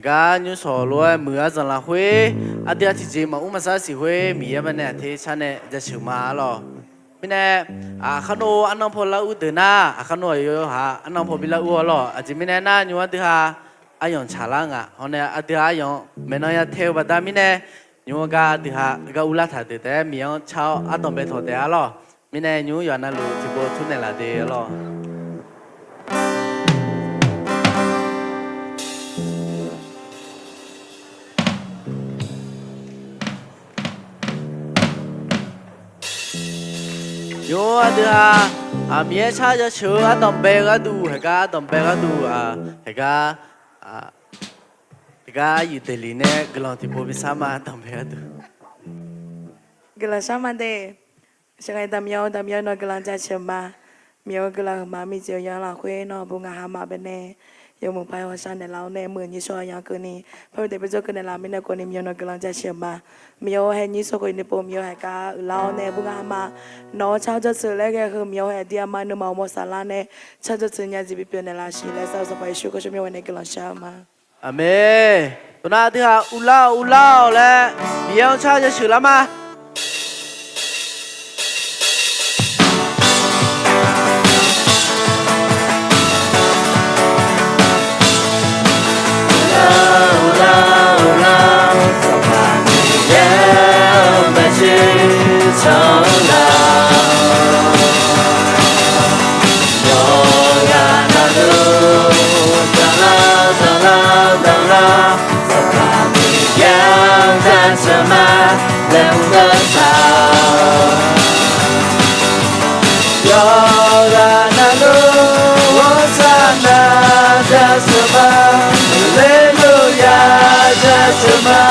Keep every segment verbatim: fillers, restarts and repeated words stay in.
Gar nymr shawq lof-aer muiq-eu aryamq lafkhoer, aqdui-aq tiqjeq maqmr maqsar siq khoer Miqyaer baqdanae aqter car nae jaceuq ma arlawr. Mirnae, aqkar nor arnan paw lar ur deuq nar, aqkar nor aqyawf yawqha arnan paw bi lar ur arlawr. Aqjeq mirnae nar, nymr ardui ha aryamq tsaqlar nga. Hawr nae ardui ha aryamq maeqnan ya tae-eu baqda mirnae, nymr gar ardui ha gar urlar taq deuq taef-aer Miqyaer-anr car-awr ardanq bae tawq taef arlawr. Mirnae nymr yawqha navluf tiqpov tmr naeqlaf de arlawr. Nymr ardui ha, Miqyaer car jaceuq-eu ardanq bae-eu gharduq, heugar ardanq bae gharduq, heugar, heugar yuif daeqliq nae guiqlanq tiqpov bi sar ma, ardanq bae gharduq. Guiqlanq shar ma de. Shaqghae daqmiq-awr daqmiq-awr nawq-eu guiqlanq jaceuq ma. Miqyaer-eu guiqlanq huiqma mirjeq-eu yanr lafkhoer nawr bu ngaq ha ma baqdanae, yawmuiq paq-aer hawshar naeqlar-awr nae muiq nyir shawr-eu aqyawf keuvni, par bi daef bi dzawr keuv naeqlaf mirnae khawfni Miqyaer nawq-eu guiqlanq jaceuq ma. Miqyaer-or, hae nyir shawr khawf-iq nuipov Miqyaer haeq gar uiqlar-awr nae bu ngaq ha ma. Nawq-anr car jaceuq laer ghae heu Miqyaer haeq aqdui aqma nuima uqmov saflar nae car jaceuq nya jeq bipyeuf naeqlaf siq laer sar-eu Sanqpaq Yeqsur kar shawr myanr ghae nae guiqlanq shar-eu ma. Aqmeq. Tawqnar ardui ha uvlar-awq uvlar-awq laer Miqyaer-anr car jaceuq lar ma. Sanqpaq Miqyaer-anr jaceuq ma laer mr-eu taq. Yawqghaq navluf Hosanna jaceuq ma, Haleluya jaceuq ma.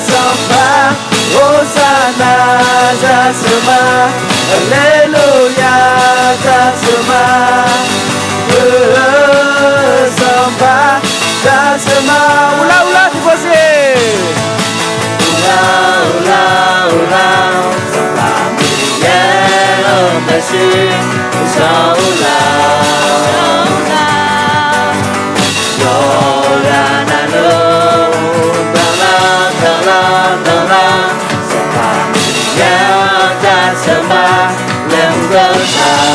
Sanqpaq Hosanna jaceuq ma, Haleluya jaceuq ma. Sanqpaq jaceuq ma, uvlar uvlar tiqpov siq. Uvlar uvlar uvlar, Sanqpaq Miqyaer-anr maeqshi shawr-eu lar. Yawqghaq navluf danqlar danqlar danqlar, Sanqpaq Miqyaer-anr jaceuq ma laer mr-eu taq.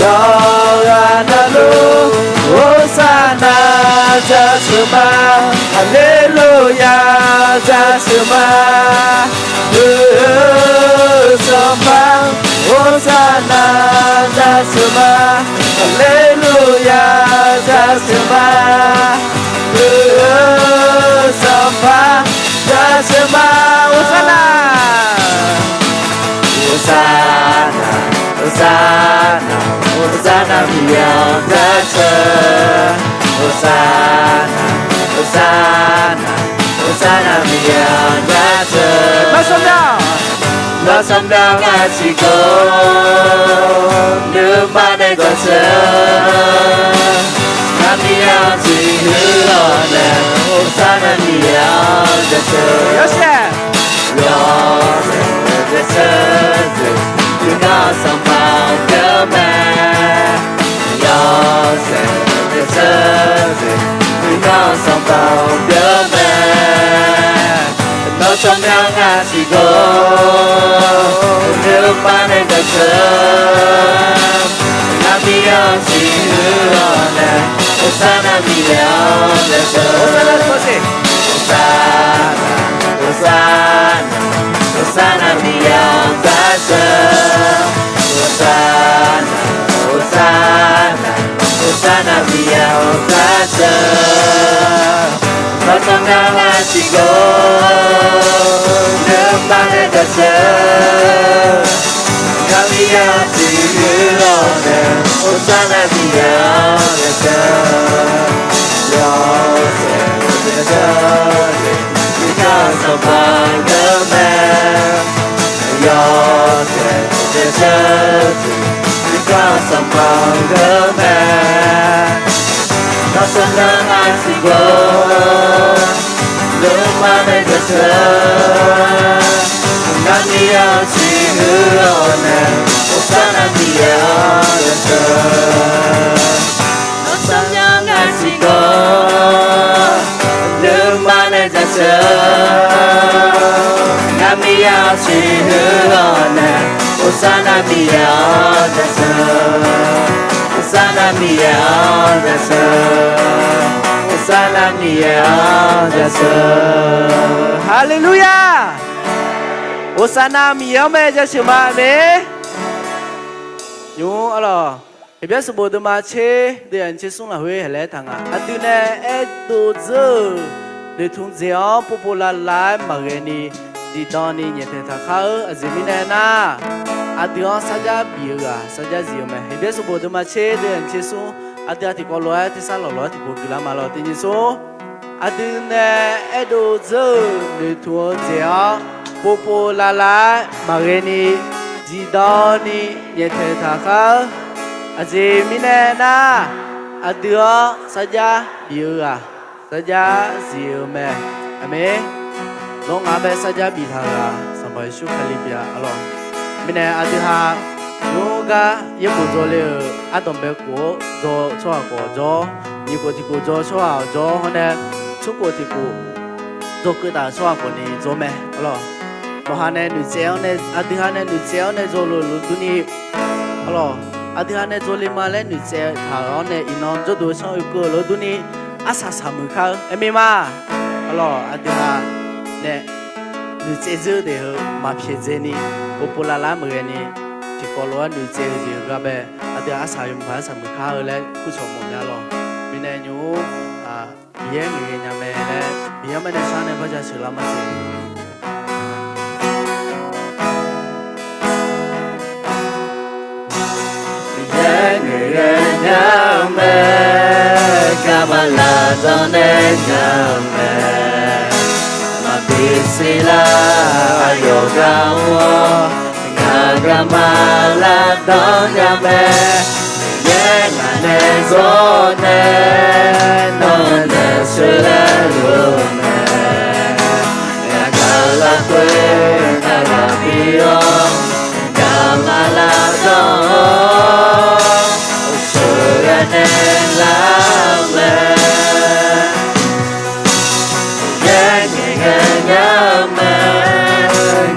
Yawqghaq navluf Hosanna jaceuq ma, Haleluya jaceuq ma. Sanqpaq Hosanna jaceuq ma, Haleluya jaceuq ma. Sanqpaq jaceuq ma, Hosanna. Hosanna, Hosanna, Hosanna Miqyaer-anr jaceuq. Hosanna, Hosanna, Hosanna Miqyaer-anr jaceuq. Nawr sawrmyanr, nawr sawrmyanr ngar tiqkawv nuima nae gawqceuq. Ngar Miqyaer-anr tiqhuiq-awr nae, Hosanna Miqyaer-anr jaceuq. Yawshaef, yawshaef jaceuq jeq, iqnan Sanqpaq-anr pyeuf mae. Yawshaef jaceuq jeq, iqnan Sanqpaq-anr pyeuf mae. Nawr sawrmyanr ngar tiqkawv nuima nae gawqceuq. Ngar Miqyaer-anr tiqhuiq-awr nae, Hosanna Miqyaer-anr jaceuq. Hosanna, Hosanna, Hosanna Miqyaer-anr jaceuq. Hosanna, Hosanna, Hosanna Miqyaer-anr jaceuq. Nawr sawrmyanr ngar tiqkawv nuima nae gawqceuq. Ngar Miqyaer-anr tiqhuiq-awr nae, Hosanna Miqyaer-anr jaceuq. Yawshaef jaceuq jeq, iqnan Sanqpaq-anr pyeuf mae. Yawshaef jaceuq jeq, iqnan Sanqpaq-anr pyeuf mae. Nawr sawrmyanr ngar tiqkawv nuima nae gawqceuq. Ngar Miqyaer-anr tiqhuiq-awr nae, Saqlaq Miqyaer-anr jaceuq. Nawr tsawrmyanr ngar siqkawv, nuima nae jaceuq. Ngar Miqyaer-anr siqhuiq-awr nae, Hosanna Miqyaer-anr jaceuq. Hosanna Miqyaer-anr jaceuq. Hosanna Miqyaer-anr jaceuq. Haleluya! Hosanna Miqyaer-anr mae jaceuq ma mae. Nymr arlawq, Heqbyaer sanqbof deuvma tser deuvyaq nyiq tser smr lafkhoer haeq laer taq nga. Aqdui nae aerdov dzeur-euq noeqtmq dzaeq-anr povpov lavlav-aer maqghae ni, zifdan ni nyaeftaeq taqkhar-eu. Aqjeq mirnae nar, aqdui-anr sarjax bif-eu ghaq sarjax zif-eu mae. Heqbyaer sanqbof deuvma tser deuvyaq nyiq tser smr, aqdui-aq tiqkawv lof-aer tersar lawqlawq-aer tiqpov guiqlar ma lawq. Tiq nyiq smr, aqdui nae aerdov dzeur-euq noeqtmq-eu dzaeq-anr povpov lavlav-aer maqghae ni, zifdan ni nyaeftaeq taqkhar-eu. Aqjeq mirnae nar, aqdui-anr sarjax bif-eu ghaq sarjax zif-eu mae. Aqmeq. Nawr ngar bae sarjax biftaq-euq-aq, Sanqpaq Yeqsur Kali pyeuf-a arlawq. Mirnae aqdui ha nymr gar yaerbof dzaw le-euq ardanq bae khof-awr dzaw tsawrhaq khawf jawr, nyiq khof tiq khof dzaw tsawrhaq-awq jawr hawr nae, tsawrkhof tiq khof dzawkeuv taf-euq tsawrhaq khawf ni dzaw mae arlawq. Nawq ha nae noeqtsaev-anr nae, aqdui ha nae noeqtsaev-anr nae dzaw lof lof durni arlawq, aqdui ha nae dzaw le ma laer noeqtsaev taq-euq-anr nae iqnan jawrduq-eu sanr oekeuv-eu lof durni, arsaq saqmuiq kar-eu aer mir ma. Arlawq, aqdui ha nae noeqtsaev dzeur daef-eu maqpyaeq dzaeni, povpov lavlav-aer maqghae ni, tiqkawv lof-aer noeqtsaev-eu jeq-eu gar bae, aqdui ha arsaq yawmuiq arsaq muiq kar-eu laer kurcawq mawf nya lawq. Mirnae nymr-aq, Miqyaer ngaeqghae nya mae laer Miqyaer-anr bae nae sar nae barja sheuqlar ma siq. Miqyaer ngaeqghae nya-eu mae, garma lafdanr nae nya-eu mae. Maqbi siqlar aqyawf gar mr-awr, ngaq garma lafdanr nya mae. Miqyaer ngaq nae zawr nae, nawr nae sheuqghae luf-eu mae. Yagaq lafkhoer ngaq ghaq bi-awr, garma lafdanr-awr, sheuqghae naeqlar-eu mae. Miqyaer ngaeqghae nya-eu mae,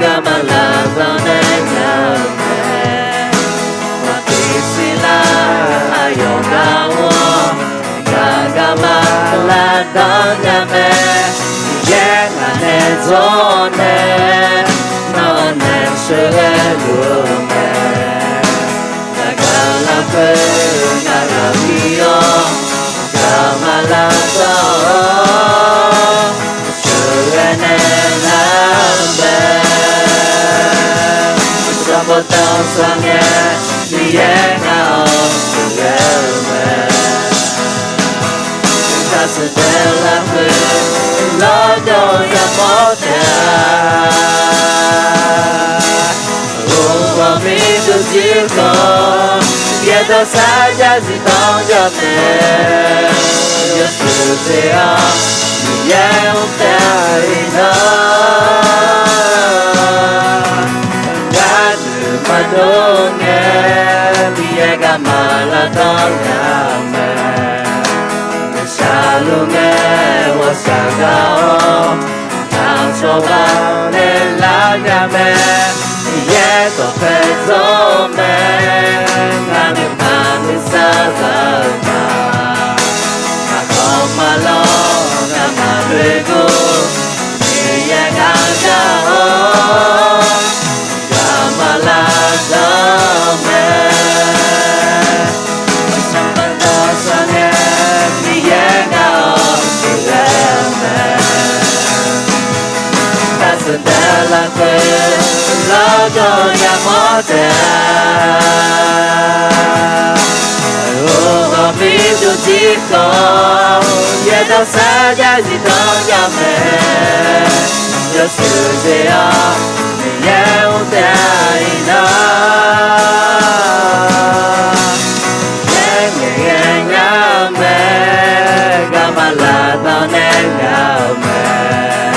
garma lafdanr nae nya-eu mae. Maqbi siqlar aqyawf gar mr-awr, ngaq garma lafdanr nya mae. Miqyaer ngaq nae zawr nae, nawr nae sheuqghae luf-eu mae. Yagaq lafkhoer ngaq ghaq bi-awr, garma lafdanr-awr, sheuqghae naeqlar-eu mae. Sanqbof tanqsanq ngae, Miqyaer ngaq-anr sheuqghae-eu mae. Taqsur dae lafkhoer lawrjawr-eu yamawr taef-a. Or, ghawqmir dovjir khawf, yaerdawq sarjax zifdan jamaeq. Yawshuif jeq-anr Miqyaer mr taef-a iqnan, ngar noeq maqdov ngae, Miqyaer garma lafdanr nya-eu mae. Shaqluf ngae ghawqshaq gar-awr, ngar cawba naeqlar nya mae. Miqyaer dawqpae zawr-eu mae, ngar nuima nuisar za-eu ma. Ngaq kawqma lawr ngamaf loeqdov, Miqyaer ngar gar-awr, garma lafdanr mae. Sanqbof tanqsanq ngae, Miqyaer ngar-anr sheuqghae-eu mae. Taqsur dae lafkhoer lawrjawr-eu yamawr taef-a. Or, ghawqmir dovjir khawf, yaerdawq sarjax zifdan jamaeq. Yawshuif jeq-anr Miqyaer mr taef-a iqnan, Miqyaer ngaeqghae nya-eu mae, garma lafdanr nae nya-eu mae.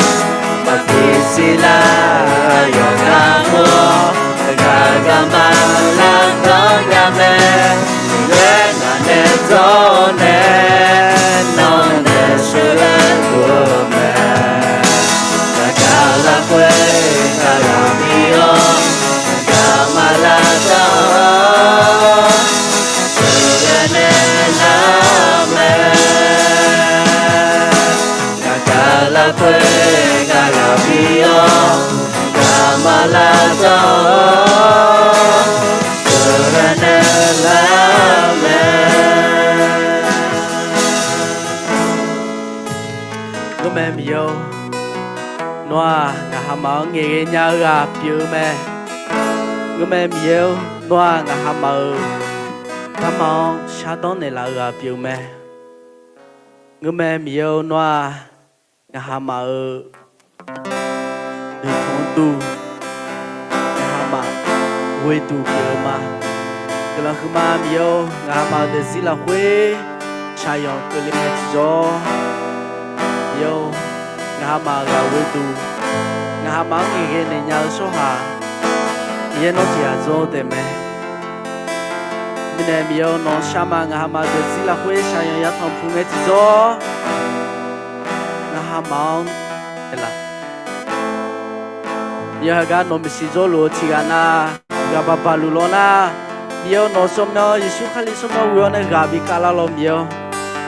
Maqbi siqlar aqyawf gar mr-awr, ngaq garma lar lavdzawr-awr, deuqnaeq lar mae. Ngeur mae Miqyaer-or, nawr-aq ngaq hamaf-anr ngaeqghae nya-eu ghaq pyeuf-eu mae. Ngeur mae Miqyaer-or, nawr-aq ngaq hamaf-euq garma-anr shardanr naeqlaf-eu ghaq pyeuf-eu mae. Ngeur mae Miqyaer-or, nawr-aq ngaq hamaf-euq noeqtmq-anr duq, ngaq hamaf ghoeduq pyeuf-eu ma. Guiqlanq huiqma Miqyaer-or, ngaq hamaf-euq daefzir lafkhoer shaqyanq keuvle ngae tiqjawr, Miqyaer-or, ngaq hamaf-euq ghaq ghoeduq, ngaq hamaf-anr ngaeqghae naeq nya-eu tsawrhaq, Miqyaer nawr tiqghaq dzawr-eu taef mae. Mirnae Miqyaer-or, nawq-anr shar ma. Ngaq hamaf-euq daefzir lafkhoer shaqyanq yatanq puq ngae tiqjawr, ngaq hamaf-anr aerlaf, Miqyaer heugar nawq maeqshi jawrluf-eu tiqghaq nav, ghaq baq baq luf lawr nar, Miqyaer-or, nawq tsawrmyanr Yeqsur Kali tsawrmyanr ghoe-awr nae ghaq bi kavlar lawr Miqyaer-or.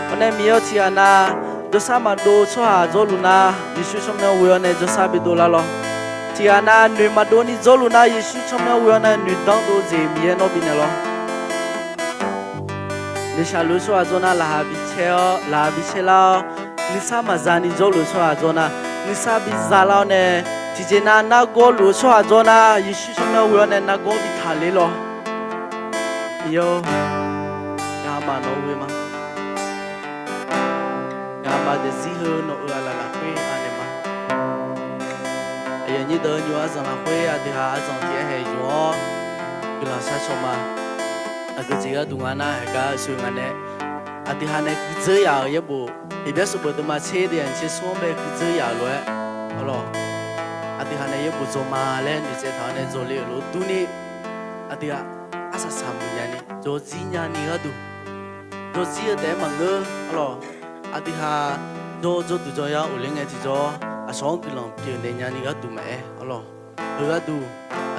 Hawr nae Miqyaer-or, tiqghaq nav jawrshar maqdov-eu tsawrhaq jawrluf nar, Yeqsur tsawrmyanr ghoe-awr nae jawrshar bi dovlar lawr. Tiqghaq nav noeq maqdov ni jawrluf nar, Yeqsur tsawrmyanr ghoe-awr nae noeqdanr dov-eu jeq Miqyaer nawr bifnaeq lawr. Noeqshaq luf-eu tsawrhaq jawr nar, laqkhaq bi caer-awr, laqkhaq bi caer lar-awr, nuisar maqza ni jawrluf-eu tsawrhaq jawr nar, nuisar bi zalar-awr nae, tiqjeq nav nargawr luf-eu tsawrhaq jawr nar, Yeqsur tsawrmyanr ghoe-awr nae nargawr bi taqler lawr. Miqyaer-or, ngaq hamaf nawq-anr ghoe ma. Ngaq hamaf daefzir heu nawq-euq aqlaf lafkhoer anaeq ma. Aqyuif aqnyir deuq-eu nymr arzanq lafkhoer aqdui haq arzanq tiq aer haeq yuf-awr guiqlanq shar caw ma. Aqgeu jeq gharduq nga nar, heugar shuif nga nae, aqdui haq nae guiqdzeur yaf-euq yaerbof, Heqbyaer sanqbof deuvma tser deuq yaq nyiq tser smr-anr bae guiqdzeur yaf-euq lof-aer, arlawq, aqdui haq nae yaerbof dzaw ma laer noeqtsaev taq-awr nae dzawle-euq lof durni, aqdui haq arsaq saq muiq nyani, dzawrzir nyani gharduq, dzawrzir-eu taef-aer maqngeur, arlawq, aqdui haq jawr jawrduq jawryar ghofler ngae tiqjawr, aqcawq-anr guiqlanq pyeufnaeq nyani gharduq maqaer, arlawq, heu gharduq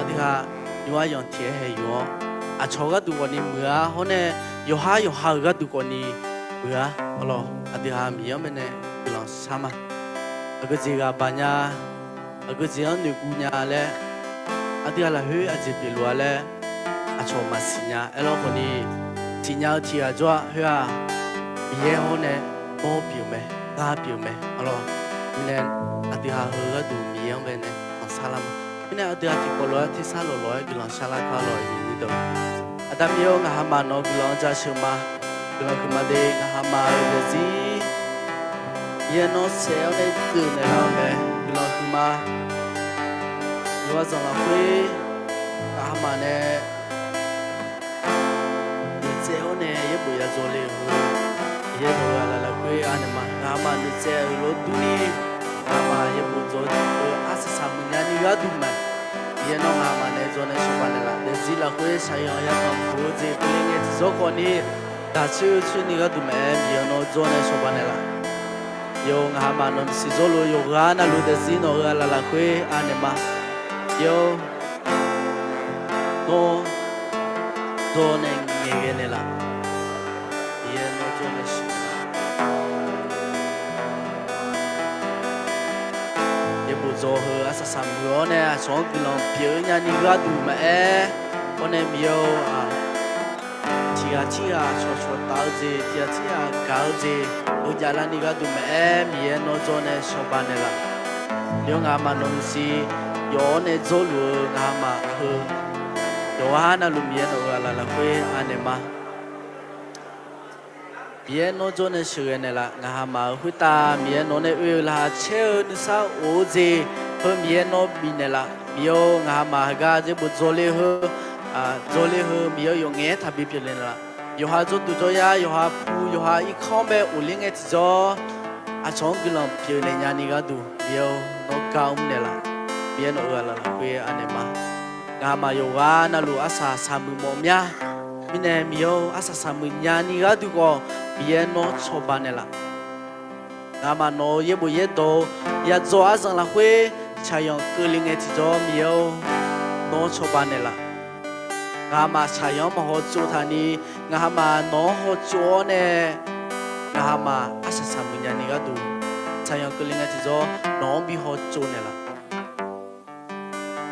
aqdui haq nymr aryanq tiq aer haeq yuf-awr, aqcawq gharduq khawfni muiq-a, hawr nae yawqhar yawqha-euq gharduq khawfni muiq-a, arlawq, aqdui haq Miqyaer-anr bae nae guiqlanq shar ma. Aqgeu jeq ghaq baq nya, aqgeu jeq-anr noeqguv nya laer, aqdui haq lafkhoer aqjeq pyeufluf-a laer, aqcawq maqsiq nya. Aerlawr khawfni, siqnya-eu tiq ghaq jawr-a khoer-aq, Miqyaer hawr nae nawr pyeuf mae, ngar pyeuf mae, arlawq. Mirnae aqdui haq heu gharduq Miqyaer-anr bae nae guiqlanq shar lar ma. Mirnae aqdui haq tiqkawv lof-aer tersar lawq lawq-aer guiqlanq shar lar kar lawq-eu nyirdeuq. Aqda Miqyaer-or, ngaq hamaf nawq-anr guiqlanq-anr jaceuq ma. Guiqlanq huiqma de, ngaq hamaf-euq daefzir Miqyaer nawr saef-awr nae deuq naeqlaf-eu mae. Guiqlanq huiqma. Yawqha zanq lafkhoer ngaq hamaf nae noeqtsaev-awr nae yaerbof ya dzawle-eu heu, Miqyaer nawq-euq aqlaf lafkhoer anaeq ma. Ngaq hamaf noeqtsaev-euq lof durni, ngaq hamaf yaerbof dzaw-eu arsaq saq muiq nyani gharduq mae. Miqyaer nawr ngaq hamaf nae dzaw nae shawba naeqlaf, daefzir lafkhoer shaqyanq yatanq puq-eu jeq keuvle ngae tiqzawr khawfni, daq coer coer ni gharduq maqaer, Miqyaer nawr dzaw nae shawba naeqlaf. Yawr, ngaq hamaf nawq-euq siqzawr luf yawqghaq navluf daefzir nawq-euq aqlaf lafkhoer anaeq ma. Yawr, nawr dzaw nae ngaeqghae naeqlaf. Miqyaer nawr dzaw nae sheuq Yaerbof dzaw heu arsaq saq muiq-awr nae aqcawq-anr guiqlanq pyeuf-eu nyani gharduq maqaer, hawr nae Miqyaer-or, aq, tiq ghaq tirghaq cawqcawq taf-eu jeq, tiq ghaq tirghaq gaq-eu jeq, heu javlarni gharduq maqaer, Miqyaer nawr dzaw nae shawba naeqlaf. Yawr, ngaq hamaf nawq-euq siq yawf-awr nae dzaw luf-eu ngaq hamaf heu, yawqghaq navluf Miqyaer nawq-euq aqlaf lafkhoer anaeq ma. Miqyaer nawr dzaw nae sheuqghae naeqlaf. Ngaq hamaf-euq khoertav Miqyaer nawr nae oe-eu laqkhaq caer-eu nuisar of-eu jeq heu Miqyaer nawr bifnaeq laf. Miqyaer-or, ngaq hamaf heugar yaerbof dzaw le heu, dzaw le heu Miqyaer-or, yawqngaef-aer taqbi pyeufle naeqlaf. Yawqha jawrduq jawryar, yawqha pu, yawqha irkanr-anr bae of ler ngae tiqjawr, aqcawq-anr guiqlanq pyeufnaeq nyani gharduq Miqyaer-or, nawr gar mr naeqlaf. Miqyaer nawq-euq aqlaf lafkhoer anaeq ma. Ngaq hamaf yawqghaq navluf arsaq saq muiq mawf mya. Mirnae Miqyaer-or, arsaq saq muiq nyani gharduq khawf Miqyaer nawr cawba naeqlaf. Ngaq hamaf nawq-euq yaerbof yaerdawq-eu yadzaw arzanq lafkhoer tsaqyanq keuvle ngae tiqjawr Miqyaer-or, nawr cawba naeqlaf. Ngaq hamaf tsaqyanq-anr maqhaw tsov taqni, ngaq hamaf nawq-anr haw tsov-awr nae, ngaq hamaf arsaq saq muiq nyani gharduq tsaqyanq keuvle ngae tiqjawr nawq-anr bi haw tsov naeqlaf.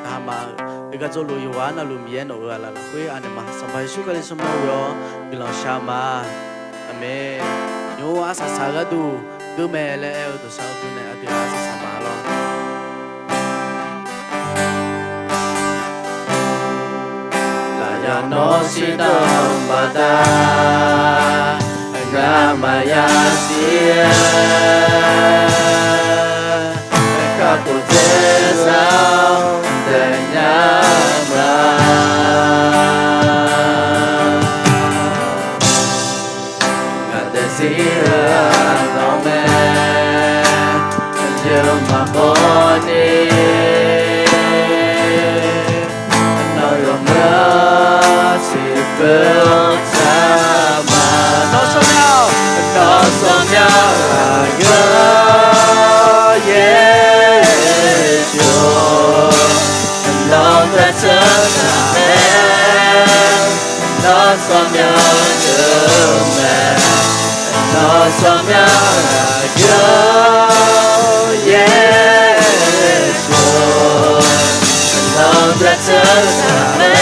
Ngaq ma-euq, heugar jawrluf yawqghaq navluf Miqyaer nawq-euq aqlaf lafkhoer anaeq ma. Sanqpaq Yeqsur Kali smrmuir-awr guiqlanq shar ma. Aqmeq. Nymr-mr arsaq saq-eu gharduq geurmae laer aer-eu dawqshaq-eu deuq nae aqdui arsaq saq ma lawr. Lafyaq nawr shirdan baqda, ngar maqya shir-aer, kakhof dzae-eu zar-awr daefnya ma. Ngaq daefzir-eu arlawr mae, yawmaf bawni, nawq yawqmeuq-anr siqbeur-awr tsaq ma. Nawr tsawrmyanr, nawr tsawrmyanr aqgeu-awr Yeqsur, nawq-anr jaceuq taq mae. Nawr tsawrmyanr deuq mae, nawr tsawrmyanr aqgeu-awr Yeqsur, nawq-anr jaceuq taq mae.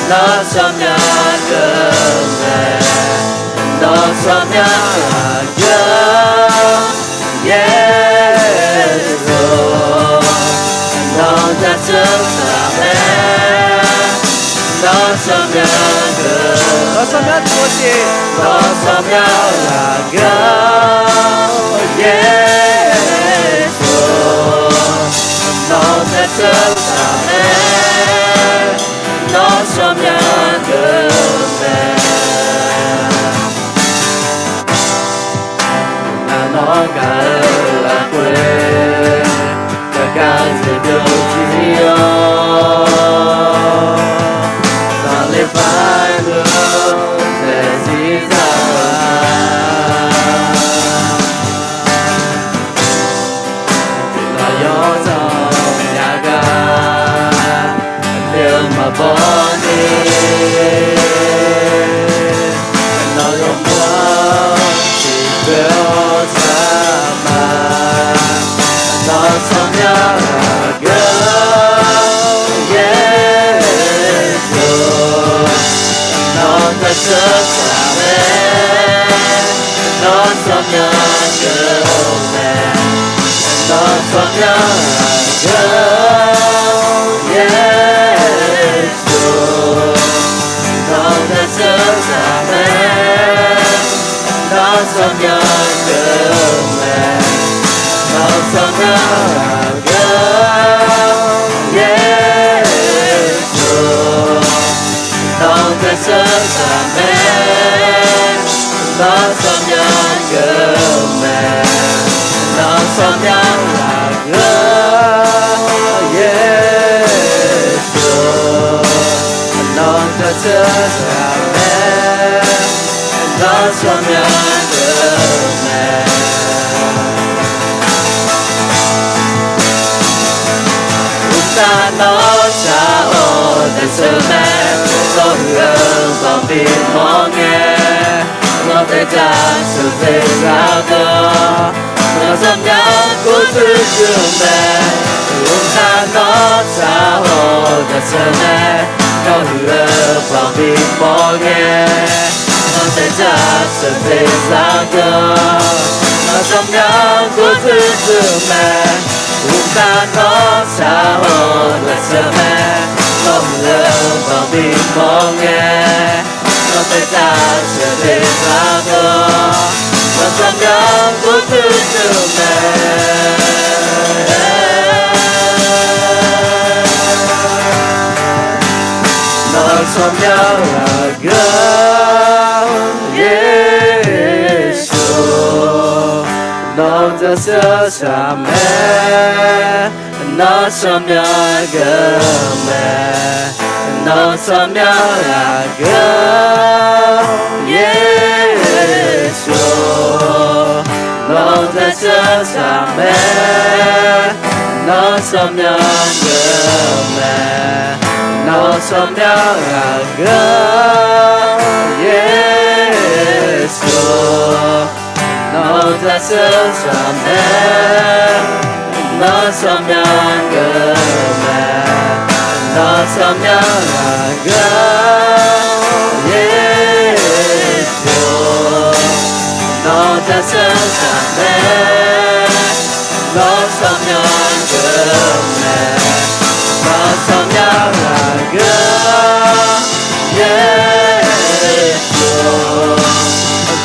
Nawr tsawrmyanr deuq mae, nawr tsawrmyanr aqgeu-awr Yeqsur, nawq-anr jaceuq taq mae. Nawr tsawrmyanr deuq, nawr tsawrmyanr deuq-eu jeq, nawr tsawrmyanr aqgeu-awr Yeqsur, nawq-anr jaceuq taq mae. Nawr tsawrmyanr deuq mae. Ngaq nawr gaq-eu lafkhoer, gaqgar jeqdov jir-awr, zanqler paer-eu daefzir zaq-a. Lafyaq zanqnya gar, aqdui-eu maqbaw ni, nawq yawqmeuq-anr siqbeur-awr tsaq ma. Nawr tsawrmyanr aqgeu-awr Yeqsur, nawq-anr jaceuq taq mae. Nawr tsawrmyanr deuq mae, nawr tsawrmyanr aqgeu-awr Yeqsur, nawq-anr jaceuq taq mae. Nawr tsawrmyanr deuq mae, nawr tsawrmyanr aqgeu-awr Yeqsur, nawq-anr jaceuq taq mae. Nawr tsawrmyanr deuq mae, nawr tsawrmyanr aqgeu-awr Yeqsur, nawq-anr jaceuq taq mae. Nawr tsawrmyanr deuq mae. Uqtaf nawr shaq-awr daefseuq mae. Nawr huiq-eu banqbi mawr ngae, nawr taef jaceuq dzaeqzaq deuq, nawr tsawrmyanr gurduq duq mae. Uqtaf nawr shaq-awr daefseuq mae. Nawr huiq-eu banqbi mawr ngae, nawr taef jaceuq dzaeqzaq deuq, nawr tsawrmyanr gurduq duq mae. Uqtaf nawr shaq-awr daefseuq mae. Nawr huiq-eu banqbi mawr ngae, nawr taef jaceuq dzaeqzaq deuq, nawr tsawrmyanr gurduq duq mae. Nawr tsawrmyanr aqgeu-awr Yeqsur, nawq-anr jaceuq taq mae. Nawr tsawrmyanr deuq mae, nawr tsawrmyanr aqgeu-awr Yeqsur, nawq-anr jaceuq taq mae. Nawr tsawrmyanr deuq mae, nawr tsawrmyanr aqgeu-awr Yeqsur, nawq-anr jaceuq taq mae. Nawr tsawrmyanr geuf mae, nawr tsawrmyanr ghaq geuf-awr Yeqsur, nawq jaceuv taq mae. Nawr tsawrmyanr geuf mae, nawr tsawrmyanr ghaq geuf-awr Yeqsur,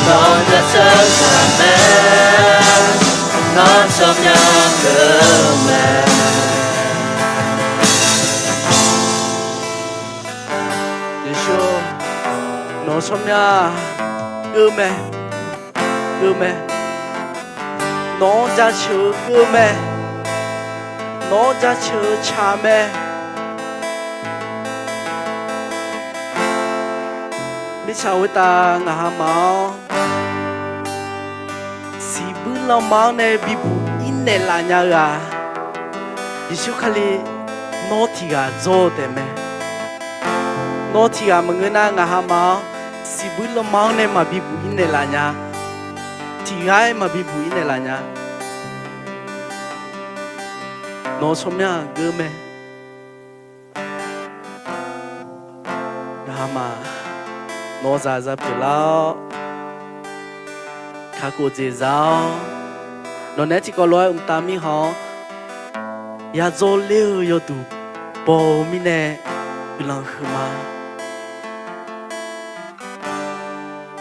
nawq jaceuv taq mae. Nawr tsawrmyanr geuf mae. Yeqsur, nawq tsawrmyanr geuf mae, geuf mae. Nawq-anr jaceuq-eu geuf mae. Nawq-anr jaceuq-eu tsaq mae. Mirtsaq khoertav ngaq hamaf-anr siqbuir lanma-anr nae bibuq-ir naeqlaf nya-eu-aq, Yeqsur Kali, nawr tiq ghaq dzawr-eu taef mae. Nawr tiq ghaq maqngeur nar, ngaq hamaf-anr siqbuir lanma-anr nae maqbi buq-ir naeqlaf nya. Tiq ghaq-aer maqbi buq-ir naeqlaf nya. Nawq tsawrmyanr-aq geuf mae. Ngaq hamaf, nawq zaqzaq pyeuflar-awr, kakhof dzaeqza-awr, nawq naeq-aer tiqkawv lof-aer mqtav mirkhanq-anr yadzawr ler-eu yawduq baw-eu mirnae guiqlanq huiqma.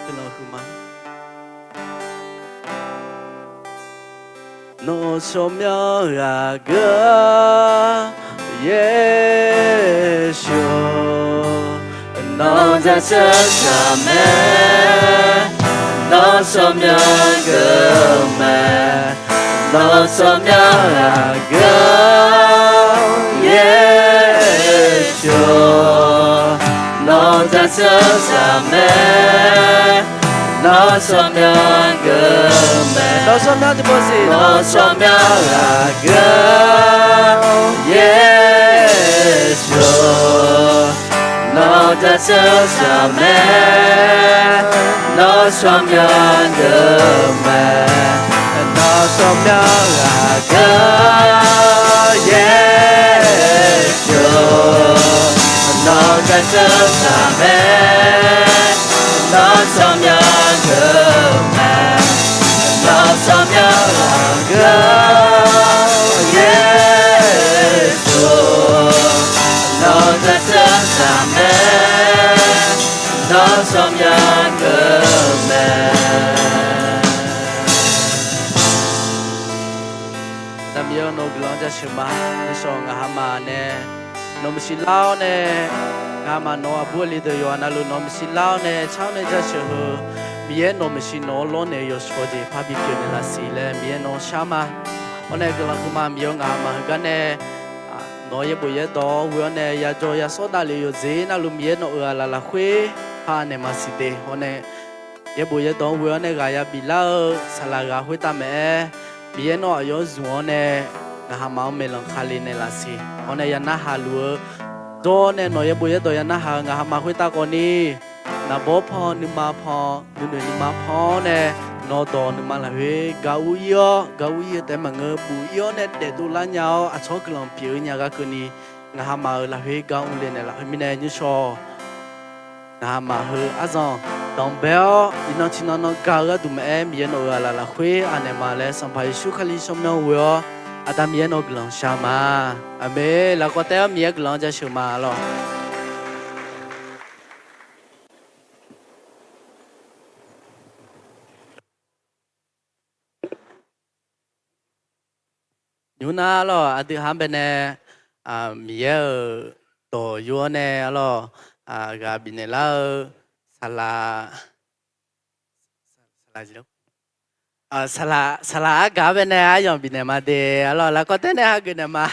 Guiqlanq huiqma. Nawq tsawrmyanr ghaq geuf-awr Yeqsur, nawq jaceuv taq mae. Nawq tsawrmyanr geuf mae, nawq tsawrmyanr ghaq geuf-awr Yeqsur, nawq jaceuv taq mae. Nawr tsawrmyanr geuf mae, nawr tsawrmyanr tiqpov siq, nawr tsawrmyanr ghaq geuf-awr Yeqsur, nawq jaceuv taq mae. Nawr tsawrmyanr geuf mae, nawr tsawrmyanr ghaq geuf-awr Yeqsur, nawq jaceuv taq mae. Nawr tsawrmyanr geuf mae, nawr tsawrmyanr ghaq geuf-awr Yeqsur, nawq jaceuv taq mae. Nawr tsawrmyanr geuf mae. Aqda Miqyaer-eu, nawq-eu guiqlanq jaceuq ma. Nishawq ngaq hamaf nae nawq maqsiq lar-awr nae, ngaq hamaf nawq-eu aqbur aqli deuq yawqha navluf nawq maqsiq lar-awr nae tsar-awr nae jaceuq heu, Miqyaer nawq maqsiq nawq-anr lawrnaeq-eu yawqshawq jeq parbi pyeuf naeqlaf siq laer Miqyaer nawq-anr shar ma. Hawr nae guiqlanq huiqma Miqyaer-eu, ngaq hamaf heugar nae nawq-eu yaerbof yaerdawq-anr ghoe-awr nae yajawr yasawr davlef yawqjeq navluf Miqyaer nawq-euq aqlaf lafkhoer par naeq maqsiq de. Hawr nae yaerbof yaerdawq-anr ghoe-awr nae ghaq ya biflar-eu saqlaq ghaq khoertav maeq-aer, Miqyaer nawr aqyawf-anr zmq-awr nae ngaq hamaf-anr maeqlanq kali naeqlaf siq. Hawr nae ya narhaq luf-eu dawr nae nawq yaerbof yaerdawq ya narhaq-eu ngaq hamaf khoertav khawfni, naqbawr pan nuima pan nuinoeq nuima pan-awr nae, nawq-eu dawq nuima lafkhoer gar ur ir-awr, gar ur ir-eu taef maqngeur, buf ir-awr nae daefdov lar nya-awr aqcawq guiqlanq pyeuf-eu nya gar keuvni, ngaq hamaf-euq lafkhoer gar urle naeqlaf-eu mirnae nymrshawr. Ngaq hamaf heu arzanq danqbae-awr iqnan tiqnan nan ga-eu gharduq maqaer, Miqyaer nawq-euq aqlaf lafkhoer anaeq ma laer Sanqpaq Yeqsur Kali tsawrmyanr ghoe-awr Aqda Miqyaer nawq-eu guiqlanq shar ma. Aqmeq. Lafkawv taef-awr Miqyaer guiqlanq-anr jaceuq ma lawq. Nymr nar lawq, aqdui ha-anr baenae Miqyaer-euq dawq yur-awr nae arlawq, ghaq bifnaeq lar-eu saqlaq, saqlaq argaq-anr baenae aryamq bifnaeq ma de arlawq, lafkawv taef nae hageuf naeq ma.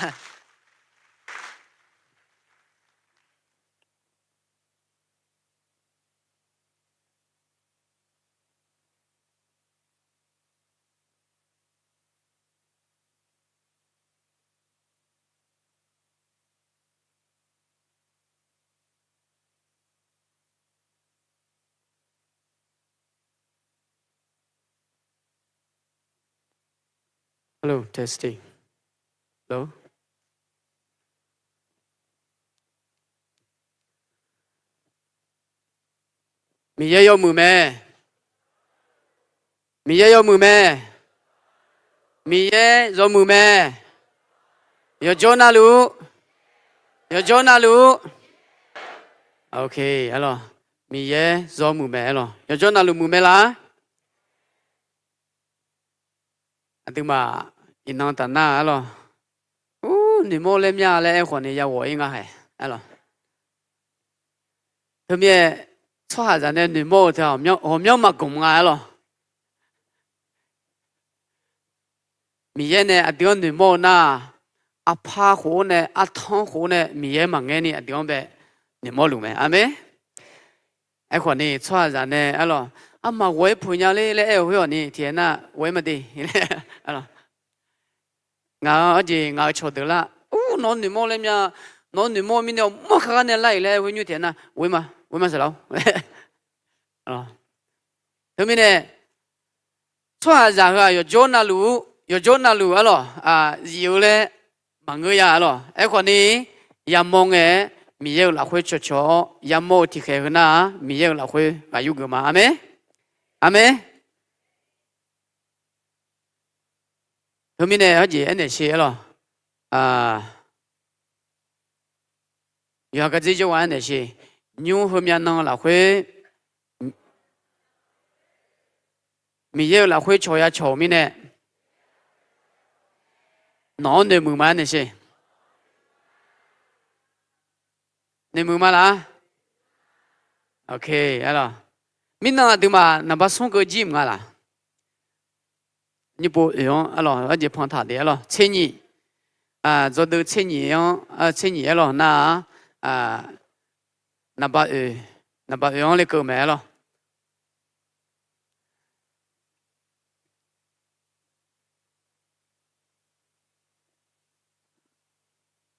Hello, testing. Lof. Miqyaer yawmuiq mae. Miqyaer yawmuiq mae. Miqyaer yawmuiq mae. Yawqjawr navluf. Yawqjawr navluf. Miqyaer yawmuiq mae aer lawq. Yawqjawr navluf muiq mae laf. Aqduimaf iqnan taf nar aer lawq. Ur, noeqmawr laer mya laer aer khawf ni ya ghawq-ir nga hae aer lawq. Teumirnae tsawrhaqzaq nae noeqmawr-eu teu ghawqmyanr maqgmq nga aer lawq. Miqyaer nae aqdui-anr noeqmawr-eu nar, aqpar khof-awr nae artanr khof-awr nae Miqyaer maqngaer ni aqdui-anr bae noeqmawr luf mae. Aqmeq. Aerkhawf ni tsawrhaqzaq nae aer lawq, armaf ghawq-aer peuq nya ler laer aer-euq khoer-awq ni tiqghaq nar ghawq-aer maqde. Ngaq-anr arjeq ngaq-euq cawqdeuq lar, ur, nawq-anr noeqmawr laer mya, nawq-anr noeqmawr mirnae awqmawr kharghar nae lar-iq laer aer-eu khoer nymr tiqghaq nar ghawq-aer ma, ghawq-aer ma saqlaq-or. Teumirnae tsawrhaqzaq heu-aq yawqjawr navluf, yawqjawr navluf aer lawq, zif-eu laer maqngeur ya aer lawq. Aerkhawf ni yamawr ngae-aer Miqyaer-euq lafkhoer cawqcawq-awr yamawr-eu tiqkhaeq heu nar-aq Miqyaer-euq lafkhoer ghaq yurgeuf ma. Aqmeq. Aqmeq. Teumirnae hawjeq aernaeq sher aer lawq. Yawqha gardzer jawrgar aernaeq sher. Nymr heumyav nan lafkhoer Miqyaer-euq lafkhoer cawq ya cawq-euq mirnae nawq-anr noeqmuiq ma aernaeq sher. Noeqmuiq ma laf-ar. Mirnan aqduimaf naqba smr keuv jir mq nga laq. Nymr pov oeq-anr aer lawq, arjeq pan taq de aer lawq, tser nyif, dzawdeuv tser nyif-anr, tser nyif aer lawq nar-aq, naqba oeq, naqba oeq-anr lekeuv mae aer lawq.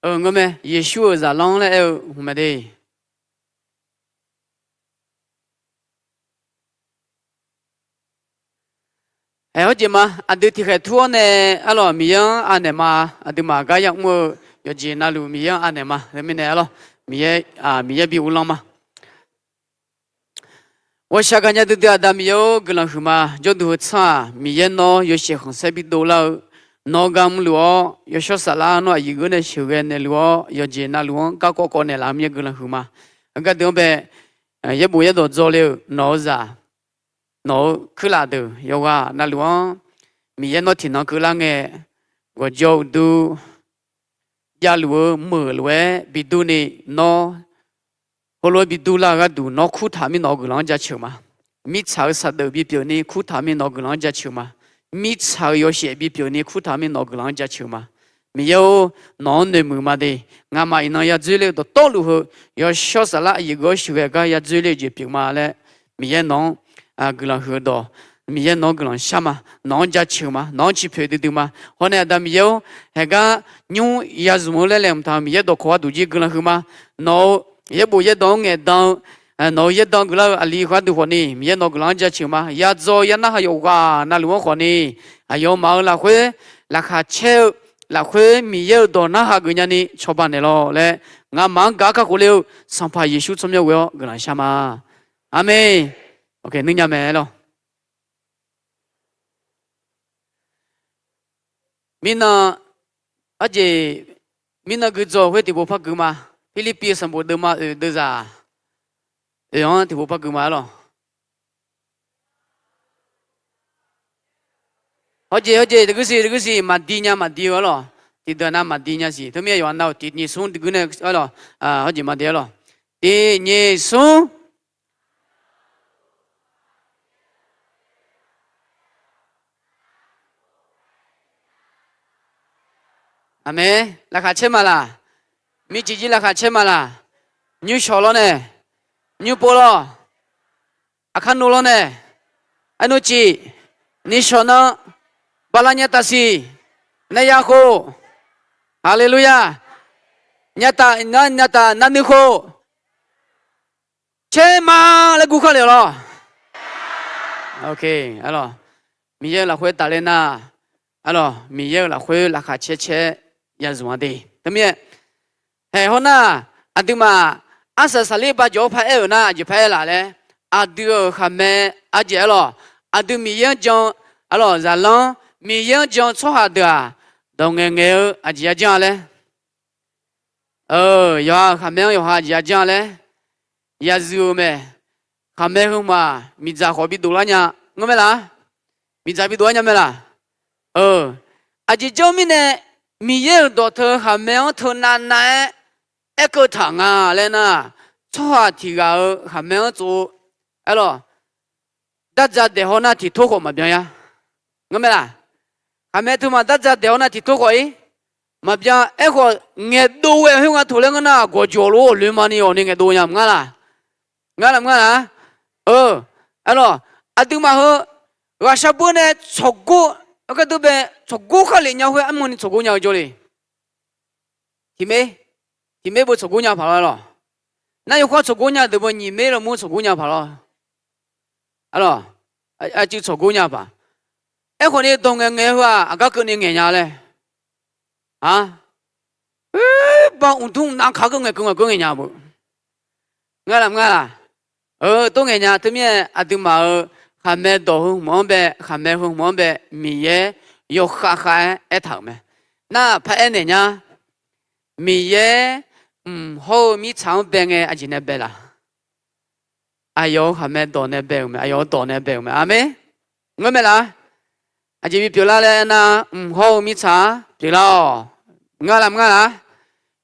Ngeur mae, Yeqsur-euq zaqlanr laer aer-eu hmq mae de. Aer, hawjeq ma, aqdui tiqkhaeq tur-awr nae aer lawq, Miqyaer-anr anaeq ma, aqduimaf gar yamr-eu yawqjeq navluf Miqyaer-anr anaeq ma. Teumirnae aer lawq, Miqyaer, Miqyaer bi uvlanr ma. Ghawqshaq gaqnya duidui Aqda Miqyaer-or, guiqlanq huiqma. Jawrduq heu tsanr-aq, Miqyaer nawr yawshaef khanqsaer bi dovlar-eu, nawr gar mrluf-awr, yawshawr saflar nawr aqyuif geur nae sheuqghae naeqluf-awr, yawqjeq navluf-anr garkawv kawv naeqlaf-eu Miqyaer guiqlanq huiqma. Aqgar deuq-anr bae, yaerbof yaerdawq dzawle-euq nawq-eu zaq, nawq-eu kuirlaf deuq yawqghaq navluf-anr, Miqyaer nawr tiqnan keuvlar ngae, gawqjawr uqdur javluf-eu meuq lof-aer bi durni, nawr heulof-aer bi durlar-eu gharduq nawr kurtaq mirnae nawq-eu guiqlanq-anr jaceuq ma. Mirtsaq-euq saqdeuf bipyeuf ni kurtaq mirnae nawq-eu guiqlanq-anr jaceuq ma. Mirtsaq-euq yawshaef bipyeuf ni kurtaq mirnae nawq-eu guiqlanq-anr jaceuq ma. Miqyaer-or, nawq-anr noeqmuiq ma de. Ngamaf iqnan ya dzoerler-eu dawqtawvluf heu, yawshawr saflar aqyuif geur sheuqghae gar ya dzoerler-eu jeq pyeuf ma laer, Miqyaer nawq-anr guiqlanq huiq-eu dawq, Miqyaer nawq-anr guiqlanq shar ma. Nawq-anr jaceuq ma. Nawq-anr ciqpoeq duidui ma. Hawr nae Aqda Miqyaer-or, haeqgar nymr ya zmq-eu laer laeqhmq taq-euq Miqyaer dawqkawq gharduq jir guiqlanq huiqma. Nawq-eu yaerbof yaerdawq-anr ngaeqdan-eu, nawq-eu yaerdan geuflar-eu aqli gharduq khawfni Miqyaer nawq-eu guiqlanq-anr jaceuq ma. Yadzaw yanarhaq yawqghaq navluf-anr khawfni, aqyawfmaf-euq lafkhoer laqkhaq caer-eu lafkhoer Miqyaer-euq dawq narhaq geuf nyani cawba naeqlawq laer, ngamaf-anr gaq-ar kakhof le-eu Sanqpaq Yeqsur tsawrmyanr ghoe-awr guiqlanq shar ma. Aqmeq. Nuinya mae aer lawq. Mirnan, arjeq, mirnan guidzaw khoer tiqpov par gui ma. Pirlirpiv-eu sanqbof deuvma oeq deuvzaq oeq-anr tiqpov par gui ma aer lawq. Hawjeq hawjeq tiqguir siq tiqguir siq maqdi nya maqdi-eu aer lawq. Tiqdeuq nav maqdi nya siq. Teumirnae yawqha nav-euq tiqnyif smr tiqguir nae aer lawq. Hawjeq maqdi aer lawq. Tiqnyif smr. Aqmeq. Laqkhaq caer ma laq? Mircif jir laqkhaq caer ma laq? Nymrshawq lawr nae, nymrpov lawr, aqkar nmr lawr nae, arnmr cif, nishawq nan, bala nya taf siq, nar ya khof, haleluya, nya taf nar nya taf nar nuir khof, caer ma laer gur kar le lawr. Miqyaer-euq lafkhoer tafler nar, aer lawq, Miqyaer-euq lafkhoer laqkhaq caer caer ya zmq-a de. Teumirnae, haeq hawr nar, aqduimaf arsaq saqler bajawq-awr paraer-euq nar aqjeq paraer laf laer, aqdui-euq khaqmae ardzaeq-aer lawq. Aqdui Miqyaer-anr jan, arlawq, zaqlanr Miqyaer-anr jan tsawrhaq deuq-aq, dawq ngaeqngaeq-eu aqjeq ya janr-a laer, yawqha-euq khaqmae-anr yawqha aqjeq ya janr-a laer, ya zuif-eu mae. Khaqmae heu hmq-aq, miqdzaq khawf bi dovlar nya ngeur mae laq? Miqdzaq bi dovlar nya mae laq? Aqjeq janr mirnae, Miqyaer-euq dawq teu khaqmae-anr teunav nav-aer aerkeuv taq nga laer nar, tsawrhaq tiq ghaq-euq khaqmae-anr tsov-eu, arlawq, dardzaq daeq haw nar tiq tor khawf maqbyan ya. Ngeur mae laq? Khaqmae teu maq dardzaq daeq haw nar tiq tor khawf-ir maqbyan. Aerkhawf, ngaeqdov ghae khoer nga toq laer ngeur nar, gawqjawq lof-aer loema ni awq ni ngaeqdov nya maqngar laq? Ngar laq maqngar laq? Arlawq, aqduimaf heu ghaqshar beur nae tsawqgor, aqgar deur bae tsawqgor khar lef nya khoer armawni tsawqgor nya-eu jawr le. Tiq mer, tiq mer beu tsawqgor nya paq lawr lawq. Nar yawkhar tsawqgor nya deuq beu nyiq mer lawnmr tsawqgor nya paq lawr. Arlawq, arcuiv tsawqgor nya paq. Aerkhawf ni dawq ngaeqngaeq heu-aq, aqgar keuvni ngaeq nya laer. Aq, ba uqdmr navkaq keuv ngaeqkeuv ngaeqkeuv ngaeq nya beu. Ngar laq maqngar laq? Tov ngaeq nya. Teumirnae aqduimaf-euq khaqmae dawq heu hmq-anr bae, khaqmae heu hmq-anr bae, Miqyaer yawkhav khav-aer aertaq-euq mae. Nar paraer naeq nya. Miqyaer mq hawr-eu mirtsaq-anr bae ngae aqjeq nae bae laq? Aqyawf-euq khaqmae dawq nae bae-euq mae. Aqyawf-euq dawq nae bae-euq mae. Aqmeq. Ngeur mae laq? Aqjeq bipyeuf lar laer aernar, mq hawr-eu mirtsaq-anr pyeuflar-awq. Ngar laq maqngar laq?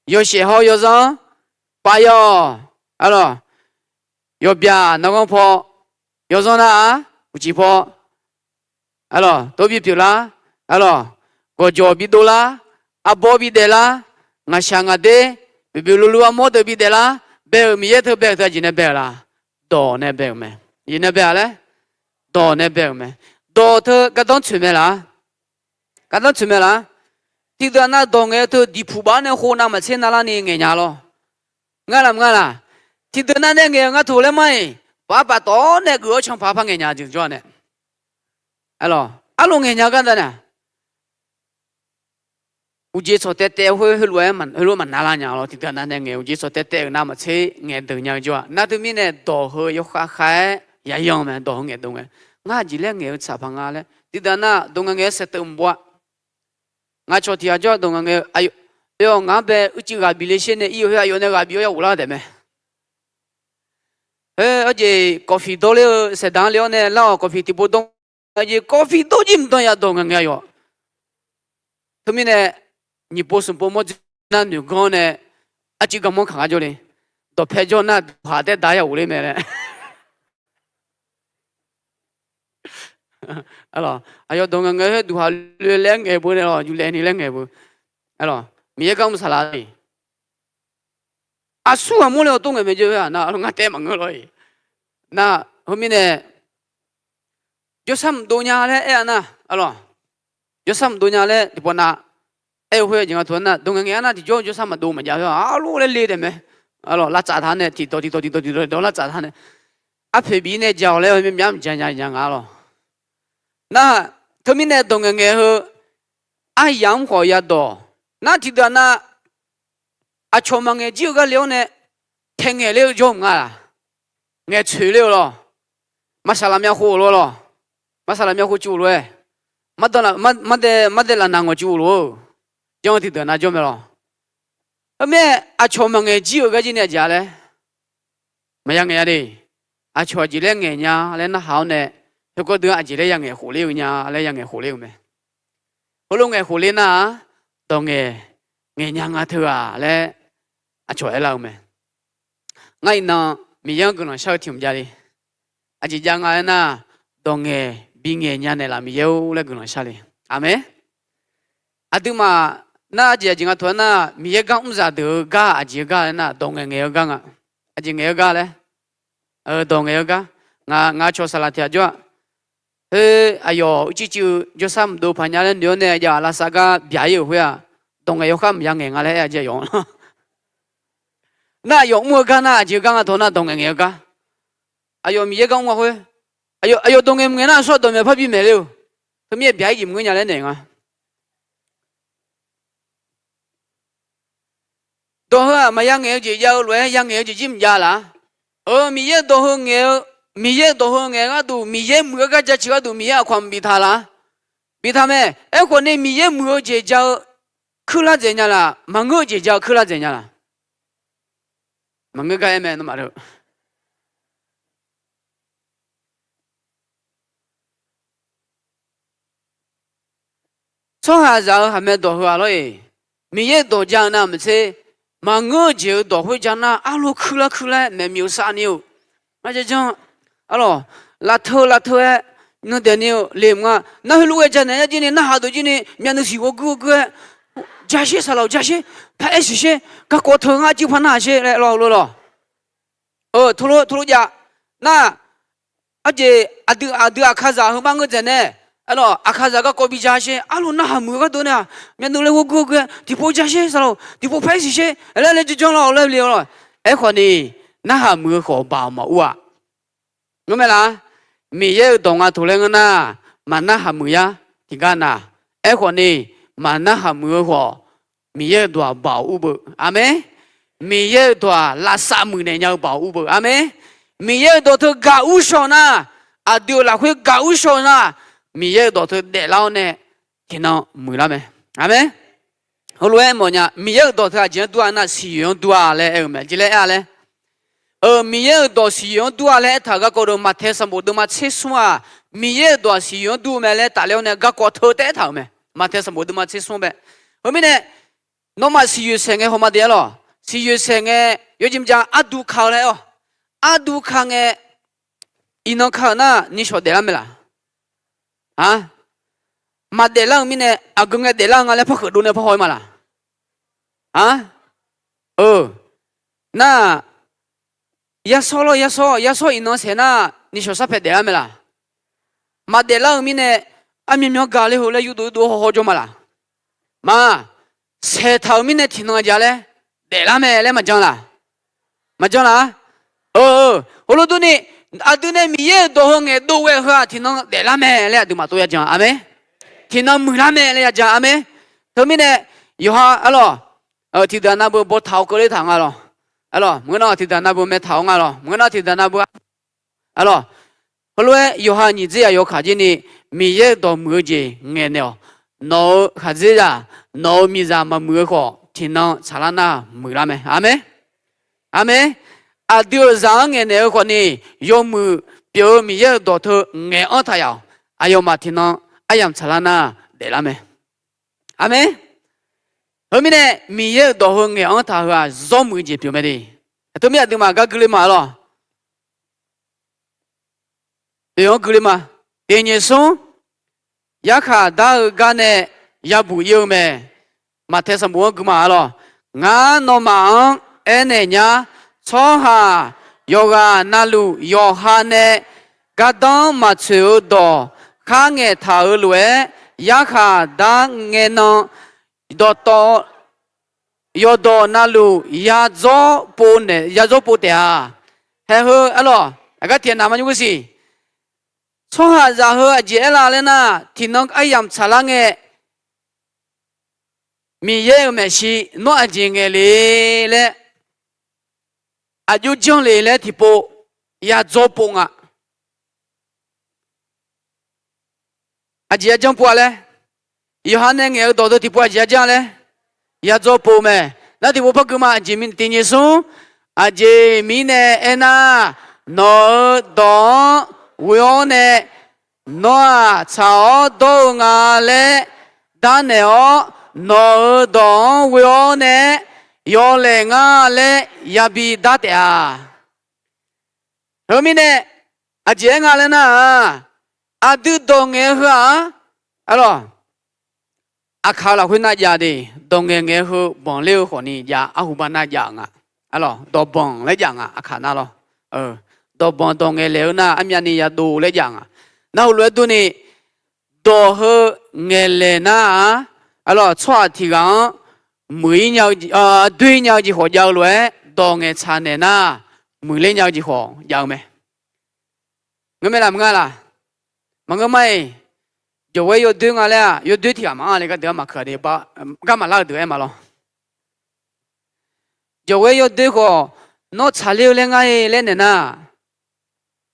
Yawshaef hawr yawzanr pav ya-awq. Arlawq, yawbyaq narghanr paw, yawzanr nar-aq uqcif paw, arlawq, tov bipyeuf lar, arlawq, gawqjawq bidov lar, arbawr bidaef lar, ngaqshaq ngaqder, bipyeuf lulu armawr deuq bidaef lar, bae-euq Miqyaer teu bae-euq teu aqjeq nae bae-euq laq? Dawq nae bae-euq mae. Aqjeq nae bae-a laer? Dawq nae bae-euq mae. Dawq teu gardanr tsoeq mae laq? Gardanr tsoeq mae laq? Tiqdeuq aqnav dawq ngaeq-eu teu diqpuq baf nae khov navmaqtser navlarni ngaeq nya lawr. Ngar laq maqngar laq? Tiqdeuq nav nae ngaeq-eu nga toq laer mar-iq, baf baf tawf-awr nae geuf-awr canpaq par ngaeq nya jeq jawr-a nae. Arlawq, arlawq ngaeq nya gar nar-aq, uqjeq tsawq taev taev khoer heulof-aer maqnar lar nya lawr. Tiqdeuq aqnav nae ngaeq uqjeq tsawq taev taev-euq navmaqtser ngaeqdeuq nya-eu jawr-a. Nar teumirnae dawq heu yawkhav khav-aer yayan mae. Dawq heu ngaeqdeuq ngae, ngar aqjeq laer ngaeq-eu tsaq paq nga laer tiqdeuq aqnav dawq ngaeq ngaeq-aer saeqteuv mq bov-a. Ngaq cawq tiq ghaq jawr-a dawq ngaeq ngaeq-eu, aqyawf ngaq-anr bae uicuiv ghaq bif le sher nae ir-eu khoer aqyawf nae ghaq bif-awr ya ghoflar taef mae. Aer, arjeq kawffiq dawr ler-eu saeqdaq-anr le-awr nae lar-awq kawffiq tiqpov dawr, aqjeq kawffiq dawr jir mqdan ya dawq ngaeq ngaeq aqyawf. Teumirnae nyiq pov smq pov mawr dzoer nar noeq ganr nae arcuiv garmanr kaq gar jawr le. Dawqpae jawr nar duqhaq taer daq ya ghofler mae laer. Aqlawq, aqyawf dawq ngaeq ngaeq-aer duqhaq loe laer ngaeq beu nae lawq, yuflaeq ni laer ngaeq beu. Aqlawq, Miqyaer gar mr saqlaq-a. Aqsur ghaq mawr le-awr tov ngaeq mae jawr khoer-aq nar, ngar taev maqngeur lawr-iq. Nar, heumirnae jawrsar mqdov nya laer aer-a nar, aqlawq, jawrsar mqdov nya laer tiqpawf nav aer-eu khoer-aq jeq nga taq nar, dawq ngaeq ngaeq-a nar tiqjawr jawrsar maqdov maqjav khoer-aq, arlor laer le taef mae. Aqlawq, lavtsaf taq nae tiqdawq tiqdawq tiqdawq tiqdawq lavtsaf taq nae, arpoeq bif nae ja-awq laer heumirnae myav mqja nya nya nga lawq. Nar, teumirnae dawq ngaeq ngaeq heu aryamq-anr khawf yadawq. Nar tiqdeuq aqnav aqcawq maqngaeq jir-eu gar le-awr nae taeq ngaeq ler-eu jawr-eu mq nga laq? Ngaeqtsoeq ler-eu lawq. Maqsaqlaq myav khov-euq lof-aer lawq. Maqsaqlaq myav khov cuv-euq lof-aer, mardae lafnaq ngawq cuv-euq lof-eu, janr-eu tiqdeuq aqnav jawr mae lawq. Heumirnae aqcawq maqngaeq jir-euq gar jir nae aqjeq-a laer maqya ngaeq-a de. Aqcawq aqjeq laer ngaeq nya laer narhaq-awr nae, heukawv deuq-anr aqjeq laer ya ngaeq khofler-eu nya laer ya ngaeq khofler-eu mae. Heulof ngaeq khofler nar-aq, dawq ngaeq, ngaeq nya nga teughaq laer aqcawq aerlar-eu mae. Ngar iqnan Miqyaer-anr guiqlanq shar-eu tiq hmq jav le. Aqjeq jav nga aernar, dawq ngaeq bi ngaeq nya naeqlaf Miqyaer-or laer guiqlanq shar le. Aqmeq. Aqduimaf nar, aqjeq aqjeq nga taq-aer nar, Miqyaer gar mrzaq deuq-eu gar aqjeq-eu gar aernar, dawq ngaeq ngaeq-eu gar nga. Aqjeq ngaeq-eu gar laer, dawq ngaeq-eu gar. Ngaq, ngaq cawq saqlaq tiq ghaq jawr-aq, khoer aqyawf uicuiv cuiv-eu jawrsar mqdov paq nya laer noeq-awr nae, aqyawf lavsav gar byaq-ir-euq khoer-aq, dawq ngaeq yawkhav maqya ngaeq nga laer aer-a jeq aqyawf. Nar aqyawf mr-eu gar nar, aqjeq-eu gar nga taq-aer nar, dawq ngaeq ngaeq-eu gar. Aqyawf Miqyaer gar mr-a khoer, aqyawf dawq ngaeq mr ngaeq nar, aqsur dawqmaeq parbi maeq ler-eu. Teumirnae byaq-ir jeq maqngeur nya laer naeq nga. dawq heu-aq maqya ngaeq-eu jeq jav-eu lof-aer ya ngaeq-eu jeq jir mqjav laf-a. Miqyaer-euq dawq heu ngaeq-eu, Miqyaer-euq dawq heu ngaeq-eu gharduq, Miqyaer muiq-eu garjav ciq gharduq Miqyaer aqkawq maqbif taq laf-a. Biftaq mae. Aerkhawf ni Miqyaer muiq-eu jeq jav-eu kuirlar dzaeq nya laf, maqngeur-eu jeq jav-eu kuirlar dzaeq nya laf? Maqngeur gar aer mae nawmaf. Tsawrhaqzaq-eu khaqmae dawq heu-aq lor-eq, Miqyaer-euq dawq jav-eu navmaqtser, maqngeur-eu jeq-euq dawq khoerjav nar arlawr kuirlar kuirlar-aer maeqmiq-eu sar ni-euq, arjanr, arlawq, lavteu lavteu-aer nuidaeq ni-eu le mq nga. Nar heulof-aer janaeq yar jir ni, narhaq deuq jir ni myavnuiv siq ghawrguir ghawrguir-aer, ja sher saqlaq-euq ja sher, paraer siq sher, garkawv teu ngar arjir par narhaq sher laer lawr heulof lawr. Teulof teulof jav nar, arjeq aqdui aqdui aqkazaq heu mar ngeur dzaeq nae, arlawq, aqkazaq garkawv bi ja sher, arlawq, narhaq muiq-eu gharduq nae-aq, myavnuiv laer ghawrguir ghawrguir-aer tiqpov ja sher saqlaq-euq, tiqpov paraer siq sher laer laer janr janr lawr laer le lawr. Aerkhawf ni, narhaq muiq-eu khawf baoq maqur-aq, ngeurmae laf-a. Miqyaer-euq dawq nga toq laer ngeur nar, maqnarhaq muiq yar tiqgar na. Aerkhawf ni, maqnarhaq muiq-eu khawf, Miqyaer-euq dawq-aq baoq ur beu. Aqmeq. Miqyaer-euq dawq-aq lavsav muiqnaeq nya-eu baoq ur beu. Aqmeq. Miqyaer-euq dawq teu gaq ur shaw nar, aqdui-euq lafkhoer gaq ur shaw nar, Miqyaer-euq dawq teu daeflar-awr nae tiqnan muiqlar mae. Aqmeq. Heulof-aer mawfnya, Miqyaer-euq dawq teu aqjeq-anr dur-a nar, siqyoeq-anr dur-a laer aer-eu mae. Jeq laer aer-a laer, Miqyaer-euq dawq siqyoeq-anr dur-a laer aertaq-euq garkawv deuq Maqtae sanqbof deuvma tser smr-aq, Miqyaer-euq dawq-aq siqyoeq-anr dur-eu mae laer tafler-awr nae garkawv teu taef-aer taq-euq mae. Maqtae sanqbof deuvma tser smr bae. Heumirnae, nawmaf siqyoeq saeq ngae hawma de-ar lawq. Siqyoeq saeq ngae, yawjeq mqjav arduq ka-eu laer-awq. Arduq ka ngae, iqnan ka-euq nar nishawq daeflar mae laf? Maqdaeflar-euq mirnae aqgeu ngae daeflar-eu nga laer par kheufdov nae par haw-ir ma laf? Nar, yasawr lawr yasawr, yasawr iqnan saeq nar nishawq sarpaeq daeflar mae laf? Maqdaeflar-euq mirnae, armyanmyan gaq le heu laer yurdov yurdov haw haw jawr ma laf? Ma, saeqtaq-euq mirnae tiqnan jav laer, daeflar mae laer maqjan laf? Maqjan laf-a. Heulof durni, aqdui nae Miqyaer-euq dawq heu ngaeqdov ghae-eu heu-aq tiqnan daeflar mae laer aqduimaf tov yajan. Aqmeq. Tiqnan muiqlar mae laer yajan. Aqmeq. Teumirnae, yawqha arlawq, tiqdeuq-aq navbeu bawtaq-awr keuvler taq nga lawq. Arlawq, maqngeur nar tiqdeuq-aq navbeu maetaq-awr nga lawq. Maqngeur nar tiqdeuq-aq navbeu, arlawq, heulof-aer yawqha nyiq dzer yaq yawkaq jir ni, Miqyaer-euq dawq muiq-eu jeq ngaeqnaeq-awq. Nawq-euq khaqdzerzaq, nawq-euq miqzaq maqmuiq-eu khawf tiqnan tsaqlar nar muiqlar mae. Aqmeq. Aqmeq. Aqdui-euq zaq-anr ngaeqnaeq-eu khawfni, yawmuiq pyeuf-eu Miqyaer-euq dawq teu ngaeq-anr taq yaf-awq. Aqyawfmaf tiqnan aryamq tsaqlar nar daeflar mae. Aqmeq. Heumirnae, Miqyaer-euq dawq heu ngaeq-anr taq heu-aq zawr muiq-eu jeq pyeuf mae de. Aqteu mir aqduimaf gar gui le ma lawq. Oeq-anr gui le ma. Tiq nyiq smr, yarkhaq dar-eu gar nae yabuq ir-eu mae. Maqtae sanqbof-anr gui ma lawq. Ngar nawmaf-anr aernaeq nyar, tsawrhaq yawqghaq navluf yawqha nae gardanr maqtsoeq-eu dawq khar ngaeqtaq-euq lof-aer, yarkhaq dar ngae nan dawqtawv yawqdawq navluf yadzawr pov naeq, yadzawr pov taef-a. Haeq heu arlawq, aqgar tiqnav ma nymr gui siq. Tsawrhaqzaq heu aqjeq aerlar laer nar, tiqnan aryamq tsaqlar ngae, Miqyaer-euq maeqshi nawr aqjeq ngaeq le laer, aqjox janr le laer tiqpov yadzawr pov nga. Aqjeq yajanr pov-a laer, yawqha nae ngaeq-eu dawq deuq tiqpov aqjeq yajanr laer, yadzawr pov mae. Nar tiqpov par gui ma. Aqjeq mirnae tiq nyiq smr, aqjeq mirnae aernar, nawq-euq dawq-anr ghoe-awr nae, nawr-aq tsaq-awr dawr-eu nga laer darnaeq-awr, nawq-euq dawq-anr ghoe-awr nae yawlaeq nga laer yabi dar taef-a. Heumirnae, aqjeq aer nga laer nar-aq, aqdui dawq ngaeq-eu heu-aq, arlawq, aqkaq-eu lafkhoer nar jav de, dawq ngaeq ngaeq-eu heu banq ler-eu khawfni jav, arhuba nar jav-eu nga. Arlawq, dawqbanq laer jav nga, aqkaq nar lawr. Dawqbanq dawq ngaeq laeq-eu nar armyavni yadov laer jav nga. Nar heulof-aer durni, dawq heu ngaeqlaeq nar-aq, arlawq, tsawrhaq tiq ghaq-anr muiq-ir nya-eu, doer-ir nya-eu jeq khawf jav-eu lof-aer, dawq ngaeqtsaq naeq nar, muiqler nya-eu jeq khawf jav-eu mae. Ngeur mae laf, maqngeur laf? Maqngeur ma-iq, jawq-aer yawdoer nga laer-aq, yawdoer tiq ghaq maqanr le gar deuq-anr maqkeuq-a de, gar maqlar-eu deuq aer ma lawr. Jawqghae yawdoer khawf, nawr tsaqler-eu laer ngar-e laer naeq nar,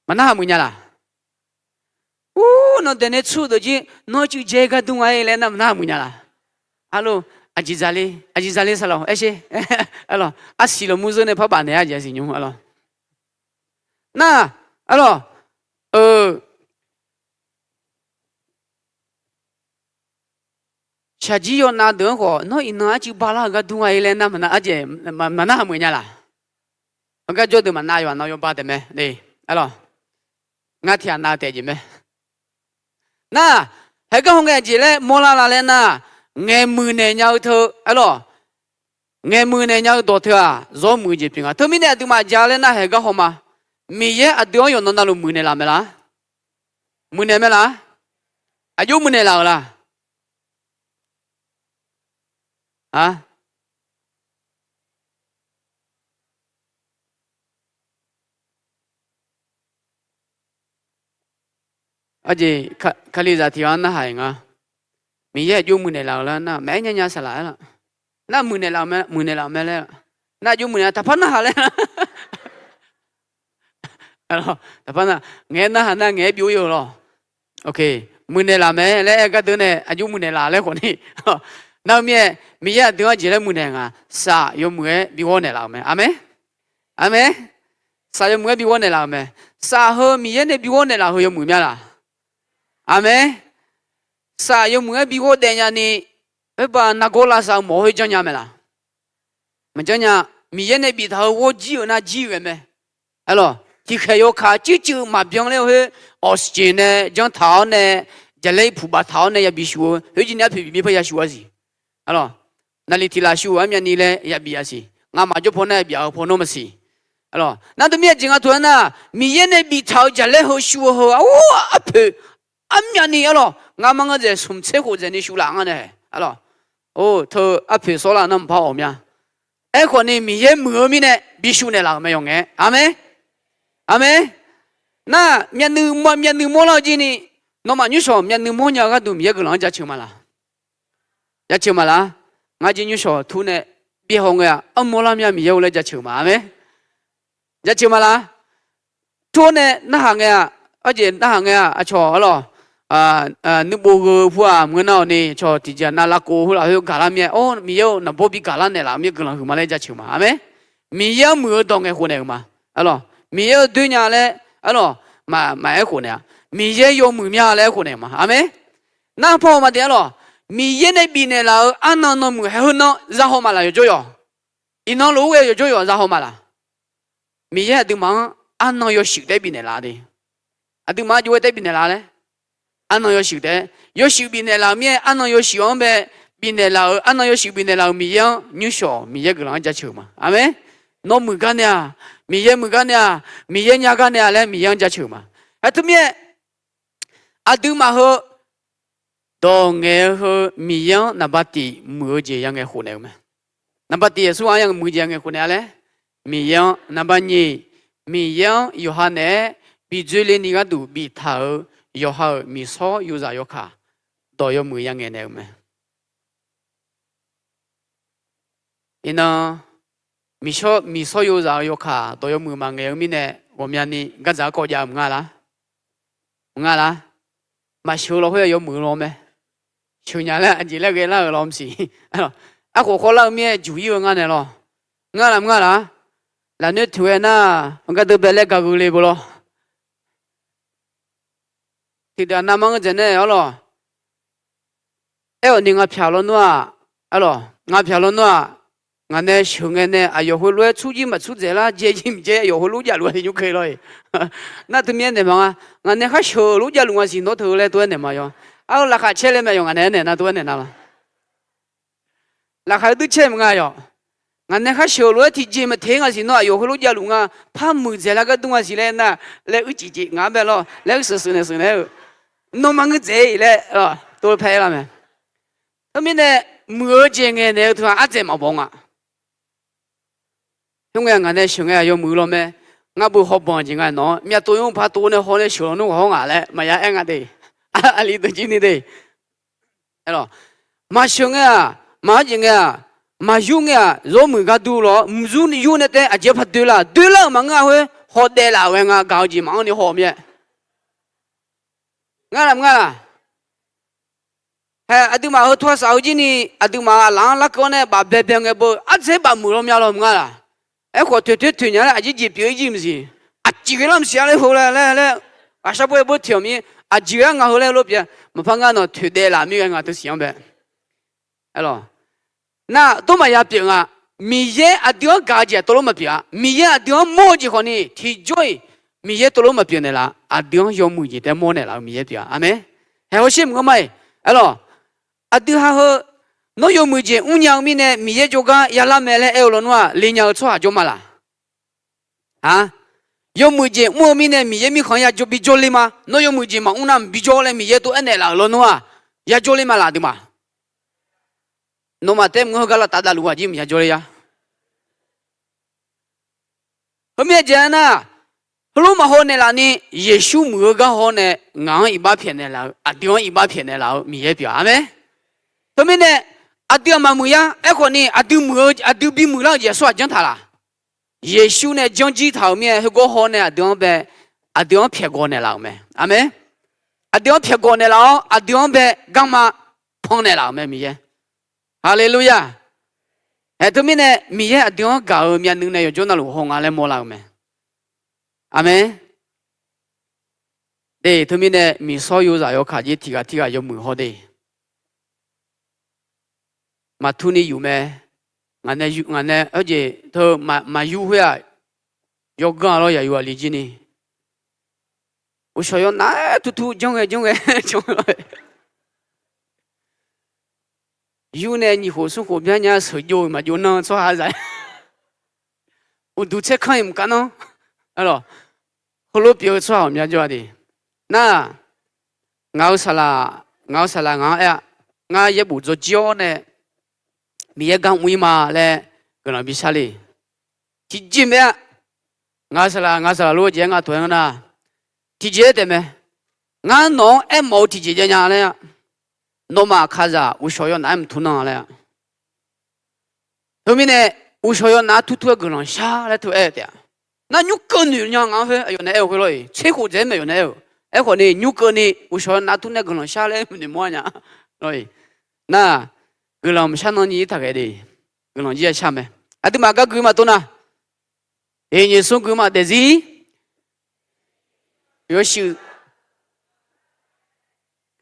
maqnarhaq muiq nya laq? Ur, nawr daeqnae tsur deuq jir nawr cuiv jae gar dur nga-e laer nar, maqnarhaq muiq nya laq? Arlawr, aqjeq dzaqler, aqjeq dzaqler saqlaq aer sher. Arlawr, arsiq lawqmur zeur nae parbaf naeq-a jeq siq nymr arlawr. Nar, arlawr, eu, shaqjir yawnav deuq-anr khawf, nawr iqnan arcuiv balar-eu gar dur nga-e laer nar, maqnar, arjeq, maqnarhaq muiq nya laq? Aqgar jawr deuq maqnav yawq aqnav yawba taef mae. Arlawr, ngar tiq ghaq nav taef jeq mae. Nar, haegar haw ngae aqjeq laer mawrlar la laer nar, ngaeq muiqnaeq nya-eu teu, arlawr, ngaeq muiqnaeq nya-eu dawq teu-aq, zawr muiq-eu jeq pyeuf nga. Teumirnae aqduimaf ja laer nar, haegar haw ma. Miqyaer aqdui-anr yawqnan navluf muiqnaeq laf mae laq? Muiqnaeq mae laq? Aqjox muiqnaeq laf-euq laq? A, aqjeq, kalizaq tiq ghaq-anr narhaq-iq nga. Miqyaer aqjox muiqnaeq laf-euq laer nar, maqaer nya nya saqlaq-aer laq? Nar muiqnaeq laf-euq mae, muiqnaeq laf-euq mae laer, nar aqjox muiqnaeq taqpar narhaq laer. Taqpar nar, ngaeq-aer narhaq nar ngaeq-aer byov ir-eu lawr. Muiqnaeq laf mae laer aer gardeuv nae aqjox muiqnaeq laf laer khawf ni. Nar-eu mir-aer, Miqyaer aqdui-anr jeq laer muiqnaeq nga, saf yawmuiq-aer bi ghawr naeqlaf-euq mae. Aqmeq. Aqmeq. Saf yawmuiq-aer bi ghawr naeqlaf-euq mae. Saf heu Miqyaer nae bi ghawr naeqlaf heu yawmuiq mya laq? Aqmeq. Saf yawmuiq-aer bi ghawr daef nyani, oerba nargawr lavsav-eu mawq khoer janrnya mae laq? Maqjanr nya. Miqyaer nae biftaq-eu ghawr jir-euq nar jir ghae mae. Arlawr, tiqkhaeq yawkaq cuivcuiv maqbyan ler-eu khoer, oxygen nae janr taq-awr nae, jaqlaer puq baftaq-awr nae yabi shuf-eu khoer jir ni arpoeq bif mir par yashuf-a siq. Arlawr, naqliq tiq laf shuf-eu armyavni laer yabi-a siq. Ngamaf jawr paw nar yabi-a heu paw nawr maqsiq. Arlawr, nar teu mir-aer jeq nga taq-aer nar, Miqyaer nae biftaq-eu jaqlaer heu shuf-eu heu-aq, arpoeq armyavni arlawr, ngamaf ngeur dzaeq smq tser khof dzaeqni shuf laf nga nae. Arlawr, or teu arpoeq sawrlar nar mqpar awq mya. Aerkhawf ni Miqyaer muiq-eu mirnae bishuf naeqlaf-euq mae yawqngae. Aqmeq. Aqmeq. Nar myavnuiv mawrlar-eu jir ni, nawmaf nymrshawq myavnuiv mawrnya-eu gharduq Miqyaer guiqlanq-anr jaceuq ma laq? Jaceuq ma laq? Ngar jir nymrshawq tur nae byaev haw ngae-aq, armawr lar mya Miqyaer-or laer jaceuq ma. Aqmeq. Jaceuq ma laq? Tur-awr nae narhaq ngae-aq, arjeq narhaq ngae-aq, aqcawq arlawr, nuibov gheu pu-aq maqngeur nar-awq ni, cawq tiqjeq nav lavkov heu lafkhoer gaqlar mir-aer, or Miqyaer-or, naqbawr bi gaqlar naeqlaf mir guiqlanq huiqma laer jaceuq ma. Aqmeq. Miqyaer-anr muiq-eu dawq ngaeq khof naeq-euq ma. Arlawr, Miqyaer-eu doer nya laer, arlawr, maqaer khof naeq-a. Miqyaer yawmuiq mya laer aer khof naeq-euq ma. Aqmeq. Nar pawr-eu ma de arlawr, Miqyaer nae bifnaeq laf-euq arnan nawmuiq haeq heu nan za haw ma laf yawqjawr yawq. Iqnan lof-aer ghae yawqjawr yawq za haw ma laq? Miqyaer aqduimaf-anr arnan yawshuif taef-aer bifnaeq laf de. Aqduimaf-anr jov-aer taef-aer bifnaeq laf laer, arnan yawshuif taef-aer, yawshuif bifnaeq laf-euq mir-aer arnan yawshuif-anr bae bifnaeq laf-euq, arnan yawshuif bifnaeq laf-euq Miqyaer-anr nymrshawq Miqyaer guiqlanq-anr jaceuq ma. Aqmeq. Nawr muiq gar nae-aq, Miqyaer muiq gar nae-aq, Miqyaer nya gar nae-aq laer Miqyaer-anr jaceuq ma. Aer teu mir-aer, aqduimaf heu dawq ngaeq-eu heu Miqyaer-anr naqba tiq muiq-eu jeq yangaeq khof naeq-eu mae. Naqba tiq aqsur ghaq-anr yangaeq muiq-eu jeq yangaeq khof naeq-a laer, Miqyaer-anr naqba nyiq, Miqyaer-anr yawqha naeq-aer bi dzoerle ni gharduq biftaq-euq yawqha-euq miqsawr yozaq yawkaq dawq yawmuiq yangaeq naeq-eu mae. Iqnan, miqsawr, miqsawr yozaq-eu yawkaq dawq yawmuiq maqngaeq-eu mirnae, ghawqmyani gardzaq-anr kawv jav-eu maqnga lar? Maqnga lar? Maqsheuq-eu lawr khoer yawmuiq-eu lawr mae. Sheuq nya laer aqjeq laer ghae lar-euq lawr maqsiq. Arkhof khawvlar-eu mir-aer juq ir-eu ngar naeq lawr. Ngar laf maqnga lar? Lafnoer toeq-aer nar, gardanr bae laer gaq gheu le beu lawr. Tiqdaq navmaqngeur dzaeq nae arlawr, aer-awq ni nga pyaq lawnmr-aq, arlawr, nga pyaq lawnmr-aq, ngaq nae sheuq ngae nae aqyawf heulof-aer tsur jir maqtsur dzaeq lar, dzae jir maqdzae, aqyawf heulof javluf-a tiqnymr keuv lawr-iq. Nar teumir-aer naeq maqnga. Ngaq nae khar sheuq-euq lof javluf nga siq nawr teu laer tov-aer naeq ma yawr. Arlawr, laqkhaq caer laer mae yawq, ngaq nae aernaeq nar tov-aer naeq nar lawr. Laqkhaq-eu dui caer maqnga yawq. Ngaq nae khar sheuq-euq lof-aer tiqjeq maqteq nga siq nawr aqyawf heulof javluf nga, par muiqdzaeq lar gar dur nga siq laer nar, laer uicuiv cuiv ngaq-anr bae lawr laer uiqseuq seuq naeq seuq naeq-eu, nawmaqngeur dzaeq-iq laer tov-aer paer-aer lar mae. Teumirnae, muiq-eu jeq ngaeqnaeq-eu teu-aq ardzaeq maqbaw nga. Khoerngae ngaq nae sheuq ngae aqyawf muiq-eu lawr mae. Ngar beu hawbanq jeq nga nawq-anr myavtov yawr paq tov nae haw nae sheuq lawnmr ghawq hawr ngaq laer maqya aer nga de. Aqli deuq jir ni de. Maqsheuq ngae-aq, maqanr jeq ngae-aq, maqyur ngae-aq, zawr muiq gar dur lawr, mqyur yur nae taef aqjeq paq doe la, doe lar-euq maqngeur-a khoer, hawdaef laf-euq ghae nga, gaq-eu jeq maqanr ni haw-eu mir-aer. Ngar laf maqnga laq? Hae, aqduimaf heu tawr saf-eu jir ni, aqduimaf-euq aqlaf-anr larkeuv-awr nae baf baebae ngae beu ardzaeq-aer baf muiq law mya law maqnga laq? Aerkhawf toeqtoeq toeq nya laer aqjir jeq pyeuf-ir jir maqsiq. Aqjeq ghae lar maqsiq-a laer heu laer laer laer, ghaqshar bawr-aer bawr teq-awq mir, aqjeq ghae-ar ngaq heu laer lof pyeuf-a. Maqpar ngar nawq toeqdaev laf mir ghae ngaq teu siq-anr bae. Aerlawq, nar dawr maqya pyeuf nga. Miqyaer aqdui-anr gaq-eu jeq tov lof maqpyeuf-a. Miqyaer aqdui-anr mawr-eu jeq khawf ni tiqjawr-iq Miqyaer tov lof maqpyeuf naeqlaf-a. Aqdui-anr yawmuiq jeq taef mawr naeqlaf-euq Miqyaer pyeuf-a. Aqmeq. Haeq hawsher maqngeur ma-iq. Aerlawq, aqdui ha heu, nawr yawmuiq jeq mrnya-eu mirnae Miqyaer jawrgar yalar mae laer aer-eu lawnmr-aq, le nya-eu tsawrhaq jawr ma laq? Aq, yawmuiq jeq mr-eu mirnae Miqyaer mirkhanq-anr yajawr bijawr le ma. Nawr yawmuiq jeq maqmr nar bijawr laer Miqyaer tov aernaeq laf-euq lawnmr-aq, yajawr le ma laq aqduimaf? Nawmaf taef maqngeur heugar laftav davluf aqjir maqya jawr ler-a. Heumirnae jeq-a nar, heulof maqhaw naeqlaf ni, Yeqsur muiq-eu gar haw-awr nae, ngaq-anr iqbax pyaeqnaeq laf-eu, aqdui-anr iqbax pyaeqnaeq laf-eu Miqyaer pyeuf-a. Aqmeq. Teumirnae, aqdui aqmaq muiq yar. Aerkhawf ni aqdui muiq-eu, aqdui bimuiq lar-eu jeq aqsurghaq janr taq laq? Yeqsur nae janrjir taq-euq mirnae, heugawr haw-awr nae aqdui-anr bae, aqdui-anr pyaeqgawq naeqlaf-euq mae. Aqmeq. Aqdui-anr pyaeqgawq naeqlaf-awr, aqdui-anr bae garma pan naeqlaf-euq mae Miqyaer. Haleluya! Aer, teumirnae Miqyaer aqdui-anr gaq-eu myavnuiv nae yawqjawr navluf haw nga laer mawrlar-euq mae. Aqmeq. De, teumirnae miqsawr yozaq yawkaq jir tiqghaq tirghaq yawmuiq haw de. Maqtur ni yuf mae. Ngaq nae, ngaq nae arjeq teu maqyur khoer-aq, yawganr-a lawr yaqyuf aqli jir ni. Uqshawq yawnav-aer turtur janr ghae janr ghae janr-a. Yur nae nyiq khof smr khof bya nya sheuq jov-eu maqjov nan-eu tsawrhaq zaq. Uqduq tsaerkanr-iq mqkav nanr. Aerlawq, heulof pyeuf-eu tsawrhaq ghawqmya jawr-a de. Nar, ngaq-euq saqlaq, ngaq-euq saqlaq ngaq-anr aer-a. Ngar yaerbof dzawrjir-awr nae Miqyaer gar mr-ir ma laer guiqlanq bishar le. Tiqjeq mae-a. Ngaq-euq saqlaq, ngaq-euq saqlaq lof-aer jeq-aer ngar tawq-aer ngar nar, tiqjeq-aer taef mae. Ngar nawq-anr aermawf-eu tiqjeq jav nya laer-a. Nawmaf aqkaqzaq uqshawq yawnav-aer mqtur nan laer-a. Teumirnae, uqshawq yawnav turtur-aer guiqlanq shar laer teu aer-eu taef-a. Nar nymr keuv noeq nya ngaq-anr khoer aqyawf nae aer-eu khoer lawr-iq, tser khof dzaeq-aer maeq yawf nae aer-eu. Aerkhawf ni nymr keuvni uqshawq yawnav turtur nae guiqlanq shar laer noeqmawr nya lawr-iq. Nar, guiqlanq maqshar nan nyi-ir taqghae de. Guiqlanq jir-aer shar mae. Aqduimaf gar gui maqtov nar, iqnyiq smr gui ma daefzir. Yawshuif.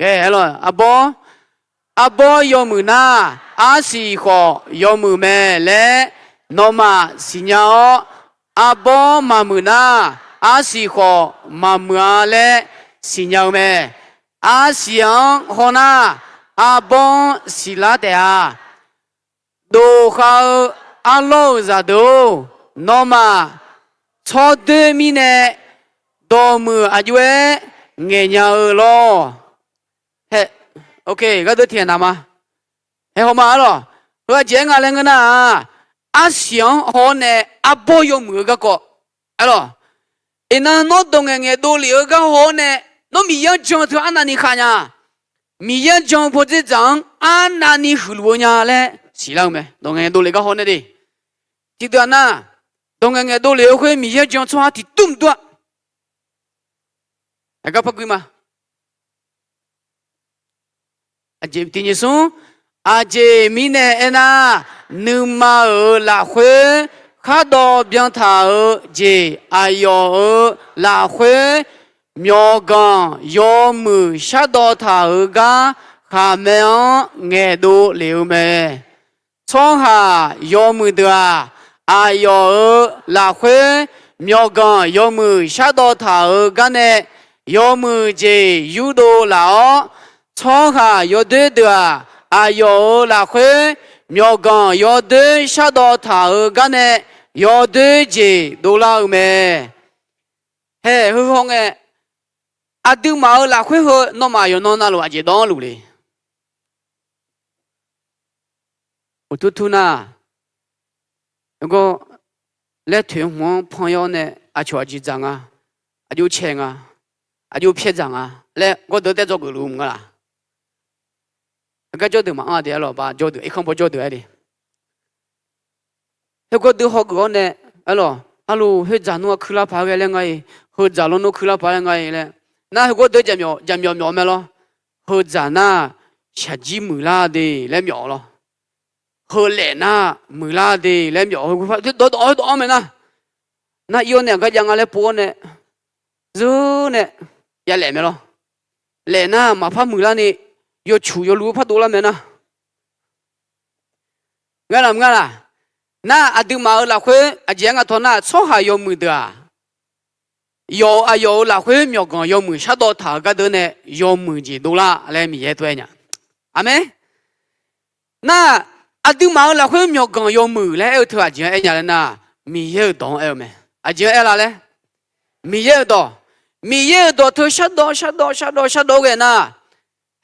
Aer-awq, arbawr, arbawr yawmuiq nar, arsiq khawf yawmuiq mae laer nawmaf siqnya-awr, arbawr maqmuiq nar, arsiq khawf maqmuiq-a laer siqnya-eu mae. Arsiq-anr hawnar, arbawr-anr siqlar taef-a. Dof khav-eu arlawr-euq zaqdeuq-or, nawmaf tsawrdoer mirnae dawqmuiq aqjox-aer ngaeqnya-eu lawr. Hae, gharduq tiqghaq naq ma. Hae, hawma arlawq. Heu aqjeq aer nga laer ngeur nar-aq, arsiq-anr haw-awr nae arbawr yawmuiq-eu garkawv. Aerlawq, iqnan nawr dawq ngaeqngaeq dovlef-eu gar haw-awr nae, nawr Miqyaer-anr jan teu arnavni khav nya. Miqyaer-anr jan-eu pawdzer dzaq-anr arnavni huiqluf-eu nya laer siqlar-eu mae. Dawq ngaeqngaeq dovlef gar haw-awr nae de. Tiqdeuq-aq nar, dawq ngaeqngaeq dovlef-eu khoer Miqyaer-anr jan tsawrhaq tiqtur mqdur-a. Aqgar par gui ma. Aqjeq tiqnyiq smr, aqjeq mirnae aernar, nuima-euq lafkhoer khardawv byan taq-eu jeq, aqyawf-euq lafkhoer myawqganq yawmuiq shardawv taq-euq gar khaqmae-anr ngaeqdov lef-eu mae. Tsawrhaq yawmuiq deuq-aq, aqyawf-euq lafkhoer myawqganq yawmuiq shardawv taq-euq gar nae yawmuiq jeq yurdov laf-awr, tsawrhaq yawdoer deuq-aq, aqyawf-euq lafkhoer myawqganq yawdoer shardawv taq-euq gar nae yawdoer jeq dovlar-eu mae. Hae, heu hawngae, aqduimaf-euq lafkhoer heu nawmaf yawqnan navluf aqjeq dawv-anr luf le. Uqtur tur nar, gawr laer toeq hmq-anr pan-awr nae aqcawq aqjeq dzaq nga, aqjox cae nga, aqjox pyaer dzaq nga laer gawrdeuq taev dzawgeuf luf mq nga laq? Aqgar jawrdeuq maqanr-a de, arlawq, ba jawrdeuq, irkanr baw jawrdeuq-aer de. Heugawr deuq hawgeuf-awr nae, arlawq, arlawq, khoerdzaq nmr-aq kuirlar paq ghae laer nga-iq, heudzaq lawnmr kuirlar paq laer nga-iq laer. Nar heugawr deuq jaqmyawf jaqmyawf myawf-eu mae lawr. Heudzaq nar-aq, shaqjir muiqlar de laer myawf-eu lawr. Heulaef nar-aq, muiqlar de laer myawf-eu, dawrdawq-awr dawq-anr mae nar. Nar ir-awr nae aqgar jav nga laer pov-awr nae, zeur nae yalaef mae lawr. Laef nar-aq, maqpar muiqlar ni, yawcuq yawluf par dovlar mae nar. Ngar laq maqnga laq? Nar aqduimaf-euq lafkhoer aqjeq-aer nga tawq nar, tsawrhaq yawmuiq deuq-aq, yawf-euq aqyawf-euq lafkhoer myawqganq yawmuiq shardawv taq-euq gardeuv nae yawmuiq jeq dovlar laer Miqyaer tov-aer nya. Aqmeq. Nar, aqduimaf-euq lafkhoer myawqganq yawmuiq laer aer-eu teu aqjeq-anr aer nya laer nar, Miqyaer-euq dawq-anr aer-eu mae. Aqjeq-anr aer la laer, Miqyaer-euq dawq, Miqyaer-euq dawq teu shardawv shardawv shardawv shardawv ghae nar,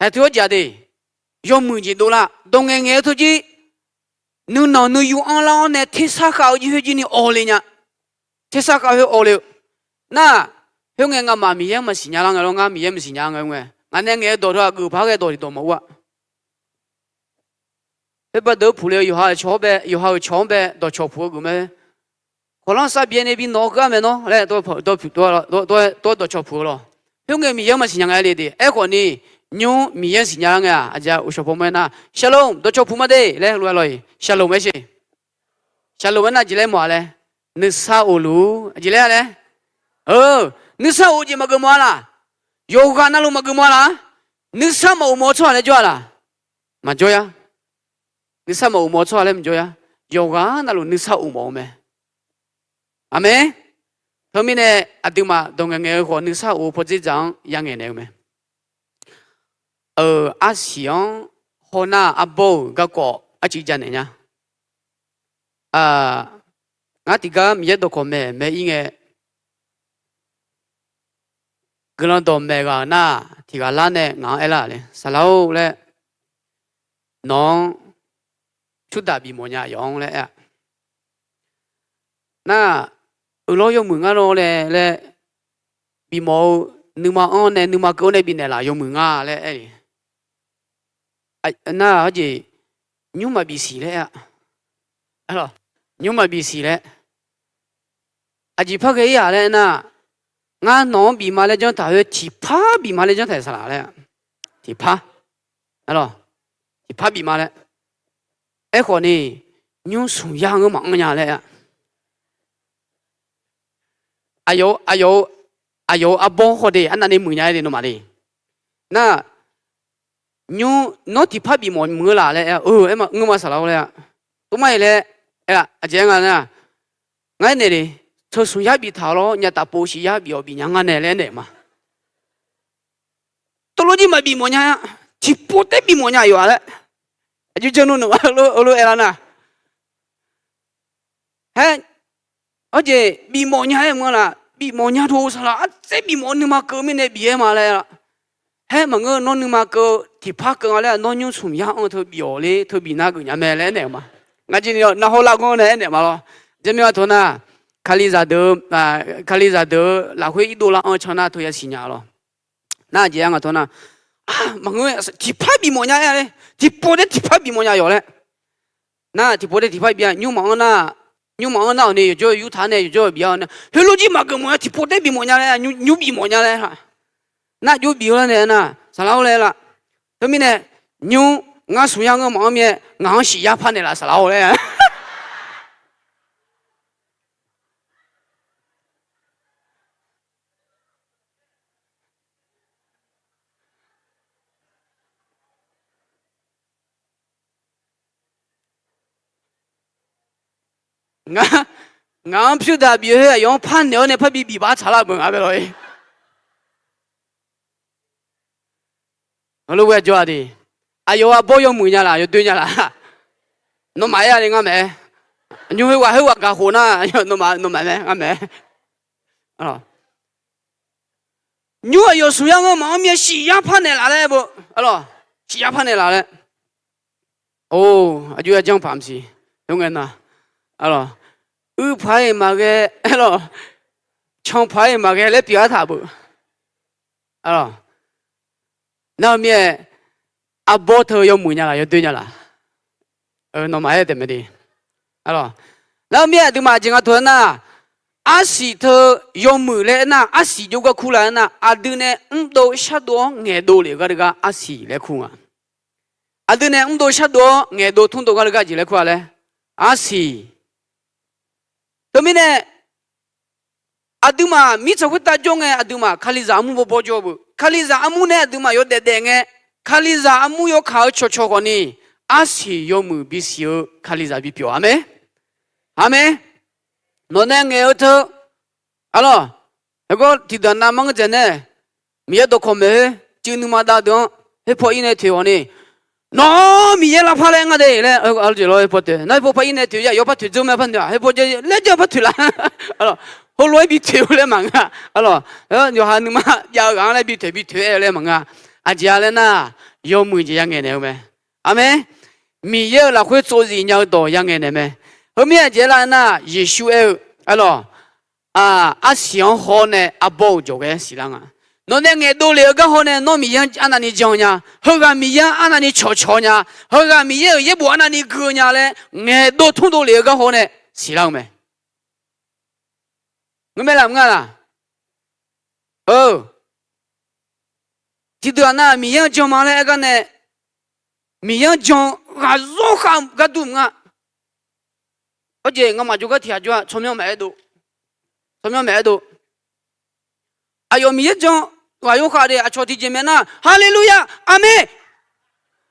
haeq teu-awr jaq de, yawmuiq jeq dovlar dawq ngaeqngaeq-eu teu jir, nuinanq nuiyu anrlar-awr nae tersar khav-eu jir khoer jir ni awv le nya. Tersar khav khoer awv le-eu. Nar, khoerngae ngamaf Miqyaer-anr maqsiq nya lar ngae lawr, ngar Miqyaer maqsiq nya ngae, ngaq nae ngaeq-eu dawq teu-aq geufpaq ghae dawq tiqdawq maqur-a. Khoer baqdeuq-eu puq le-eu yawqha-euq cawq-anr bae, yawqha-euq cawq-anr bae dawqcawq puq-eu geuf mae. Khawqlanr sar byaev nae bi nawq-eu keuv-ar mae nawr laer, tawr dawqcawq puq-eu lawr. Khoerngae Miqyaer-anr maqsiq nya ngae le de. Aerkhawf ni, nymr Miqyaer-anr siqnya lar ngae-aq, aqjeq uqshawq paw ma aer nar, Shalom, dawqcawq puq ma de laer heulof-aer lawr-iq, Shalom aer sher. Shalom aer nar jeq laer mawf-a laer, nuisar of luf-ur jeq laer-a laer. Eu, nuisar of jeq maqgeuf mawf-a laq? Yawqghaq navluf maqgeuf mawf-a laq? Nuisar maqof mawf-eu tsawrhaq laer jawr-a laq? Maqjawr-a. Nuisar maqof mawf-eu tsawrhaq laer maqjawr-a. Yawqghaq navluf nuisar of mawf-eu mae. Aqmeq. Teumirnae aqduimaf dawq ngaeqngaeq-eu khawf nuisar of-eu pawdzer dzaq-anr ya ngaeqnaeq-eu mae. Euq, arsiq-anr hawnar arbawr-euq garkawv arcuiv janaeq nya. Ngar tiqgar Miqyaer dawqkawq maeq mae ir ngae, guiqlanq dawqmaeq ghaq-euq nar, tiq ghaq lar nae ngaq-anr aerlar le, Saqlaq-or laer, nawq-anr pyurdaq bifmawf nya yawf-anr laer aer-a. Nar, uiqlawr yawmuiq ngar lawr laer laer, bifmawf-eu nuima anr nae nuima keuv-awr nae bifnaeq laf yawmuiq nga laer aer-iq. Nar, arjeq nymr maqbif siq laer aer-a. Nymr maqbif siq laer. Aqjeq par ghae ir-aq laer aer nar, ngar nawq-anr bif ma laer janr taq khoer tiqpar bif ma laer janr taq-iq saqlaq laer. Tiqpar. Tiqpar bif ma laer. Aerkhawf ni, nymr smq yar ngeur maqanr nya laer aer-a. Aqyawf-eu, aqyawf-eu arbawr khawf de arnavni muiq nya-aer de nawmaf de. Nar, nymr nawr tiqpar bifmawf muiq-eu laf laer aer-a. Eu, aer ngeur ma saqlaq-or laer-a. Tov mar-iq laer aer-a. Aqjeq aer nga nar, ngar aernaeq le, teu smq yar biftaq-awr lawr, nyataf pov siq yar bif-awq bifnya ngar nae laer aernaeq ma. Tov lof jir maqbif mawf nya-a. Tiqpov taer bif mawf nya yawf-a laer. Aqjox janr nmr nmr-a lof aerlar nar, haer, arjeq bif mawf nya-aer maqngeur laf, bif mawf nya tov saqlaq artsaer bif mawf-eu nuima keuv mirnae bif-aer ma laer-a. Haer maqngeur, nawr nuima keuv tiqpar keuv nga laer-a, nawr nymr smq yar anr-eu teu bif-awq le, teu bif nar geuf nya mae laer aernaeq-eu ma. Ngar jir ni nar hawr lar ganr nae aernaeq ma lawr. Jarmir-a tawq nar, Kalizaq deuq, Kalizaq deuq-eu lafkhoer irdov lar anr-eu can nar teu yasiq nya lawr. Nar aqjeq-a nga tawq nar, maqngeur, tiqpar bif mawf nya-aer laer, tiqpov taer tiqpar bif mawf nya yawf laer. Nar tiqpov taer tiqpar bif-a, nymr maqanr nar, nymr maqanr nar-awq ni yawqjawr-eu yurtaq nae yawqjawr-eu bif-awr nae, heulof jir maqgeuf mawf nya tiqpov taer bif mawf nya laer, nymr bif mawf nya laer. Nar jov bif-eu lar nae nar, saqlaq-or laer la. Teumirnae, nymr ngar smq yar ngeur maqanr mir-aer ngaq-anr siq yar par naeqlaf saqlaq-or laer. Ngaq-anr pyur daq bif-eu khoer aqyawf-anr par naeq-awr nae parbi bif bar tsaqlar beuq nga bae lawq-ir. Heulof ghae jawr-a de. Aqyawf-euq arbawr yawmuiq nya laf, yawdoer nya laf. Nawmaf aer-a le ngar maqaer. Nymr khoerghaq khoerghaq gaq khof nar, nawmaf mae ngar maqaer. Nymr aqyawf smq yar ngeur maqanr mir-aer siq yar par naeqlaf laer beu. Siq yar par naeqlaf laer. Or, aqjox-aer janr paq maqsiq. Khoerngae na, uir paq-aer maqghae, can paq-aer maqghae laer pyeuf-ar taq beu. Nar-eu mir-aer, arbawr teu yawmuiq nya laf, yawdoer nya laf. Nawmaf aer taef mae de. Nar mir-aer aqduimaf jeq nga taq-aer nar, arsiq teu yawmuiq laer aernar, arsiq jawrgar kur la aernar, aqdui nae mrdov shardov-awr ngaeqdov lef-eu gar deugar arsiq laer kur nga. Aqdui nae mrdov shardov-awr ngaeqdov tmrdov gar deugar jeq laer kur-a laer, arsiq. Teumirnae, aqduimaf mirtsaq khoertav jawr ngae, aqduimaf Kalizaq armur bawbaw jawr-eu beu. Kalizaq armur nae aqduimaf yawdaef daef ngae, Kalizaq armur yawkaq-eu cawqcawq khawfni, arsiq yawmuiq bisiq-eu Kalizaq bipyeuf-a mae. Aqmeq. Nawq nae ngaeq-eu teu, arlawq, heugar tiqdeuq nav mar ngeur dzaeq nae, Miqyaer dawqkawq maeq-aer cuiv nuima dav deuq-anr, khoerpaw ir nae toeq ghawqni, nawq-anr Miqyaer lavpar laer ngar de laer, aqjeq lawr khoerpaw toeq, nar khoerpaw ir nae toeq ya yawpar toeq dzeur mae par noeq-aq, khoerpaw laer janr-eu par toeq la. Arlawq, heulof-aer bi toeq-eu laer maqngeur-a. Arlawq, yawqha nuima jav-eu ghaq-anr laer bi toeq bi toeq-aer-eu laer maqngeur-a. Aqjeq-a laer nar, yawmuiq jeq yangaeq naeq-eu mae. Aqmeq. Miqyaer-euq lafkhoer tsovzif nya-eu dawq yangaeq naeq mae. Heumir aqjeq laer nar, Yeqsur aer-eu, arlawq, arsiq-anr haw-awr nae arbawr-euq jawqghae-aer siqlar nga. Nawq nae ngaeqdov lef-eu gar haw nae nawr Miqyaer-anr arnavni jan nya. Heughaq Miqyaer-anr arnavni cawqcawq nya. Heughaq Miqyaer-euq yaerbof arnavni gui-eu nya laer ngaeqdov tmrdov lef-eu gar haw nae siqlar-eu mae. Ngeur mae laf mr nga laq? Eu, tiqdeuq-aq nar Miqyaer-anr jan ma laer aer gar nae, Miqyaer-anr jan-eu ghaq zawr khav-eu gar dur mq nga. Hawjeq ngamaf jawrgar tiq ghaq jawr-a, tsawrmyanr maqaer dov. Tsawrmyanr maqaer dov. Aqyawf Miqyaer jan ghaq yawkhav de, aqcawq tiqjeq mae nar, Haleluya! Aqmeq!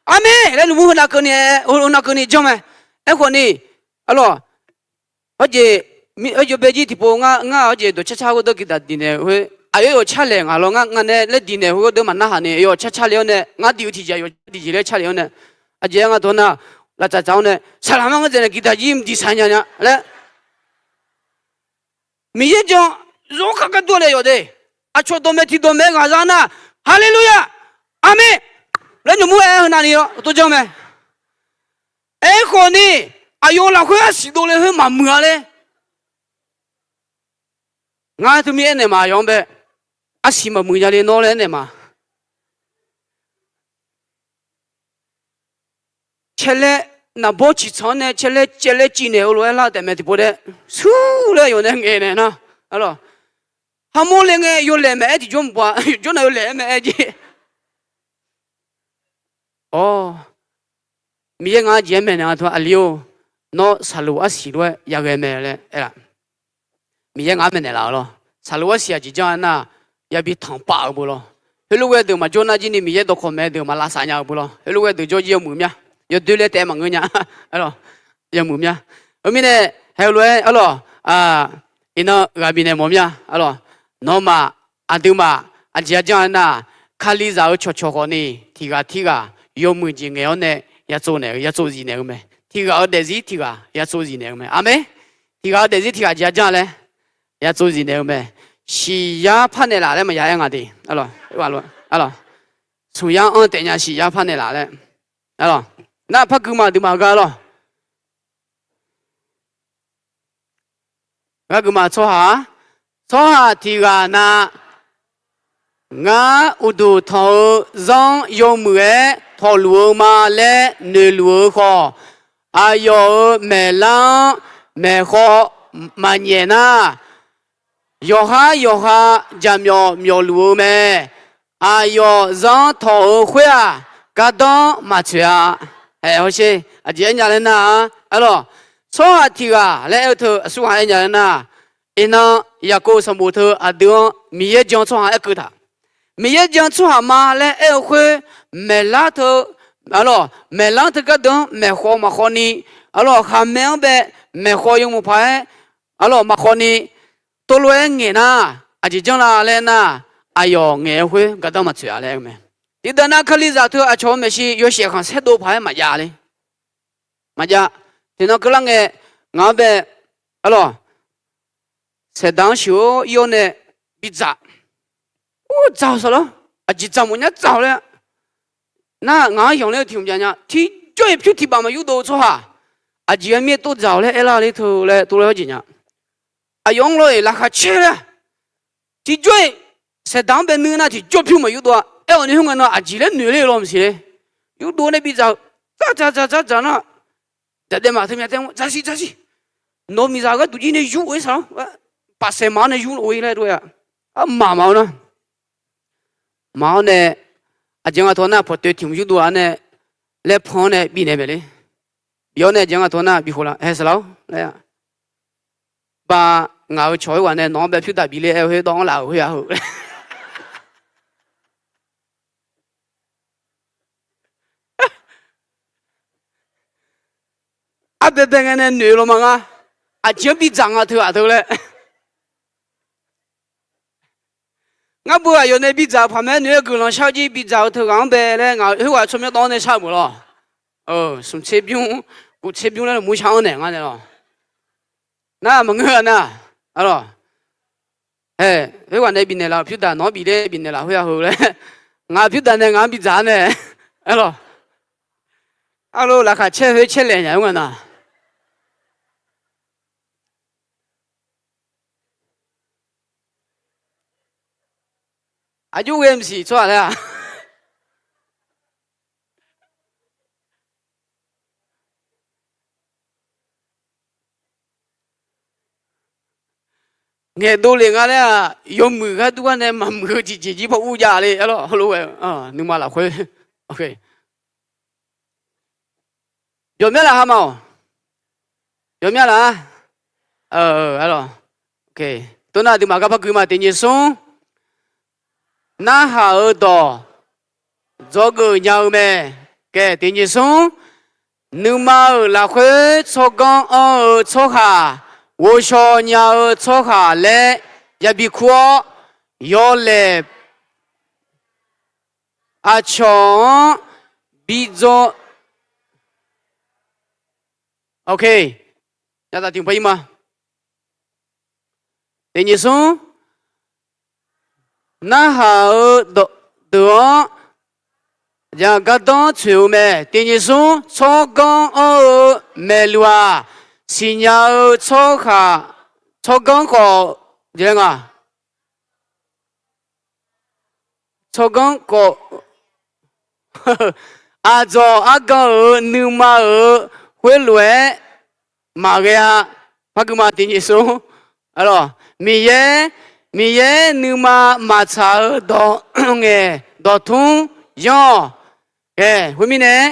Aqmeq! laer lmqmr heunav keuvni aer, heunav keuvni janr mae. Aerkhawfni, arlawq, hawjeq, hawjeq baejir tiqpov ngar, ngar hawjeq dawqcar car ghoerdeuq guiqdaq diqnaeq khoer, aqyawf yawf car laeq ngaq lawr ngar, ngar nae laer diqnaeq khoer ghoerdeuq maqnarhaq ni, yawf car car le-awr nae, ngar diq-eu tiqjeq yawf car diqjeq laer car le-awr nae, aqjeq-aer nga tawq nar, laftsaf tsaf-awr nae, saqlaq mar ngeur dzaeq nae guiqdaq jir mqdiq saq nya nya laer. Miqyaer jan zawr khav gar dur-a nae yawf de. Aqcawq dawqmaeq tiq dawqmaeq-aer ghaq za nar, Haleluya! Aqmeq! laer nymq mr-aer heunav ni-awr tov janr mae. Aerkhawfni, aqyawf lafkhoer arsiq dovle khoer maqmuiq-a ler. Ngar teumirnae aernaeq ma, aqyawf-anr bae, arsiq maqmuiq nya le nawr laer aernaeq ma. Caev laer, naqbawr ciqtsanq-anr nae caev laer caev laer civnaeq-eu lof-aer lar taef mae tiqpov dae, sur laer yawf nae ngaeq naeq nar, arlawq, hamawr le ngae yawlaeq maeq-aer tiqjawr mqpov-a, yawqjawr nav yawlaeq-aer maeq-aer jeq. Awr, Miqyaer ngar jeq-aer maeqnaeq nga teu aqli-or, nawr saqloq arsiq lof-aer yaghae mae laer aer-a. Miqyaer ngar maeqnaeq laf-eu lawr. Saqloq arsiq aqjeq janr-aer nar, yabi tanqpav-euq beu lawr. Heulof ghae deuq maqjawr nar jir ni Miqyaer dawqkawq maeq deuq maqlavsav nya-eu beu lawr. Heulof ghae deuq jawr jir yawmuiq mya. Yawdoer laer taef maqngeur nya. Arlawq, yawmuiq mya. Heu mirnae, heulof-aer arlawq, iqnan ghaq bifnaeq mawf mya. Arlawq, nawmaf, aqduimaf, aqjeq-a janr-aer nar, Kalizaq-euq cawqcawq khawfni, tiq ghaq tirghaq yawmuiq jeq ngaeq-awr nae, yatsov naeq-eu yatsov zifnaeq-eu mae. Tiq ghaq-euq daefzir tiq ghaq yatsov zifnaeq-eu mae. Aqmeq. Tiq ghaq-euq daefzir tiq ghaq jeq-a janr laer, yatsov zifnaeq-eu mae. Siqyar parnaeq laf laer maqya aer nga de. Smq yar anr taef nya siqyar parnaeq laf laer. Nar par gui ma aqduimaf-eu gar lawr. Gar gui ma tsawrhaq-a. Tsawrhaq tiq ghaq na, ngar uqduq tanq-eu zanr yawmuiq-aer tawqluf-eu ma laer noeqluf-eu khawf, aqyawf-euq maeqlar-anr maeqkhawv maqnyaef nar, yawqhar yawqha jaqmyawf myawfluf-eu mae. Aqyawf zanr tawq-eu khoer-aq, gardanr maqtsoeq-a. Haeq hawsher, aqjeq aer nya laer nar-a, arlawq, tsawrhaq tiq ghaq laer aer-eu teu aqsurghaq aer nya laer nar, iqnan Yaqkov sanqbof teu aqdui-anr Miqyaer jan tsawrhaq aerkeuv taq. Miqyaer jan tsawrhaq ma laer aer-eu khoer, maeqlar teu, arlawq, maeqlar teu gardeuq-anr maeqkhawv maqkhawv ni, arlawq, khaqmae-anr bae maeqkhawv yawmuiq paq-aer, arlawq, maqkhawv ni, tov lof-aer ngaeq nar, aqjeq janr la laer nar, aqyawf ngaeq-eu khoer gardanr maqtsoeq-a laer aer-eu mae. Tiqdeuq nav Kalizaq teu aqcawq-eu maeqshi yawshaef khanqsaer dov paq-aer maqjav le. Maqjav. Tiqnan keuvlar ngae, ngaq-anr bae, arlawq, saeqdaq-anr sheuq-awr ir-awr nae bidzaq. Ur, dzaq-awq saqlaq, aqjeq dzaq mawf nya dzaq-awq laer. Nar ngaq-anr yanqler-eu tiq hmq jav nya, tiqjawr-iq pyur tiq baf maqyur dov-eu tsawrhaq, aqjeq-aer mir-aer tov dzaq-awq laer aerlar ler teu laer tov laer hawjeq nya. Aqyawf-anr lawr-iq laqkhaq caer lar. Tiqjawr-iq saeqdaq-anr bae nuir nar tiqjawr pyur maqyur dov-a. Aer-awq ni khoerngae nan aqjeq laer noeq ler-eu law maqsiq le. Yur dov nae bidzaq-eu, dzaq dzaq dzaq dzaq dzaq nar, dzaqdaef maq teu myav tae dzaq siq dzaq siq. Nawq-eu miqzaq gharduq jir nae yur-eu saq-awr, paqsaef maq-awr nae yur lof-ir laer dov-a. Armaf maq-awr nar, maq-awr nae, aqjeq nga tawq nar pawqtoeq tiq mq yurdov-a nae, laer pan-awr nae bifnaeq maeq le. Bif-awr nae aqjeq nga tawq nar bikhof la hae saqlaq-awr laer-a. Ba, ngaq-euq cawq khoerghaq nae nawq-anr bae pyurdaq bif le aer-eu khoerdawv-anr laf-euq khoer-a heu. Arbaebae ngae nae noeq-eu lawma ngar, aqjeq-anr bidzaq nga teughaq teu laer. Ngar beu aqyawf nae bidzaq-eu paq mae, noeq-aer guiqlanq shar-eu jir bidzaq-eu teughaq-anr bae laer ngaq khoerghaq tsawrmyanr dawv-anr nae shar-eu meuq lawr. Smq tser bymr, kof tser bymr laer lmqmr shar-anr naeq ngar nae lawr. Nar maqngeur-a nar, arlawq. Ae, khoerghaq nae bifnaeq laf-euq pyurdaq nawq-anr bif le bifnaeq laf khoer-a heu laer, ngaq pyurdaq nae ngaq-anr bidzaq-a nae, arlawq. Arlawq, laqkhaq caer khoer caer laef nya-aer nga nar. Aqjox ghae mqsiq tsawrhaq laer-a. Ngaeqdov lef nga laer-aq, yawmuiq gharduq gar nae maqmuiq-eu tiqjeq jir paw ur jav le, arlawq, heulof-aer, nuima lafkhoer. Yawqmyanr laf ha ma-awq. Yawqmyanr laf-a. Arlawq. Tov nar aqduimaf gar par gui ma, tiq nyiq smr. Narhaq-euq dawq dzawgeuf nya-eu mae. Kae, tiq nyiq smr. Nuima-euq lafkhoer tsawrganr anr-eu tsawrhaq, ghovshaw nya-eu tsawrhaq laer yabi kur-awr, yawlaeq aqcawq-anr bi dzaw. Tiq nyiq smr. Narhaq-eu dawq deuq-anr gardanr tsoeq-eu mae. Tiq nyiq smr. Tsawrganr anr-eu maeqluq-aq, siqnya-eu tsawrhaq, tsawrganr khawf, jeq laer nga. Tsawrganr khawf, aqdzawq argan-euq nuima-euq khoerlof-aer maqghae-a. Par gui ma, tiq nyiq smr. Miqyaer, Miqyaer nuima maqtsaq-eu dawq ngaeq dawqtmr yanr-awq. Ae, khoermirnae,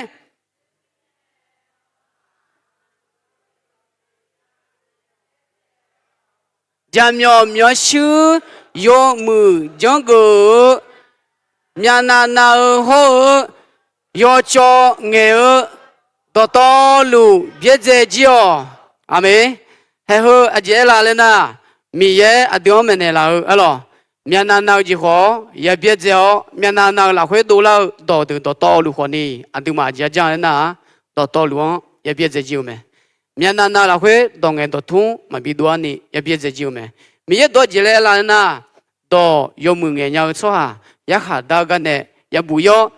jaqmyawf myawfshuir yawmuiq janrgeuf-eu, myavnav nav-eu hawr-eu, yawcawv ngaeq-eu dawqtawvluf byaerdzae jir-awq. Aqmeq. Haeq heu aqjeq aerlar laer nar, Miqyaer aqdui-anr maeqnaeq laf-eu arlawq, myavnav nav-eu jeq khawf-awr ya byaerdzae-awr, myavnav nav-eu lafkhoer dovlar-eu dawqdeuq dawqtawvluf khawfni, aqduimaf aqjeq-a janr laer nar-aq, dawqtawvluf-anr ya byaerdzae jir-eu mae. Myavnav nav-eu lafkhoer dawq ngaeq dawqtmr maqbi dov-ar ni ya byaerdzae jir-eu mae. Miqyaer dawq-eu jeq laer aerlar laer nar, dawq yawmuiq ngaeq nya-eu tsawrhaq yarkhaq dar-eu gar nae yabuq ir-awr,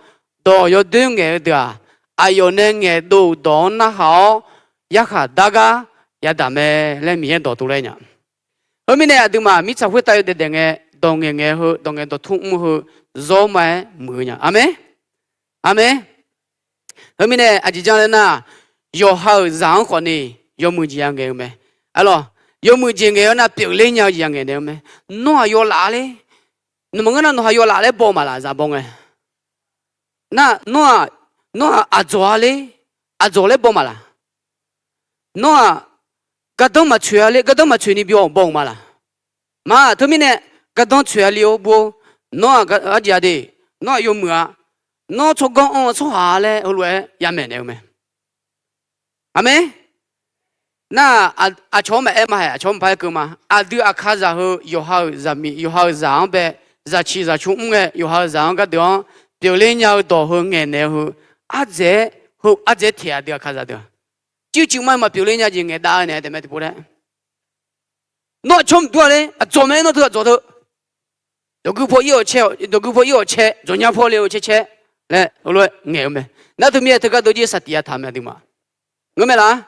dawq yawdoer ngaeq-eu deuq-aq, aqyawf nae ngaeqdov-euq dawq-anr narhaq-awr, yarkhaq dar gar yadaq mae laer Miqyaer dawq dovlar nya. Heumirnae aqduimaf mirtsaq khoertav yawdaef daef ngae, dawq ngaeq ngaeq-eu heu, dawq ngaeq dawqtmr mr-eu heu, zawr ma-aer muiq-eu nya. Aqmeq. Aqmeq. Heumirnae aqjeq janr laer nar, yawqha-euq zaq-anr khawfni yawmuiq jeq ya ngaeq-eu mae. Arlawq, yawmuiq jeq ngaeq-awr nar pyeufler nya-eu jeq ya ngaeq naeq-eu mae. Nawr-aq yawlaf ler, nawmaf ngeur nar nawqha yawlaf laer baw maqlaq, zaq baw ngae. Nar, nawr-aq, nawr-aq aqdzawq-a ler, aqdzawq laer baw maqlaq. Nawr-aq gardanr maqtsoeq-a ler, gardanr maqtsoeq ni bi-awq baw-euq maqlaq. Maq, teumirnae gardanr tsoeq-a ler-or bur-or. Nawr-aq arjeq-a de, nawr-aq yawmuiq-a, nawr tsawrganr anr-eu tsawrhaq-a laer heulof-aer ya maeqnaeq-eu mae. Aqmeq. Nar-aq, aqcawq-anr maqaer ma haeq, aqcawq-anr maqpar aer keuv ma. Aqdui aqkazaq heu yawqha-euq zaqmiq, yawqha-euq zaq-anr bae, zaqciq zaqcu mr ngae yawqha-euq zaq-anr gardeuq-anr pyeufler nya-eu dawq heu ngaeqnaeq-eu heu, ardzaeq-aer, heu ardzaeq-aer teq aqdui aqkazaq deuq-aq, cuiv cuiv ma maqpyeufler nya jeq ngaeqdav-eu naeq-aer taef mae tiqpov laer. Nawr aqcawq maqdur-a ler, aqdzawq mae nawr teu aqdzawq teu. Dawqgui paw ir-awq cae, dawqgui paw ir-awq cae, dzawqnya paw le-eu cae cae laer heulof-aer ngaeq-eu mae. Nar teumirnae teugar dov jir saqtiq ya taq mae aqduimaf. Ngeur mae laf.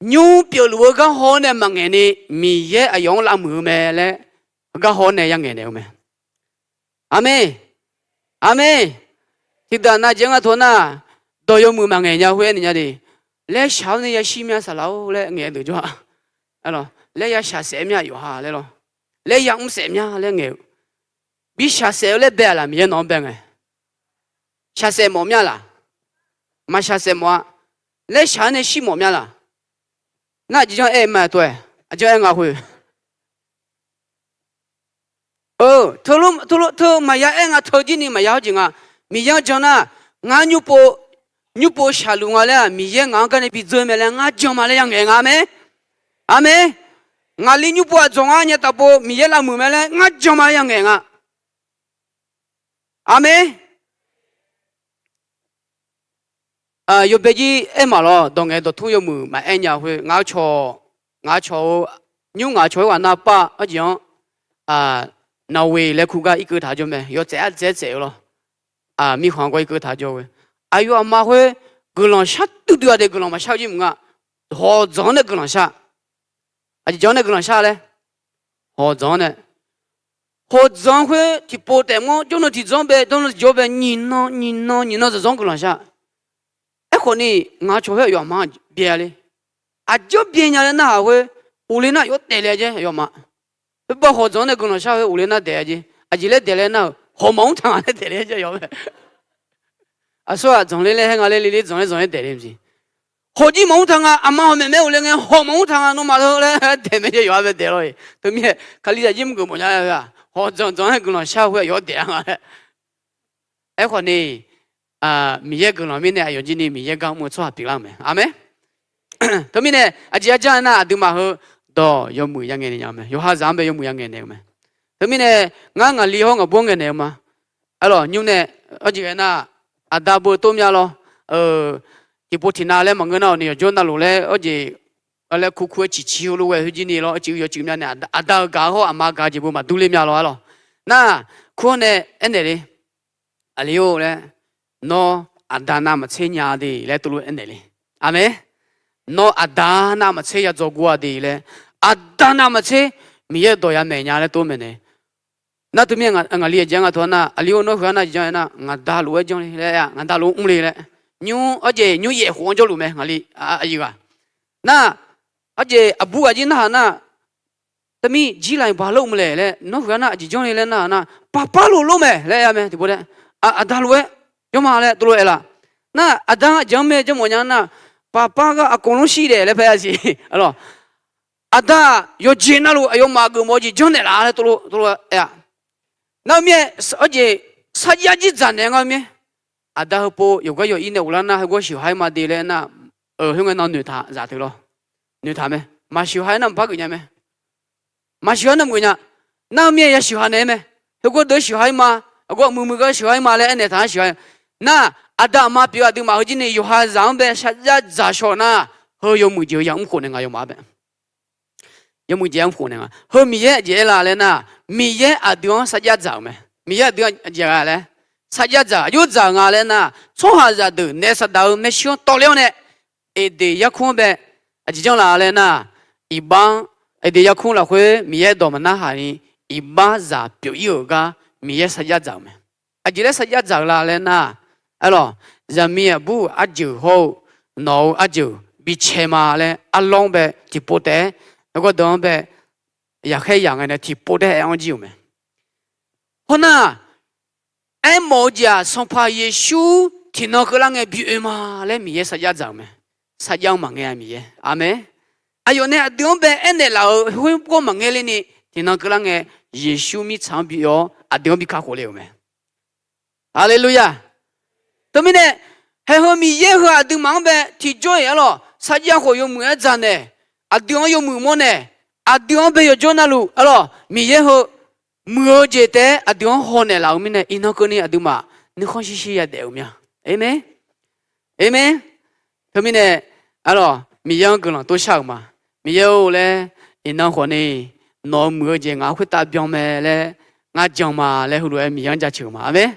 Nymr pyeufluf-eu garhaw-awr nae maqngaeq ni, Miqyaer aqyawf-anr lavmuiq-eu mae laer, garhaw-awr nae ya ngaeqnaeq-eu mae. Aqmeq. Aqmeq. Tiqdaq nav jeq-anr ngar tov nar, dawq yawmuiq maqngaeq nya khoer aer naeq nya de. Laer shaq-awr nae yashir mya saqlaq-or laer ngaeq-eu deuq jawr-a. Laer ya shaqsaef mya yawqha laer lawr. Laer ya mrsaef mya laer ngaeq-eu. Bi shaqsaef-eu laer bae-aq laq, Miqyaer nawq-anr bae ngae. Shaqsaef mawf mya laq. Maqshaqsaef mawf-a. Laer shaq-anr nae shir mawf mya laq. Nar aqjeq janr aer-eu ma tov-aer, aqjeq janr aer nga khoer. Teu maqya aer nga, teu jir ni maqya hawr jeq nga. Miqyaer-anr jan nar, ngar nymrpov shaqluf nga laer-aq, Miqyaer ngaq-anr gar nae bidzeur mae laer ngar jan ma laer yangaeq nga mae. Aqmeq. Ngaqli nymrpov aqdzawq ngar nya taqpov Miqyaer lavmuiq mae laer ngar jan ma laer yangaeq nga. Aqmeq. Yawbae jir aer maqlawr, dawq ngaeq dawqtmr yawmuiq maqaer nya khoer, ngaq-eu cawq, ngaq-eu cawq-eu, nymr ngaq-eu cawq-eu ghaq nar par arjeq-anr, Naweq laer kur gar irkeuv taq jawr mae, yawtsaef ardzae tsaef-eu lawr. Mirkhanq-anr gawr irkeuv taq jawr-eu, aqyawf aqma khoer guiqlanq shar duidui-a de, guiqlanq maqshar-eu jir mq nga. Hawq dzanq-anr nae guiqlanq shar. Aqjeq janr nae guiqlanq shar laer, hawq dzanq-anr nae, hawq dzanq-anr khoer tiqpov taef mawr jawrnan tiqdzanr bae, jawrnan tiqjawr bae, nyiq nan nyiq nan nyiq nan dzanq dzanr-anr guiqlanq shar. Aerkhawf ni, ngaq-eu cawq khoer aqyawf aqma byae le. Aqjeq byae nya laer narhaq khoer, uqle nar yawr daefle-a jaer aqyawf aqma. Khoerbav hawq dzanq-anr nae guiqlanq shar khoer uqle nar daef-a jeq. Aqjeq laer daefle nar-euq, hawq maqmr taq nga laer daefle-a jaer aqyawf mae. Aqsur-aq, dzanqler laer haer nga laer le le dzanqler dzanqler daefle maqsiq. Hawq jir maqmr taq nga, aqma hawq maeq maer uqle ngae hawq maqmr taq nga, nawmaf-eu laer daef mae jaer yawqha bae daef lawr-iq. Teumirnae Kalizaq jir mr geuf mawf nya-a, hawq dzanq dzanq-anr guiqlanq shar khoer aqyawf daef-a nga laer. Aerkhawf ni, Miqyaer guiqlanq mirnae aqyawf jir ni Miqyaer gar mr-eu tsawrhaq pyeuflar-euq mae. Aqmeq. Teumirnae aqjeq ya janr-aer nar, aqduimaf heu dawq yawmuiq ya ngaeq naeq nya-eu mae. Yawqha zaq-anr bae yawmuiq ya ngaeq naeq-eu mae. Teumirnae ngar ngaqli hawr ngaqbur-anr ngaeq naeq-eu ma. Arlawq nymr nae, arjeq ghae nar, aqda beu tov mya lawr. Tiqpov tiqnav laer maqngeur nar-awq, ni yawqjawr navluf laer arjeq laer kur kur-aer ciq ciq heulof ghae khoer jir ni lawr, arciv yawciv mya nae aqda-eu gaq hawr aqma gaq jeq beu maqdur ler mya lawr arlawq. Nar, kur-anr nae aernaeq le. Aqli-or laer, nawr aqda navmaqtser nya de laer tov lof aernaeq le. Aqmeq. Nawr aqda navmaqtser ya dzawgor-a de laer, aqda navmaqtser Miqyaer-eu dawq ya maeq nya laer tov maeqnaeq. Nar teumirnae ngaqli aqjeq-anr nga tov-a nar, aqli-or nawr heu-anr nar jeq janr-aer nar, ngaqda lof-aer janr le laer, ngaqda lof-aer mr le laer, nymr arjeq nymr yaef khof-anr jawrluf mae ngaqli aqyuif ghaq. Nar, arjeq aqbur ghaq jir narhaq nar, teumirnae jir laf-iq baq lor mq laeq laer, nawr heu-anr nar aqjeq janr le laer narhaq nar, paqpar lof lor mae laer aer-a mae tiqpov laer. Aqda lof-aer jawr ma laer tov lof aer laf. Nar aqda-anr aqjeq-anr mae janr mawf nya nar, paqpar gar aqkawq lanr shir daef laer paer-a siq. Arlawq, aqda-aq yawqjeq navluf aqyawfmaf geufmawf-eu jeq janrnaeq laf laer tov lof aer-a. Nar-eu mirnae, arjeq sarjax jir dzaq naeq nga-eu mirnae, aqda heupov yawqgar yawq-ir nae ghoflar nar, heugawr sheuq ha-ir ma de laer nar, khoerngae nan noeqtaq zaf teu lawr. Noeqtaq mae. Maqsheuq ha-ir nar maqpar geuf nya mae. Maqsheuq ha-ir nar maqgeuf nya. Nar-eu mirnae ya sheuq ha naeq-aer mae. Heugawr deuq sheuq ha-ir ma, aqgawr muiq muiq gar sheuq ha-ir ma laer aernaeq taq-anr sheuq ha-ir. Nar, aqda aqma pyeuf-eu aqduimaf heu jir ni yawqha zaq-anr bae sarjax dzaq shaw nar, heu yawmuiq jeq-eu ya mr khof naeq nga yawmaf-a bae. Yawmuiq jeq-a mr khof naeq nga. Heu Miqyaer aqjeq aer la laer nar, Miqyaer aqdui-anr sarjax dzaq-euq mae. Miqyaer aqdui-anr aqjeq gha laer sarjax dzaq, aqjox dzaq-eu nga laer nar, tsawrhaqzaq deuq naef saqdaq-eu maershuir-anr tawvler-awr nae, Eqdeq yarkmr-anr bae aqjeq janr la laer nar, iqbax-anr, Eqdeq yarkmr lafkhoer Miqyaer dawq maqnar haq ni, iqbax zaq pyeuf-ir-euq gar Miqyaer sarjax dzaq-euq mae. Aqjeq laer sarjax dzaq-eu la laer nar, arlawq, zaqmiq aqbur aqjeuq hawr-eu nawq-eu aqjeuq bi cae ma laer arlawr-anr bae tiqpov taef-aer, heugawr deuq-anr bae yaqkhaer yaq ngae nae tiqpov taef-aer aer-anr jir-euq mae. Hawnar, aermawf-eu jeq-aq Sanqpaq Yeqsur tiqnan keuvlar ngae bi oe ma laer Miqyaer sarjax dzaq-euq mae. Sarjax-anr maqngae-a Miqyaer. Aqmeq. Aqyawf nae aqdui-anr bae aernaeq laf-euq khoergawr maqngae ler ni, tiqnan keuvlar ngae Yeqsur mirtsaq-anr bi oe-awr aqdui-anr bi kakhof le-euq mae. Haleluya! Teumirnae, haeqheu Miqyaer heu aqduimaf-anr bae tiqjawr-iq arlawq sarjax khawf yawmuiq-aer dzaq naeq, aqdui-anr yawmuiq mawr naeq, aqdui-anr bae yawqjawr navluf arlawq Miqyaer heu muiq-eu jeq taef-aer aqdui-anr haw naeqlaf-euq mirnae, iqnan keuvni aqduimaf nuikhanr shirshir yadaef-euq mya. Aqmeq. Aqmeq. Teumirnae, arlawq Miqyaer-anr guiqlanq tov shar-euq ma. Miqyaer-or laer, iqnan khawfni nawq-euq muiq-eu jeq ngaq-anr khoertav byan mae laer ngar jan ma laer heulof-aer Miqyaer-anr jaceuq-euq ma. Aqmeq.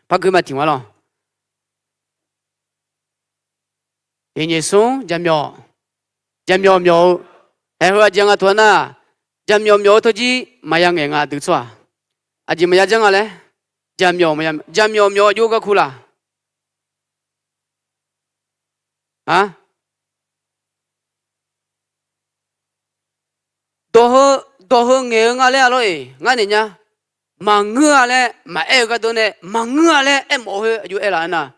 Par gui ma tiq ma lawq. Iqnyiq smr jaqmyawf, jaqmyawf myawf-eu, haeqheu aqjeq nga taq-a nar, jaqmyawf myawf-eu tawjir maqya ngaeq nga aqdui tsawrhaq. Aqjeq maqya janr nga laer, jaqmyawf maqya, jaqmyawf myawf aqjox gar kur laq? A, Dawq heu, dawq heu ngaeq-eu nga laer arlawr-iq ngar naeq nya. Maqngeur-a laer maqaer-eu gharduq nae, maqngeur-a laer aermawf-eu khoer aqjox aer laf-aer nar,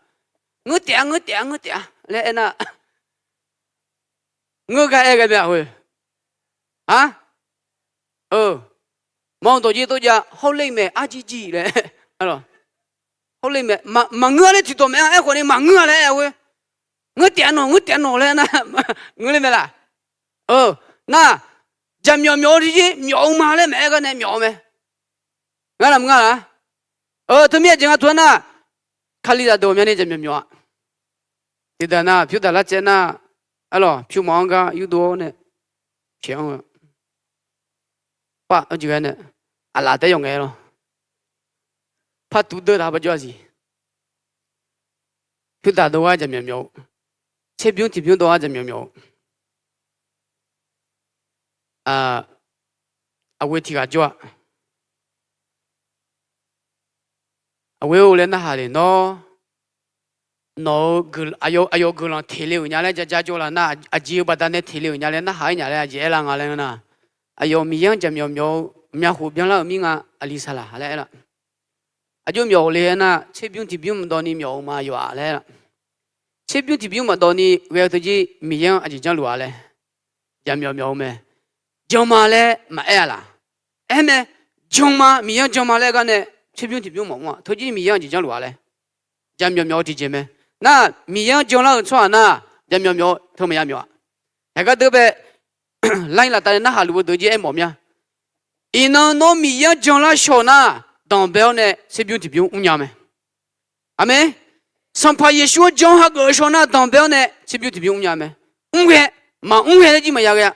ngeur taef-a, ngeur taef-a, ngeur taef-a laer aernar, ngeur gar aer ghae mae-aq khoer. Ar, maqanr dawq jir tov jav hawr ler maeq arjir jir laer, hawr ler maeq, maqngeur-a laer tiqdawq maeq-a aerkhawf ni maqngeur-a laer aer-eu khoer. Ngeur taef-a nawq, ngeur taef-a nawq laer nar, ngeur ler mae laf. Nar, jaqmyawf myawf-eu tiqjir myawf-eu ma laer maqaer gar nae myawf-eu mae. Ngar lamq ngar-a. Teumir aqjeq nga tov-aer nar, Kalizaq deuq ghawqmyani jaqmyawf myawf-a. Tiqdaq nar pyur daq lar caev nar, arlawq pyur mawf-anr gar yurdov-awr nae pyaeq-anr-eu, par-awr jeq ghae nae, aqlaf taef yawf ngae lawr. Par tuv deur taq-a par jawr-a siq. Pyur daq dov gar jaqmyawf myawf-eu, tserbymr tiqbymr dov gar jaqmyawf myawf-eu, aqghoe tiq ghaq jawr-a. Aqghoe-or laer narhaq le nawr, nawq-eu aqyawf guiqlanq teq le-euq nya laer ja ja jawr laf nar, aqjeq-eu baqdanae teq le-euq nya laer narhaq-aer nya laer aqjeq aerlar nga laer ngeur nar, aqyawf Miqyaer-anr jaqmyawf myawf-eu myavkhof byanlar-euq mir nga, aqli saqlaq laer aerlaf. Aqjox myawf le-aer nar, tserbymr tiqbymr maqdawv ni myawf-eu ma yawf-a laer aerlaf. Tserbymr tiqbymr maqdawv ni ghae-eu teujir Miqyaer-anr aqjeq janrluf-a laer jaqmyawf myawf-eu mae. Jan ma laer maqaer-a laf. Aer mae, jan ma, Miqyaer-anr jan ma laer gar nae tserbymr tiqbymr maqmr-a, teujir Miqyaer-anr aqjeq janrluf-a laer jaqmyawf myawf-eu tiqjeq mae. Nar, Miqyaer-anr janlar-euq tsawrhaq nar, jaqmyawf myawf-eu teu maqya myawf-a. Haeq gardeuv bae, lar-ir laf taf nae narhaq luf-eu deuq jir aermawf mya. Iqnan nawr Miqyaer-anr janlar shawq nar, danqbae-awr nae tserbymr tiqbymr mrnya mae. Aqmeq. Sanqpaq Yeqsur-anr jan hageuf-eu shaw nar, danqbae-awr nae tserbymr tiqbymr mrnya mae. Mr ghae, maqmr ghae laer jir maqya ghae-a.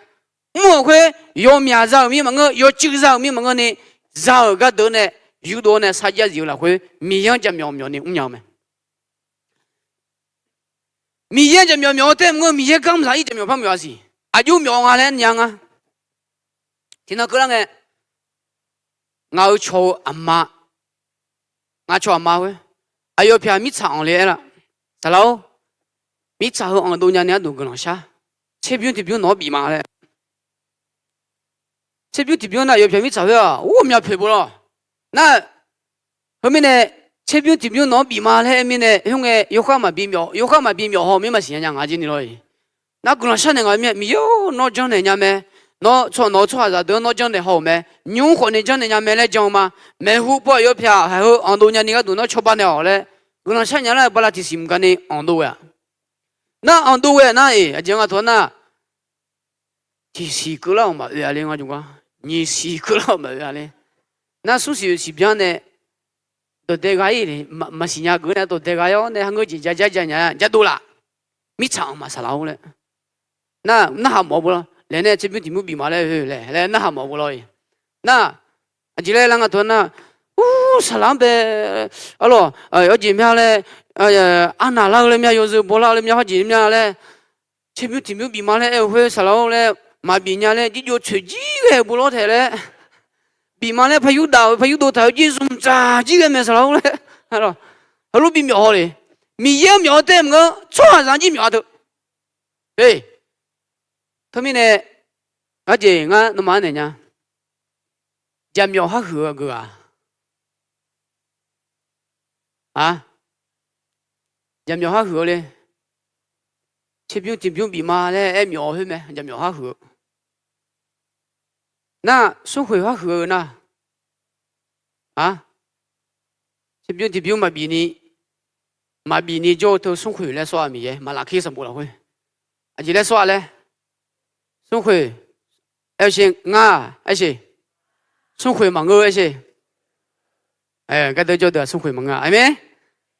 Mr-euq khoer yawmyaq za-euq mir maqngeur, yawcuiv za-euq mir maqngeur ni, za-euq gardeuv nae yurdov-awr nae sarjax zif-eu lafkhoer Miqyaer-anr jaqmyawf myawf ni mrnya-eu mae. Miqyaer jaqmyawf myawf-eu taef maqngeur, Miqyaer garmq zaq-ir jaqmyawf par myawf-a siq. Aqjox myawf nga laer nya nga. Tiqnan keuvlar ngae, ngaq-euq cawq-eu aqma, ngaq cawq aqma khoer, aqyawf pyaq mirtsaq anq le aerlar, saqlaq-or, mirtsaq heu anq dov nya ni gharduq guiqlanq shar, tserbymr tiqbymr nawq-anr bif ma laer. Tserbymr tiqbymr nar aqyawf pyaq mirtsaq khoer-aq, ghawqmya poeq bo lawr. Nar, heumirnae, tserbymr tiqbymr nawq-anr bif ma laer aer mirnae, khoerngae yawkhav maqbi myawf, yawkhav maqbi myawf haw mir maqsiq nya nya nga jir ni lawr-iq. Nar guiqlanq sharnaeq nga mir-a, Miqyaer-or, nawr janrnaeq nya mae. Nawr tsawq, nawq-eu tsawrhaqzaq deuq-anr nawr janrnaeq haw-euq mae. Nymr khawf ni janrnaeq nya mae laer jan-eu ma. Maeqhu paw aqyawf pyaq haiq heu anq dov nya ni gharduq nawr cawba naeq-awq laer, guiqlanq sharnaeq nya lar-eu bala tiqsiq mqga ni anq dov ghae-aq. Nar anq dov ghae-aq nar-iq, aqjeq nga tawq nar, tiqsiq keuvlar-awq maqoe-a le ngar jawrgar. Nyiq siq keuvlar-awq maqoe-a le. Nar smr siq oeq siq byan nae dawqdae gha-ir le, maqsiq nya geuf nae dawqdae gha-awr nae ha ngeur jeq ja ja ja nya ja dov laf. Mirtsaq anq maqsaq laf-or laer. Nar, narhaq mawf-eu bo lawr. Laer nae tserbymr tiqbymr bif ma laer, laer narhaq mawf-eu bo lawr-iq. Nar, aqjeq laer lar nga tawq nar, ur, saqlaq-anr bae, arlawq, awjeq mya laer, arnaq lar-eu laer mya, yawzeu bawlar-eu laer mya, hawjeq mya laer, tserbymr tiqbymr bif ma laer aer-eu khoer saqlaq-or laer, maqbif nya laer jirjov tsoeq jir ghae bo lawr taef laer, bif ma laer paqyur daf-eu paqyur dov taq-eu jir zmqdzaq jir ghae mae saqlaq-or laer, heulof bi myawf haw le. Miqyaer-anr myawf-eu taef maqngeur, tsawrhaqzaq-anr jir myawf-a teu. Teumirnae, aqjeq ngar nawmaf-anr naeq nya. Jaqmyawf harhuiq-eu aqgeu ghaq. A, jaqmyawf harhuiq-eu le. Tserbymr tiqbymr bif ma laer aer myawf-eu khoer mae, jaqmyawf harhuiq-eu. Nar, smrkhoeq harhuiq-eu nar, a, tserbymr tiqbymr maqbif ni, maqbif ni jawr-eu teu smrkhoeq laer sawr-a Miqyaer, maqlaqkir sanqbof lafkhoer. Aqjeq laer sawr-a laer, smrkhoeq, aer-eu sher ngar, aer sher, smrkhoeq maqngeur aer sher. Gardeur jawrdeuq-aq smrkhoeq maqngeur-a. Aqmeq.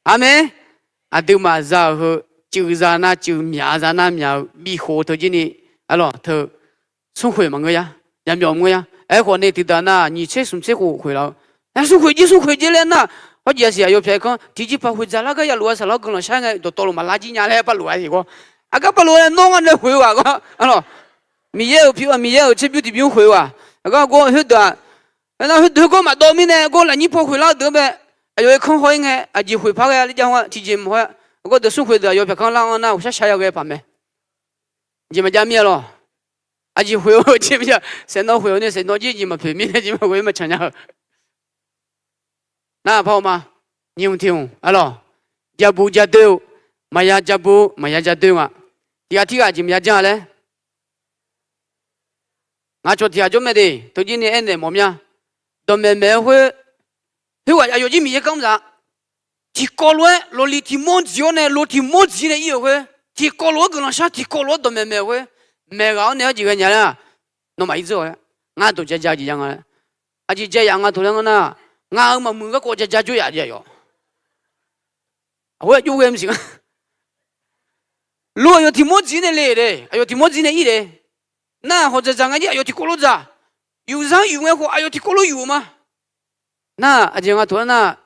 Aqmeq. Aqduimaf za-euq heu, cuiv za nar cuiv, myaq za nar myaq-eu bifkhof-eu teu jir ni, arlawq teu, smrkhoeq maqngeur ya, jaqmyawf maqngeur ya. Aerkhawf ni tiqdaq nar nyiq tser smq tser khof khoeq laf-eu, smrkhoeq jir smrkhoeq jir laer nar, hawjeq yasiq aqyawf pyaq-iq kanr tiqjir paq khoeq dzaq lar gar yalof-a saqlaq-awr guiqlanq shar ngae dawqtawvluf maqlar jir nya laer par lof-a siq gawr. Aqgar par lof-a nawr ngar nae khoeq-eu ghaq gawr, arlawq, Miqyaer-euq pi-a Miqyaer-euq tserbymr tiqbymr khoeq-eu ghaq. Aqgar gawr khoerdeuq-aq, khoerdeuq gawr maqdawv mirnae gawr lafnyir paw khoeq lar-eu deuq-anr bae, aqyawf-iq kanr haw-ir ngae aqjeq khoeq par ghae-a laer jav-a tiqjeq mq haw-a. Aqgar deuq smrkhoeq deuq aqyawf pyaq kanr lar-anr nar ghawqshar shaq yaghae paq mae. Jeq maqjav mir-a lawq. Aqjeq khoeq-eu jeq maqjav, saeqnawv khoeq-eu nae saeqnawv jir jeq maqpoeq mirnae jeq maqghoe maqcan nya-eu. Nar par-eu ma. Nyiq hmq tiq hmq arlawq, jabu jadoer-eu, maqya jabu maqya jadoer nga. Tiq ghaq tirghaq jeq maqya janr-a laer. Ngaq cawq tiq ghaq jawr mae de, teujir ni aernaeq mawf mya. Dawqmaeq maeq-eu khoer, khoerghaq aqyawf jir Miqyaer gar mr zaq. Tiqkawv lof-aer lawqliq tiq mawr dziq-awr nae, loq tiq mawr dziq nae ir-euq khoer, tiqkawv lof-aer guiqlanq shar, tiqkawv lof-aer dawqmaeq maeq-euq khoer, maeqghaq-awr nae-awr jeq ghae nya laer-aq, nawmaf irdzeur-awq laer, ngar dawq jaja jeq ya nga laer. Aqjeq ja yaf nga taq laer ngeur nar, ngaq-euq maqmuiq garkawv jaja jawr yaf jeq aqyawf. Aqghoer aqjox ghae maqsiq nga. Loq aqyawf tiq mawr dziq nae le de, aqyawf tiq mawr dziq nae ir de. Nar hawq dzaqdzaq ngae jir aqyawf tiqkawv lof dzaq. Yufzar yuf ngae khawf aqyawf tiqkawv lof yuf-eu ma. Nar aqjeq nga taq-aer nar,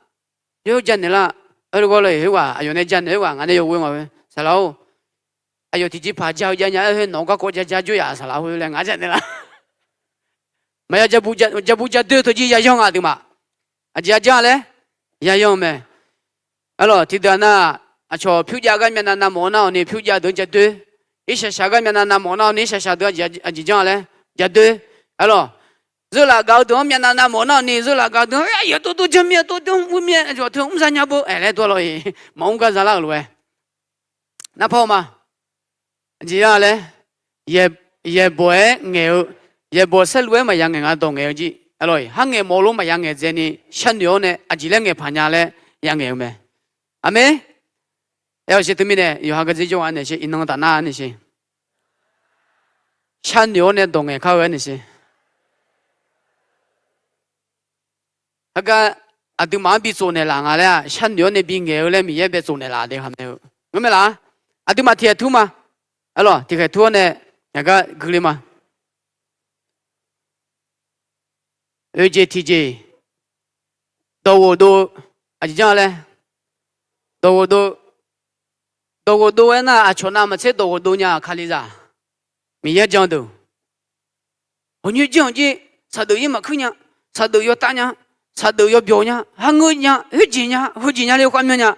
yawr janaeq lar, aerluf gawr lor-eq, khoerghaq aqyawf nae janaeq khoerghaq ngaq nae yawghoe nga-eu saqlaq-or. Aqyawf tiqjeqpaq ja-eu jav nya-aer khoer nawq-eu garkawv jaja jawr yaf saqlaq khoer laer ngaq janaeq lar. Maqya jabu jadoer-eu teujir yayanr nga aqduimaf. Aqjeq ya janr laer, yayanr-eu mae. Arlawq tiqdeuq-aq nar, aqcawq pyur jav gar myavnav navmawf-eu nar-awq ni pyur jav deuq-anr jadoer. Irshaq shaq gar myavnav navmawf nar-awq ni irshaq shaq deuq-anr aqjeq janr laer jadoer. Arlawq, zeurlaf gaq-eu deuq-anr myavnav navmawf nar-awq ni zeurlaf gaq-eu deuq-anr, aqyawf tov tov janr mir-a, tov janr mr mir-a, aqcawq teu mr za nya beu-aer laer dov-a lor-eq, maqmr gar za lar-euq lof-aer. Nar par-eu ma. Aqjeq ya laer, yaeqbawq-aer ngaeq-eu, yaeqbawq saerlu-aer maqya ngaeq nga dawq ngaeq-eu jir. Arlawq-iq, har ngaeq mawf lof maqya ngaeq dzaeni sharnoeq-awr nae aqjeq laer ngaeqpaq nya laer ya ngaeq-eu mae. Aqmeq. Aer-awq sher teumirnae yawqha gardzer jawr-a naeq sher, iqnan taf nar-a naeq sher. Sharnoeq-awr nae dawq ngaeq kar-eu aer naeq sher. Heugar aqduimaf-anr bi tsofnaeq laf nga laer-aq, sharnoeq-awr nae bi ngaeq-eu laer Miqyaer bae tsofnaeq laf de ha mae-eu. Ngeur mae laf-a? Aqduimaf tiqkhaeq tur ma. Arlawq tiqkhaeq tur-awr nae, yaqgar guiqle ma. Oeq jeq tiqjeq, dawqghof dov-eu, aqjeq janr laer, dawqghof dov-eu, dawqghof dov-aer nar aqcawq navmaqtser dawqghof dov nya-aq kalizaq, Miqyaer jan deuq. Hawq nyoer janr-eu jir, saqdeuf ir maqkuir nya, saqdeuf yawtav nya, saqdeuf yawbyawq nya, har ngeur nya, khoerjeq nya, heujeq nya le khav myanr nya.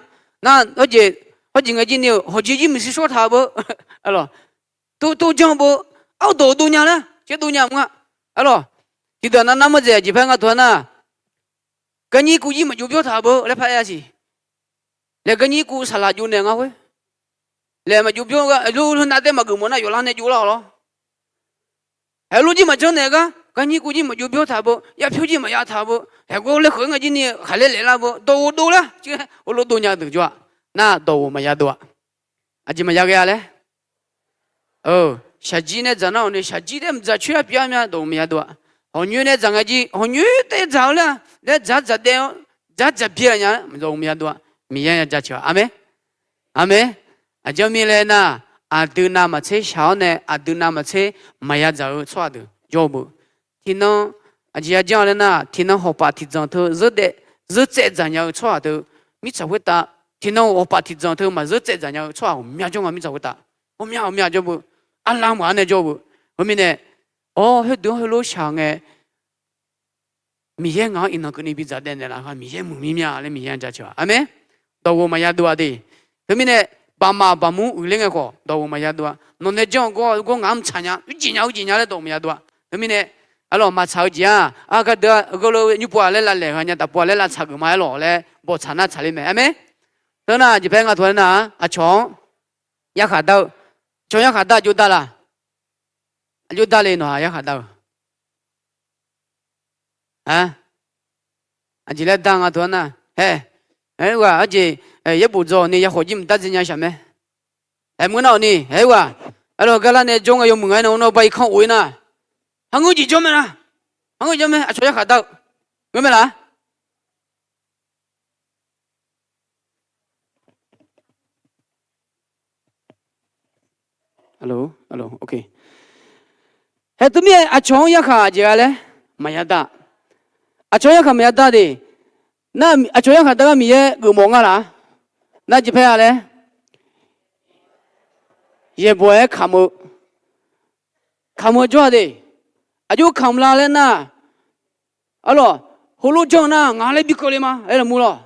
Nar, hawrjeq, hawrjeq ngae jir ni-eu hawqjeq jir maqsiq shawr taq-eu beu. Arlawq, tov tov janr-eu beu, arhu dawqghof dov nya laer caer dov nya mq nga. Arlawq, tiqdeuq nav nar mawr dzaeq jeq paer nga taq-a nar, garnyir kuv jir maqjov byawr taq-eu beu laer par aer-a siq. Laer garnyir kuv saqlaq jov naeq nga khoer. Laer maqjov byawr gar, lor lor nav taer maqgeuf mawf nar yawqlar nae jov lar-awq lawr. Haeq lor jir maqjanr naeq gar, garnyir kuv jir maqjov byawr taq beu, yapyur jir maqya taq beu, haeq gawr laer khawf-aer nga jir ni khaqlaer laeq lar beu, dawqghof dov laer, heulof dov nya deuq jawr-aq, nar dawqghof maqya dov-aq. Aqjeq maqya ghae-a laer. Shaqjir nae dzaq nar-awq ni, shaqjir tae maqdzaq coer-a pyeuf-a mya dawqghof maqya dov-aq. Hawq nyoer nae dzaq ngae jir, hawq nyoer tae dzaq-eu laer, laer dzaq dzaq daef-awr, dzaq dzaq byae nya, dawqghof maqya dov-aq. Miqyaer ya jaceuq-a. Aqmeq. Aqmeq. Aqjeq mirnae laer nar, aqdui navmaqtser shaq-awr nae aqdui navmaqtser maqya dzaq-eu tsawrhaq deuq jawr-eu beu. Tiqnan, aqjeq ya janr laer nar, tiqnan hawpaf tiqdzanq teu zeur daef, zeur tsaev dzaq nya-eu tsawrhaq teu, mirtsaq khoertav, tiqnan hawpaf tiqdzanq teu maqzeur tsaev dzaq nya-eu tsawrhaq ghawqmya jawr nga mirtsaq khoertav. Ghawqmya ghawqmya jawr beu, arlamq ghaq nae jawr beu. Khoermirnae, awr, khoerdeuq-anr heulof shaq ngae, Miqyaer ngaq-anr iqnan keuvni bidzaq daef naeqlaf-a, Miqyaer muiq mir mya laer Miqyaer-anr jaceuq-a. Aqmeq. Dawqghof maqya dov-a de. Teumirnae, baqmaf baqmur uiqler ngae khawf dawqghof maqya dov-a. Nawq nae janr-eu gawr-eu gawr ngaq-anr maqtsaq nya, irjeq nya irjeq nya laer dawqghof maqya dov-a. Teumirnae, arlawq maqtsaq-eu jeq-aq, aqgeu deuq-a, aqgeu lo nymrpov-aq laer lavlaeq ghae nya, daqpov-aq laer lavtsaq geuf ma aerlawq laer bawqtsaq nar tsaqler mae. Aqmeq. Teu nar jeq paer nga taq-aer nar-aq, aqcawq-anr yarkhaq dar-eu, aqcawq-anr yarkhaq dar aqjox dar la? Aqjox dar le nawq-aq yarkhaq dar-eu. Aqjeq laer dar nga taq-aer nar, hae, aerghaq arjeq, yaerbof dzaw ni yakhawf jir maqdar dzae nya shaq mae. Aermur nar-awq ni, aerghaq, arlawq garlar nae jawr ngae yawmuiq nga-aer nae nar bar irkanr of-ir nar, hangeur jeq jawr mae la? Hangeur jeq jawr mae, aqcawq yarkhaq dar-eu. Ngeur mae la? Hae teumirnae aqcawq-anr yarkhaq jeq gha laer maqya dar. Aqcawq-anr yarkhaq maqya dar de. Nar aqcawq yarkhaq dar gar Miqyaer geufmawf nga laf? Nar jeq paer-a laer, yaeqbawq-aer kamq-eu, kamq-eu jawr-a de. Aqjox kamq la laer nar, arlawq, heulof janr-eu nar ngaq laer bi keuvle ma aer lawq mur lawq.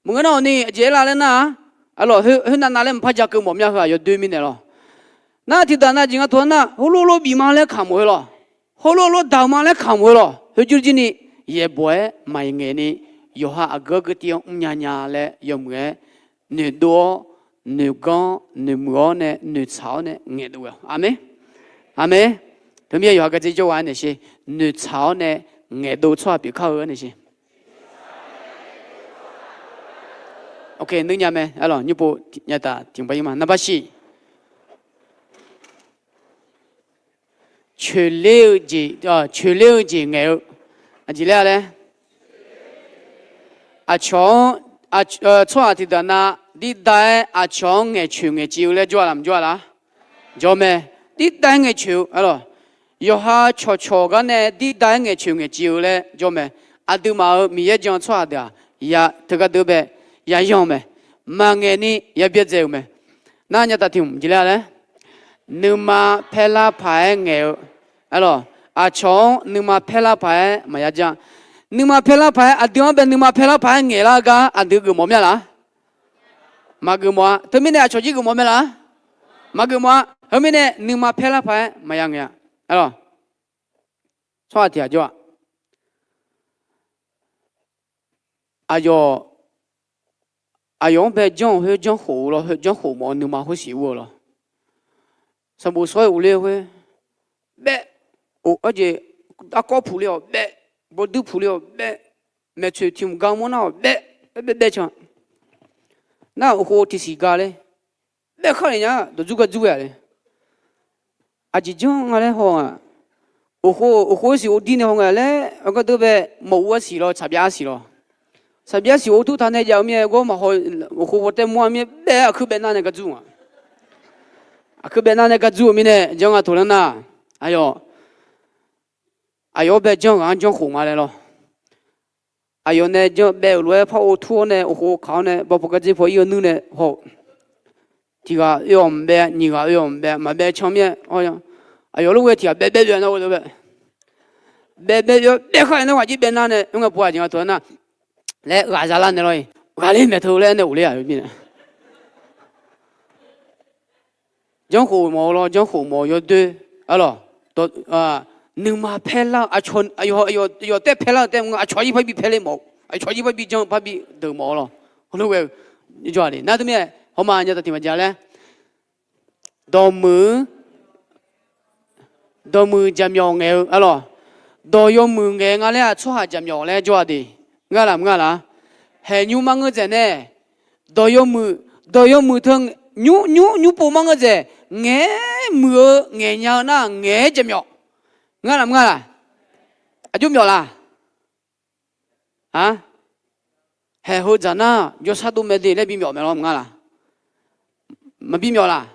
Maqngeur nar-awq ni aqjeq aer la laer nar-aq, arlawq, khoernav nav laer maqpar ja keuv mawf mya heu-aq yawdoer mirnae lawq. Nar tiqdaq nav jeq nga taq-aer nar, heulof lof bif ma laer kamq-eu lawq. Heulof lof daq-eu ma laer kamq-eu lawq. Khoerjir jir ni yaeqbawq-aer maqngaeq ni, yawqha aqgeu geutiv-anr mrnya nya laer yawmuiq-aer noeqdov-awr, noeqganr-awr, noeqmuiq-awr nae noeqtsaq-awr nae ngaeqdov-eu. Aqmeq. Aqmeq. Teumirnae yawqha gardzer jawrghaq-aer naeq sher, noeqtsaq-awr nae ngaeqdov tsawrhaq pyeuf kar-eu naeq sher. Ok, nuinya mae, arlawq, nymr pov nya taf tiq ba ir ma. Naqbaq shiq, coeqler-eu jeq, coeqler-eu jeq ngaeq-eu, aqjeq laer-a laer, aqcawq-anr, tsawrhaq tiqdaq nav dirda-aer aqcawq-anr ngaeqcoeq ngaeqciv-eu laer jawr-a lar maqjawr-a lar? Jawr mae. Dirda-aer ngaeqcoeq-eu, arlawq, yawqha cawqcawq gar nae dirda-aer ngaeqcoeq ngaeqciv-eu laer jawr mae. Aqduimaf-euq Miqyaer jan-eu tsawrhaq deuq-aq, ya teugar deuq bae yayan-eu mae. Maqngaeq ni ya byaerdzae-euq mae. Nar nya taf tiq hmq jeq laer-a laer, nuima paerlar paq-aer ngaeq-eu, arlawq, aqcawq-anr nuima paerlar paq-aer maqya jan. Nuima paerlar paq-aer, aqdui-anr bae nuima paerlar paq-aer ngaeqlar-eu gar aqdui geufmawf mir-a lar? Maqgeufmawf-a. Teumirnae aqcawq jir geufmawf mae lar? Maqgeufmawf-a. Heumirnae nuima paerlar paq-aer maqya ngaeq-a. Arlawq, tsawrhaq tiq ghaq jawr-aq, aqyawf, aqyawf-anr bae janr-eu khoer janrkhof-eu lawr, khoer janrkhof mawf-eu nuima khoer siq ur-eu lawr. Sanqbof sawr-aer uvler-eu khoer, baev, arjeq, arkawr puq le-awq baev, bawduir puq le-awq baev, maeqtsoeq tiq hmq gar mawr nar-awq baev, baev baev baev can. Nar-euq uqkhov tiqsiq ga ler, baev khar lef nya dawqdzur gar dzur ghae-a le. Aqjeq janr nga laer haw-aq, uqkhov, uqkhov-aer siq uvdir nae haw nga laer, aqgar deuq bae mawf ur-aer siq lawr, tsaqbyav-aer siq lawr. Tsaqbyav siq uvtur taq nae jav-eu mir-aer gawr maqhaw, uqkhov baw taev mawr-a mir-aer baev aqkuir baev nar nae gar dzur nga. Aqkuir baev nar nae gar dzur-eu mirnae janr nga taq laer nar, aqyawf, aqyawf-anr bae janr ghaq-anr janrkhof nga laer lawr. Aqyawf nae janr baev-euq lof-aer par uvtur-awr nae uqkhov kaq-awr nae bawpaw gardzer paw ir-eu nuir nae haw-eu. Tiq ghaq oe-awq maqbaev, nyiq ghaq oe-awq maqbaev, maqbaev can mir-aer, aqyawf lof ghae tiq ghaq baev baev oe-a nar, baev baev oe-a baev khar-aer nar ghaq jir baev nar nae oe ngae pov-aq jeq nga taq-aer nar, laer ghaq za lar naeq lawr-ir, ghaq ler maeqteu laer aer nae ghofler-aq mirnae. Janrkhof mawf-eu lawr, janrkhof mawf-eu yawdoer, arlawq, nuima paerlar-eu, aqcawq, aqyawf taef paerlar-eu taef mr nga, aqcawq jir parbi paerler mawf-eu, aqcawq jir parbi janr parbi deuq mawf-eu lawr. Heulof ghae-eu jawr-aq le nar teumirnae hawma nya taq tiq maqjav laer, dawqmuiq-eu, dawqmuiq jaqmyawf ngaeq-eu, arlawq, dawq yawmuiq ngaeq nga laer-aq tsawrhaq jaqmyawf laer jawr-a de. Ngar laf mr nga laf? Haeq nymr mar ngeur dzaeq nae, dawq yawmuiq, dawq yawmuiq teu nymr nymr nymr pov mar ngeur dzaeq, ngaeq-aer muiq-eu ngaeq nya-eu nar ngaeq-aer jaqmyawf. Ngar laf mr nga laf? Aqjox myawf laf? Haeq heu dzaq nar jawrsar dov mae de laer bimyawf mae lawr mr nga laf? Maqbi myawf laf?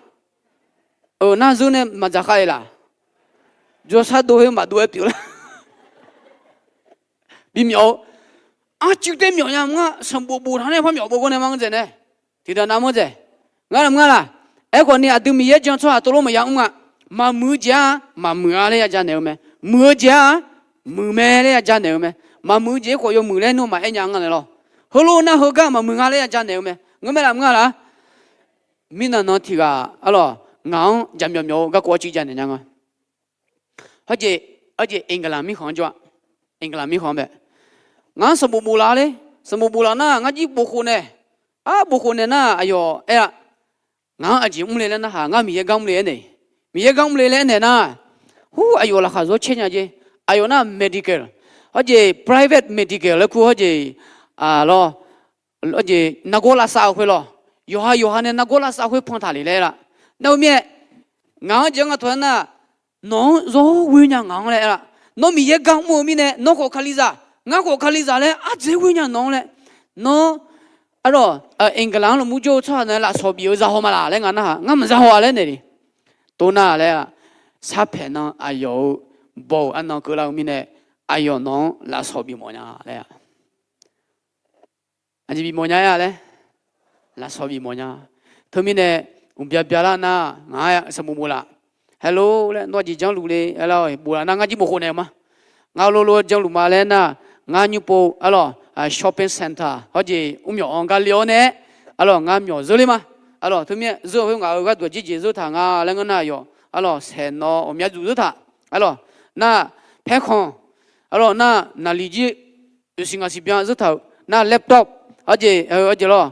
Euq nar zeur nae maqdzaq khav-ir laf? Jawrsar dov khoer maqdov-aer pyeuf lar? Bimyawf-eu, arcuiv taer myawf nya mr nga, sanqbof boftaq nae par myawf bov gawr nae mar ngeur dzaeq nae, tiqdaq nav mr dzaeq. Ngar laf mr nga laf? Aerkhawf ni aqdui Miqyaer jan tsawrhaq tov lof maqya mr nga. Maqmuiq-eu jeq-aq maqmuiq-a laer ya janaeq-eu mae. Muiq-eu jeq-aq muiq mae laer ya janaeq-eu mae. Maqmuiq-eu jeq-aer khawf yawmuiq laer nmr maqaer nya nga naeq lawr. Heulof nar heugar maqmuiq nga laer ya janaeq-eu mae. Ngeurmae laf mr nga laf? Mirnan nan tiq ghaq arlawq, ngaq-anr jaqmyawf myawf-eu garkawv arcuiv janaeq nya nga. Hawjeq, hawjeq England mirkhanq-anr jawr-a. England mirkhanq-anr bae, ngaq-anr sanqbof bof laf le. Sanqbof bof laf nar ngar jir bofkhof nae, ar bofkhof nae nar aqyawf aer-a, ngaq-anr aqjeq mr le laer narhaq, ngar Miqyaer gar mr le aernaeq. Miqyaer gar mr le laer aernaeq nar, hur aqyawf laqkhaq zawr caer nya jeq. Aqyawf nar medical, hawjeq private medical laer kur hawjeq, lawr, hawjeq nargawr lavsav-eu khoer lawr, yawqha yawqha nae nargawr lavsav khoer pantaq le laer aer-a. Nar-eu mir-aer, ngaq-anr jeq-anr nga taq-aer nar, nawq-anr zawr ghoer nya ngaq-anr laer aer-a. Nawr Miqyaer gar mr-eu mirnae nawr khawf kalizaq, ngar khawf kalizaq laer ardzaeq ghoer nya nawq-anr laer. Nawr, arlawq, England-anr lafmur jawr-eu tsawrhaq nae lafsawq bif-eu za haw ma laf laer nga narhaq, ngar maqza haw-a laer naeq le. Tov nar laer-a, sarpaeq nan aqyawf-euq baw-euq arnan keuvlar-eu mirnae, aqyawf nawq-anr lafsawq bifmawf nya laer-a. Aqjeq bifmawf nya aer-a laer, lafsawq bifmawf nya. Teumirnae uqbya byalar nar ngaq-anr sanqbof bof laf. Hello laer, nawr aqjeq janrluf le aer lar-awq, bof laf nar ngar jir bofkhof naeq-eu ma. Ngar lolo janrluf ma laer nar, ngar nymr pov arlawq, shopping centre hawjeq mrmyawf-anr gar le-awr nae, arlawq ngar myawf zeur ler ma. Arlawq, teumirnae zeur-eu khoer ngaq-euq gharduq aqjeq jeq zeur taq nga laer ngeur nar yawq. Arlawq, saeqnawv ghawqmya dzuf zeur taq. Arlawq, nar paerkhanq, arlawq, nar naqliq jir oeqsiq ngaqsiq byan zeur taq-euq nar laptop, arjeq, arjeq lawr,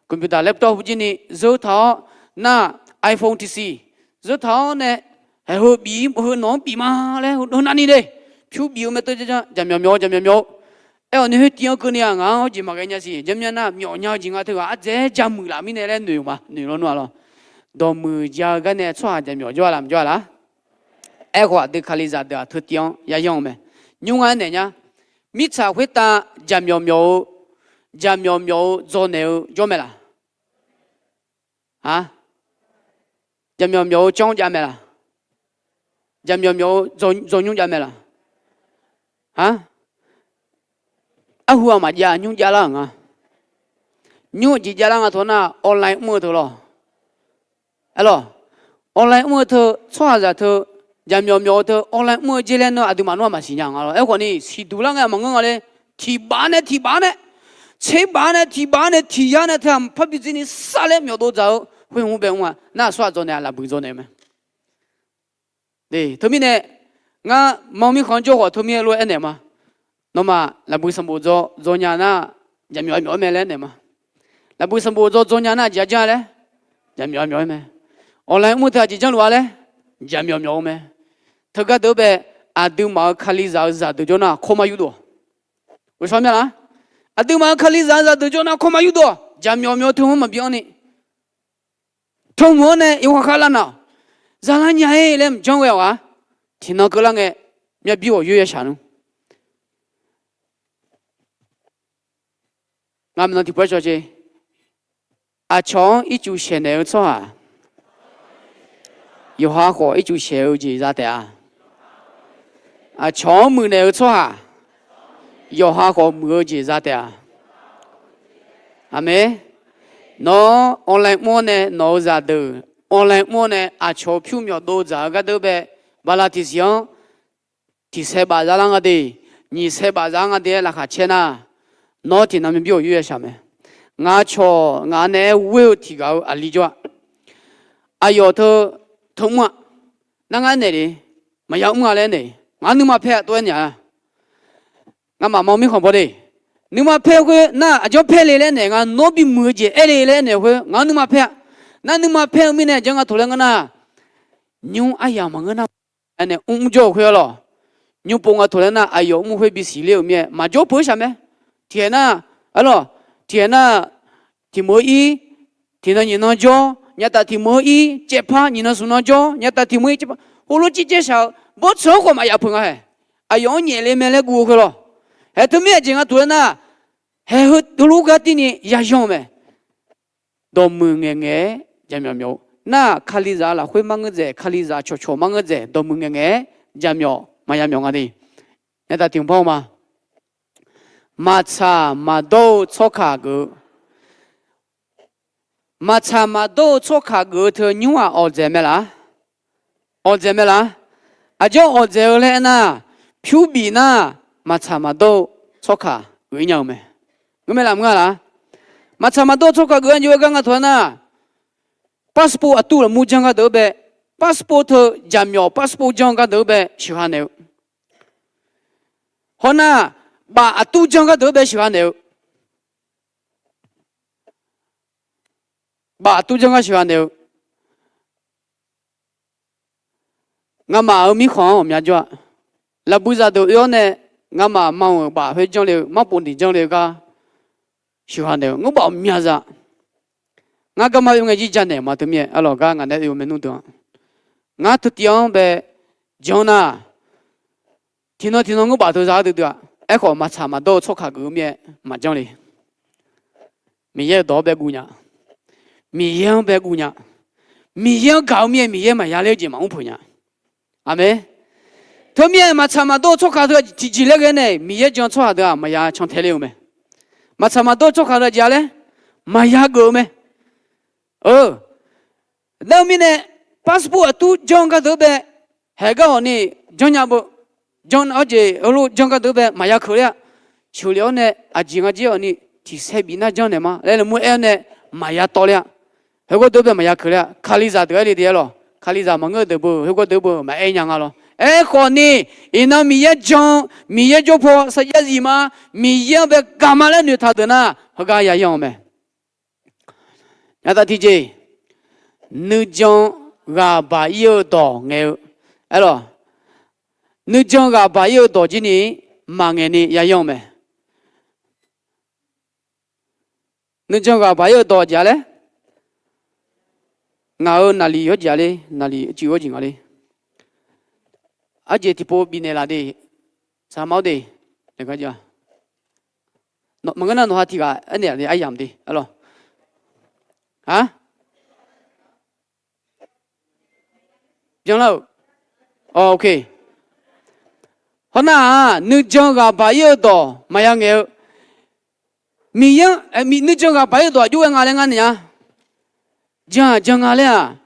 computer laptop hujir ni zeur taq-awr, nar iPhone tiqsiq zeur taq-awr nae, haeq heu bif, heu nawq-anr bif ma laer heu navni de, pyur bif-eu mae teu ja, jaqmyawf myawf-eu, jaqmyawf myawf-eu. Aer-awq ni khoer tiv-anr keuvni-aq ngaq-anr hawjeq maqghae nya siq. Jaqmyawf nar myawf nya-eu jeq nga teughaq ardzaeq-aer jameuq laf mirnae laer noeq-euq ma, noeq lawnmr-aq lawr. Dawqmuiq ja-eu garnae tsawrhaq jaqmyawf jawr-a laf, maqjawr-a laf? Aerkhawf aqdui Kalizaq deuq-aq teu tiv-anr yayanr-eu mae. Nymr ngar aernaeq nya. Mirtsaq khoertav jaqmyawf myawf-eu, jaqmyawf myawf-eu dzawnaeq-eu jawr mae laf? Jaqmyawf myawf-eu jawr-anr jav mae laf? Jaqmyawf myawf-eu dzawnymr jav mae laf? Arhu-aq maqjav, nymr javlar-euq nga. Nymr jeq javlar nga tawq nar online mr-eu teu lawr. Aerlawq, online mr-eu teu, tsawrhaqzaq teu, jaqmyawf myawf-eu teu online mr-eu jer laer nar aqduimaf nar-aq maqsiq nya nga lawr. Aerkhawf ni siqduq lar ngae maqngeur nga le. Tiqbaf nae tiqbaf nae, tserbaf nae tiqbaf nae tiqyar nae teu-aq maqpar bi dzir ni sar laer myawf dov dzaq-eu khoer hmq bae mr-a. Nar aqsur aqdzawq naeq-aq lafbuiq dzawnaeq-eu mae. Teumirnae ngar ma mirkhanq-anr jawr khawf teumirnae lof-aer aernaeq ma. Nawmaf lafbuiq sanqbof dzaw dzaw nya nar, jaqmyawf myawf-aer mae laer aernaeq ma. Lafbuiq sanqbof dzaw dzaw nya nar aqjeq-a janr-a laer, jaqmyawf myawf-aer mae. Online mr-eu teu aqjeq janrluf-a laer, jaqmyawf myawf-eu mae. Teugar deuq-eu bae, aqduimaf-euq Kalizaq-euq zaqdeuq jawr nar kawrmar yurdov-awq. Ghovshaw mya laf? Aqduimaf-euq Kalizaq-euq zaqdeuq jawr nar kawrmar yurdov-awq. Jaqmyawf myawf-eu teu hmq maqbi anr ni, teu hmq-anr nae yawkhav khav lar nar-awq. Zalar nya-ir laer mqjanr ghae-awq ghaq. Tiqnan keuvlar ngae, myavbir ghawqyoer yashaq nmr. Ngar maeqnan tiqpov-aer cawq jeq. Aqcawq-anr ircuf shaeqnaeq-eu tsawrhaq, yawqha khawf ircuf shaeq-eu jeq za taef-a. Aqcawq-anr muiqnaeq-eu tsawrhaq, yawqha khawf muiq-eu jeq za taef-a. Aqmeq. Nawr online mr-awr nae nawq-euq zaqdeuq, online mr-awr nae aqcawq pyur myawf dov dzaq-eu gardeuq bae, bala tiqsiq-anr tiqsaer baf za lar nga de, nyiq saer baf za nga de-aer laqkhaq caer nar, nawr tiqnan myavbir ghawqyoer yashaq mae. Ngaq cawq ngaq naeq-aer ghoer-eu tiq ghaq-eu aqli jawr-a. Aqyawf teu, teu mr-a. Nar ngar aernaeq le, maqya mr-a laer aernaeq, ngaq nuima paer-a tov-aer naeq-a. Ngamaf ma mirkhanq baw de. Nuima paer khoer nar aqjanr paer le laer naeq nga, nawr bimuiq-eu jeq aer le laer aernaeq khoer ngaq-anr nuima paer-a. Nar nuima paer-eu mirnae aqjanr nga taq laer ngeur nar, nymr aryamq maqngeur nar, aernaeq mrmr jawr-eu khoer-a lawq. Nymr pov nga taq laer nar aqyawf mr khoer bisiq ler-euq mir-aer maqjawr peuq-eu shaq mae. Tiqhaeq nar, arlawq, tiqhaeq nar, tiq meuq-eu ir, tiqnan nyiq nan jawr, nyataf tiq meuq-eu ir caevpar, nyiq nan smq nan jawr, nyataf tiq meuq-eu ir caevpar, heulof circaer shaq-eu bawrtsanq-anr khawf maqyaf peuq nga haeq. Aqyawf-anr nyaef le mae laer guv-eu khoer lawq. Haeq teumirnae aqjeq nga taq laer nar, haeq heu heulof gar tirni yayanr-eu mae. Dawqmuiq ngaeqngaeq-aer jaqmyawf myawf-eu nar-aq, Kalizaq lafkhoer mar ngeur dzaeq, Kalizaq cawqcawq mar ngeur dzaeq, dawqmuiq ngaeqngaeq-aer jaqmyawf maqya myawf nga de. Naeq taf tiq hmq par-eu ma. Maqtsaq maqdawr-eu tsawrkaq geuf-eu, maqtsaq maqdawr-eu tsawrkaq geuf-eu teu nymr-aq awqdzaeq mae laf? Awqdzaeq mae laf? Aqjox awqdzaeq-eu laer aernar, pyur bif nar, maqtsaq maqdawr-eu tsawrkaq geuf-ir nya-eu mae. Ngeur mae laf mr-a laf? Maqtsaq maqdawr-eu tsawrkaq geuf-ir nya-eu gar nga taq-aer nar, passport aqtuv lafmuir janr gardeuq-eu bae, passport teu jaqmyawf passport janr gardeuq-eu bae sheuqgha naeq-eu, hawnar, baf aqtuv janr gardeuq-eu bae sheuqgha naeq-eu, baf aqtuv janr gar sheuqgha naeq-eu, ngamaf-euq mirkhanq-anr ghawqmya jawr-a. Lafbui zaqdeuq oe-awr nae, ngamaf ma-euq baf khoer janr le-eu, marpov niq janr le-eu gar sheuqgha naeq-eu ngeur baf ghawqmya za. Ngar garma oe ngae jir janaeq ma teumirnae, arlawq gar ngaq nae oe-eu maernmr deuq-anr, ngar teutiv-anr bae janr nar, tiqnan tiqnan ngeur baf teu za-ar duidui-aq. Aerkhawf maqtsaq maqdawr-eu tsawrkaq geuf-eu mir-aer maqjanr le. Miqyaer-euq dawq-anr bae guv nya. Miqyaer-anr bae guv nya. Miqyaer-anr gaq-eu mir-aer Miqyaer maqya ler-eu jeq maqmr peuq nya. Aqmeq. Teumirnae maqtsaq maqdawr-eu tsawrkaq teu tiqjeq laer ghae nae Miqyaer jan-eu tsawrhaq deuq-aq maqya cantae ler-eu mae. Maqtsaq maqdawr-eu tsawrkaq teu aqjeq-a laer maqya geuf-eu mae. Nar-eu mirnae, passport aqtuv janr gardeuq-eu bae, haeq gar hawq ni janr nya beu, janr-awr jeq heulof janr gardeuq-eu bae maqya keuq ler-a. Sheuqlef-awr nae aqjeq nga jir hawq ni tiqsaer bif nar janrnaeq ma laer lafmuir aer-awr nae maqya tawv ler-a. Khoergawr deuq bae maqya keuq laer-a, Kalizaq deuq-aer le de-aer lawq. Kalizaq maqngeur-eu deuq beu, khoergawr deuq beu maqaer nya nga lawr. Aerkhawf ni, iqnan Miqyaer jan, Miqyaer jawr paw sarjax zif ma. Miqyaer-anr bae gaq ma laer noeqtaq deuq nar, heugar yayan-eu mae. Nyatav tiqjeq, nuijan ghaq baq-ir-eu dawq ngaeq-eu, aerlawq, nuijan ghaq baq-ir-eu dawq jir ni maqngaeq ni yayan-eu mae. Nuijan ghaq baq-ir-eu dawq jeq-a laer, ngaq-euq naqliq hawr jeq-a ler, naqliq cuif hawr jeq nga ler. Arjeq tiqpov bifnaeq laf de, saqma-awr de, maqngeur nar nawqha tiq ghaq aernaeq laf de, aryamq de, aerlawq. Byanlar-euq. Awq, ok. Hawnar-aq, nuijan ghaq baq-ir-eu dawq maqya ngaeq-eu, Miqyaer-anr, nuijan ghaq baq-ir-eu dawq aqjox ghae nga laer ngar naeq-a. Jan-aq jan nga laer-aq,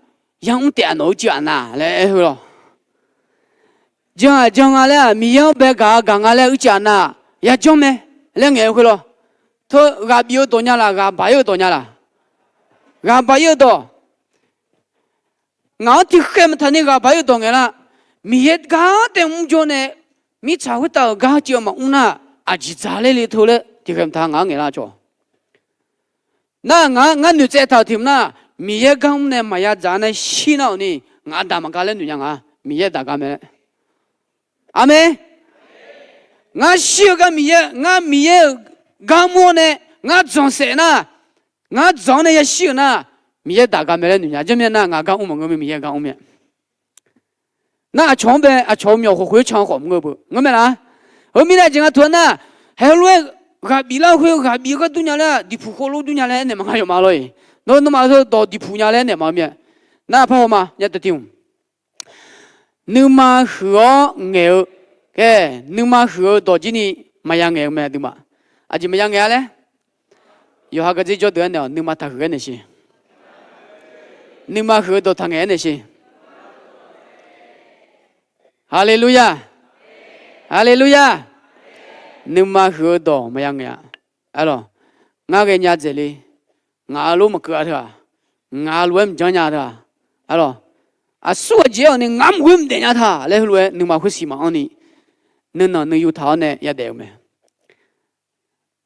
yamr taef-a nawq uicuiv aqnav laer aer heu lawq. Jan-aq jan nga laer-aq, Miqyaer-anr bae gaq-a gaq nga laer uicuiv aqnav-aq, yajanr mae laer ngaeq-eu khoer lawq. Teu ghaq bif-eu dawq nya laf, ghaq baq-ir-eu dawq nya laf? Ghaq baq-ir-eu dawq. Ngaq-anr tiqkhaeq maqtaq ni ghaq baq-ir-eu dawq ngaeq lar. Miqyaer gar taef mr jawr nae, mirtsaq khoertav-euq gar ceuv maqmr nar, aqjeq dzaq ler le teu laer tiqkhaeq maqtaq ngaq-anr ngaeq lar cawq. Nar ngaq, ngar noeqtsaev taq-euq tiq mq nar, Miqyaer gar mr nae maqya dzaq nae shir nar-awq ni, ngaq daq maqga laer noeq nya nga. Miqyaer daq gar mae laer. Aqmeq. Ngar shir-eu gar Miqyaer, ngar Miqyaer-euq gar mr-awr nae, ngar dzanqsaef nar, ngar dzanq-awr nae yashir-euq nar, Miqyaer daq gar mae laer noeq nya. Jarmir nar ngaq gar mr maqngeur mir, Miqyaer gar mr mir-a. Nar aqcawq-anr bae aqcawq-eu myawq khawf khoer can khawf mr-eu beu ngeurmae laf. Heumirnae aqjeq nga teu-a nar, heulof-aer ghaq bif lar khoer ghaq bif-eu gar dur nya laer, diqpuq khov lof dur nya laer aernaeq maqnga yawf ma lor-eq. Nawr nawmaf-eu dawq diqpuq nya laer aernaeq ma mir-a. Nar par haw ma nya tae tiq mq. Nuima huiq-awr ngaeq-eu, aer, nuima huiq-eu dawq jir ni maqya ngaeq-eu mae aqduimaf. Aqjeq maqya ngaeq-a laer? Yawqha gardzer jawr deuq-aer naeq-awq, nuima taqhuiq-aer naeq siq. Nuima huiq-eu dawq taqngaeq-aer naeq siq. Haleluya! Haleluya! Nuima huiq-eu dawq maqya ngaeq-a. Aerlawq, ngar ghaenya dzaeq le. Ngaq-euq lof maqkeuv-a teu-aq, ngaq-euq lof-aer mqjanr nya teu-aq, aerlawq, aqsur aqjeq-aer-awq ni ngaq-anr mq ghoer mqdaef nya taq laer heulof-aer nuima khoersiq maqanr ni, nuinanq nuiyu taq-awr nae yadaef-eu mae.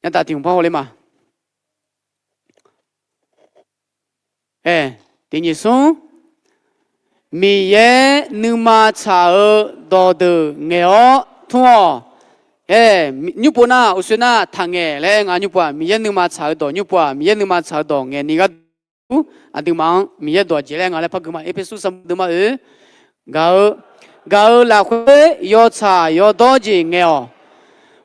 Yataf tiq hmq par hawler ma. Aer, tiq nyiq smr, Miqyaer nuima tsaq-eu dawqdeuq ngaeq-awr tmr-awq. Aer, nymrpov nar uqsoe nar taqngaeq laer aer nga. Nymrpov-aq Miqyaer nuima tsaq-eu dawq, nymrpov-aq Miqyaer nuima tsaq-eu dawq ngaeq ni gharduq, aqduimaf-anr Miqyaer dawq aqjeq laer nga laer par gui ma. Erpersu sanqbof deuq ma oe. Gaq-eu, gaq-eu lafkhoer yawtsaq yawdawr jeq ngaeq-awq.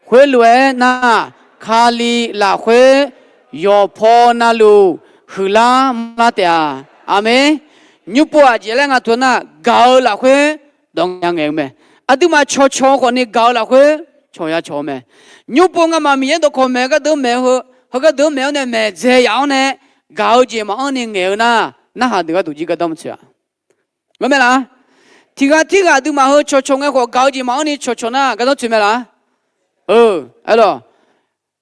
Khoerlof-aer nar, Kali lafkhoer yawqpaw navluf huiqlar manrlar taef-a. Aqmeq. Nymrpov aqjeq laer nga teu nar, gaq-eu lafkhoer dawq ngaeq-eu ngaeq-eu mae. Aqduimaf cawqcawq-eu khawf ni gaq-eu lafkhoer cawq ya cawq-eu mae. Nymrpov ngamaf Miqyaer dawqkawq maeq-eu gharduq maeq-eu heu, heu gardeuq-anr maeq-awr nae maeqdzae yaf-awr nae, gaq-eu jeq maqanr ni ngaeq-eu nar, narhaq deuq gharduq jir gardanr tsoeq-a. Ngar mae laf? Tiq ghaq tirghaq aqduimaf heu cawqcawq ngae khawf gaq-eu jeq maqanr ni cawqcawq nar gardanr tsoeq mae laf? Eu, aerlawq.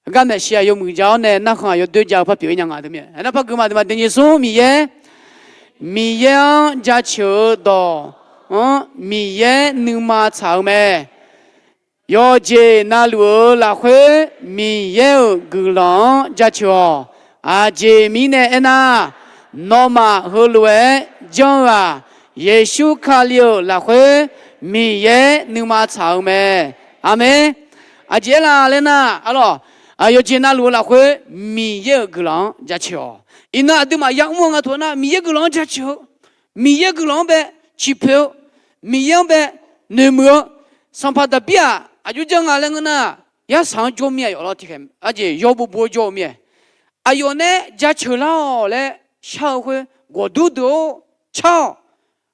Heugar maeqshi aqyawf muiqja-awr nae narkhan aqyawf doer ja-eu par pyeuf-ir nya nga teu mae. Aernar par gui ma, aqduimaf tiq nyiq smr Miqyaer, Miqyaer-anr jaceuq-eu dawq-anr Miqyaer nuima tsaq-eu mae. Yawqjeq navluf-eu lafkhoer Miqyaer-euq guiqlanq-anr jaceuq-awq. Aqjeq mirnae aernar, nawmaf heulof-aer janr-eu-aq, Yeqsur Kali-euq lafkhoer Miqyaer nuima tsaq-eu mae. Aqmeq. Aqjeq aerlar laer nar, aerlawq, yawqjeq navluf-eu lafkhoer Miqyaer-euq guiqlanq-anr jaceuq-awq. Iqnan aqduimaf yamr-eu nga teu nar, Miqyaer guiqlanq-anr jaceuq-eu, Miqyaer guiqlanq-anr bae ciqpoeq-eu, Miqyaer-anr bae noeqmuiq-eu, Sanqpaq Daqbir-aq aqjox janr nga laer ngeur nar, yarsaq-anr jawr mir-a yawf lawr tiqkhaeq, aqjeq yawbuv buv-awr jawr-eu mir-ae. Aqyawf nae jaceuq lar-awq laer shar-eu khoer, ghawqdur deuq-or, car-awq.